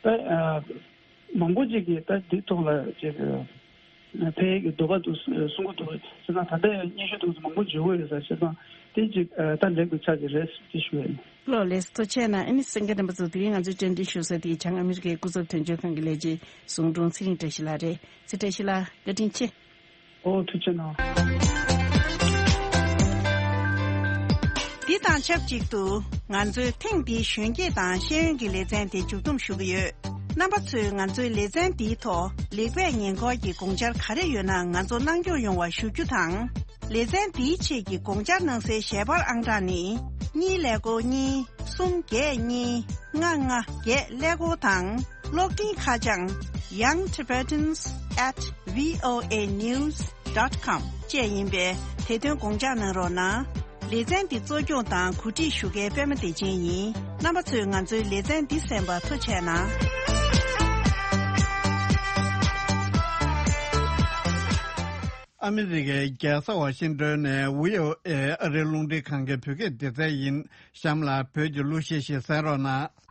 ད་མང་པོ་ཅིག་གིས་ད་འདི་ཐོག་ལ་ཅིག་ཕ་གི་གི་འདོད་པ་འདུག་གསུང་གི་འདུག་བྱས་ཙང་ད་ལྟ་སྙན་ཞུ་འདུག་མང་པོ་འབྱོར་གྱི་ཡོད་ས། བྱས་ཙང་དེ་ཅིག་ད་ལེགས་པའི་ཆ་ཅིག་རེད་ཅེས་ཞུ་ཡ་ཡིན། ལགས་ལགས་སོ། ཐུགས་རྗེ་གནང་། ཨ་ནི་གསན་མཁན་རྣམ་པ་ཚོ་དེ་རིང་ང་ཚོའི་བཀྲ་ཤིས་བདེ་ལེགས་ཞུ་ས་དེ་བྱང་ཨ་མི་རི་ཀའི་སྐུ་ཚབ་དོན་གཅོད་ཁང་གི་ལས་བྱེད་ཟུང་དྲུང་ཚེ་རིང་བཀྲ་ཤིས་ལགས་རེད། ཚེ་བཀྲ་ཤིས་ལགས་བཀའ་དྲིན་ཆེ། ཨོ་ཐུགས་རྗེ་གནང་། འདི་དང་ཆབས་ཅིག་ཏུ་ང་ཚོའི་ཐེངས་འདིའི་གཞོན་སྐྱེས་དང་ཤེས་ཡོན་གྱི་ལེ་ཚན་དེ་མཇུག་བསྡོམས་ཞུ་གི་ཡོད། རྣམ་པ་ཚོས་ང་ཚོའི་ལེ་ཚན་འདིའི་ཐོག་ལེགས་སྤེལ་ཉེས་འགོག་གི་དགོངས་འཆར་ག་རེ་ཡོད་ན་ང་ཚོ་གནང་སྐྱོང་ཡོང་བ་ཞུ་རྒྱུ་དང་། ལེ་ཚན་འདིའི་ཆེད་ཀྱི་དགོངས་འཆར་གནང་སའི་ཞལ་པར་ཨང་གྲངས་ནི། གཉིས་ཀླད་ཀོར་གཉིས། གསུམ་བརྒྱད་གཉིས། ལྔ་ལྔ་བརྒྱད་ཀླད་ཀོར་དང་། གློག་འཕྲིན་ཁ་བྱང་young tibetans at voa news dot com བཅས་ཡིན་པས་དེ་དོན་དགོངས་འཇགས་གནང་རོགས་གནང་། ལེ་ཚན་འདི་གཙོ་སྐྱོང་དང་གོ་སྒྲིག་ཞུ་མཁན་པད་མ་བདེ་ཆེན་ཡིན། རྣམ་པ་ཚོས་ང་ཚོའི་ལེ་ཚན་འདི་གསན་པར་ཐུགས་རྗེ་གནང་། ཨ་མི་རི་ཀའི་རྒྱལ་ས་ཝ་ཤིང་ཏོན་ནས་བྷི་ཨོ་ཨེ་ཨ་རིའི་རླུང་འཕྲིན་ཁང་གི་བོད་སྐད་སྡེ་ཚན་ཡིན། གཤམ་ལ་བོད་ཀྱི་གླུ་གཞས་ཤིག་གསན་རོགས་གནང་།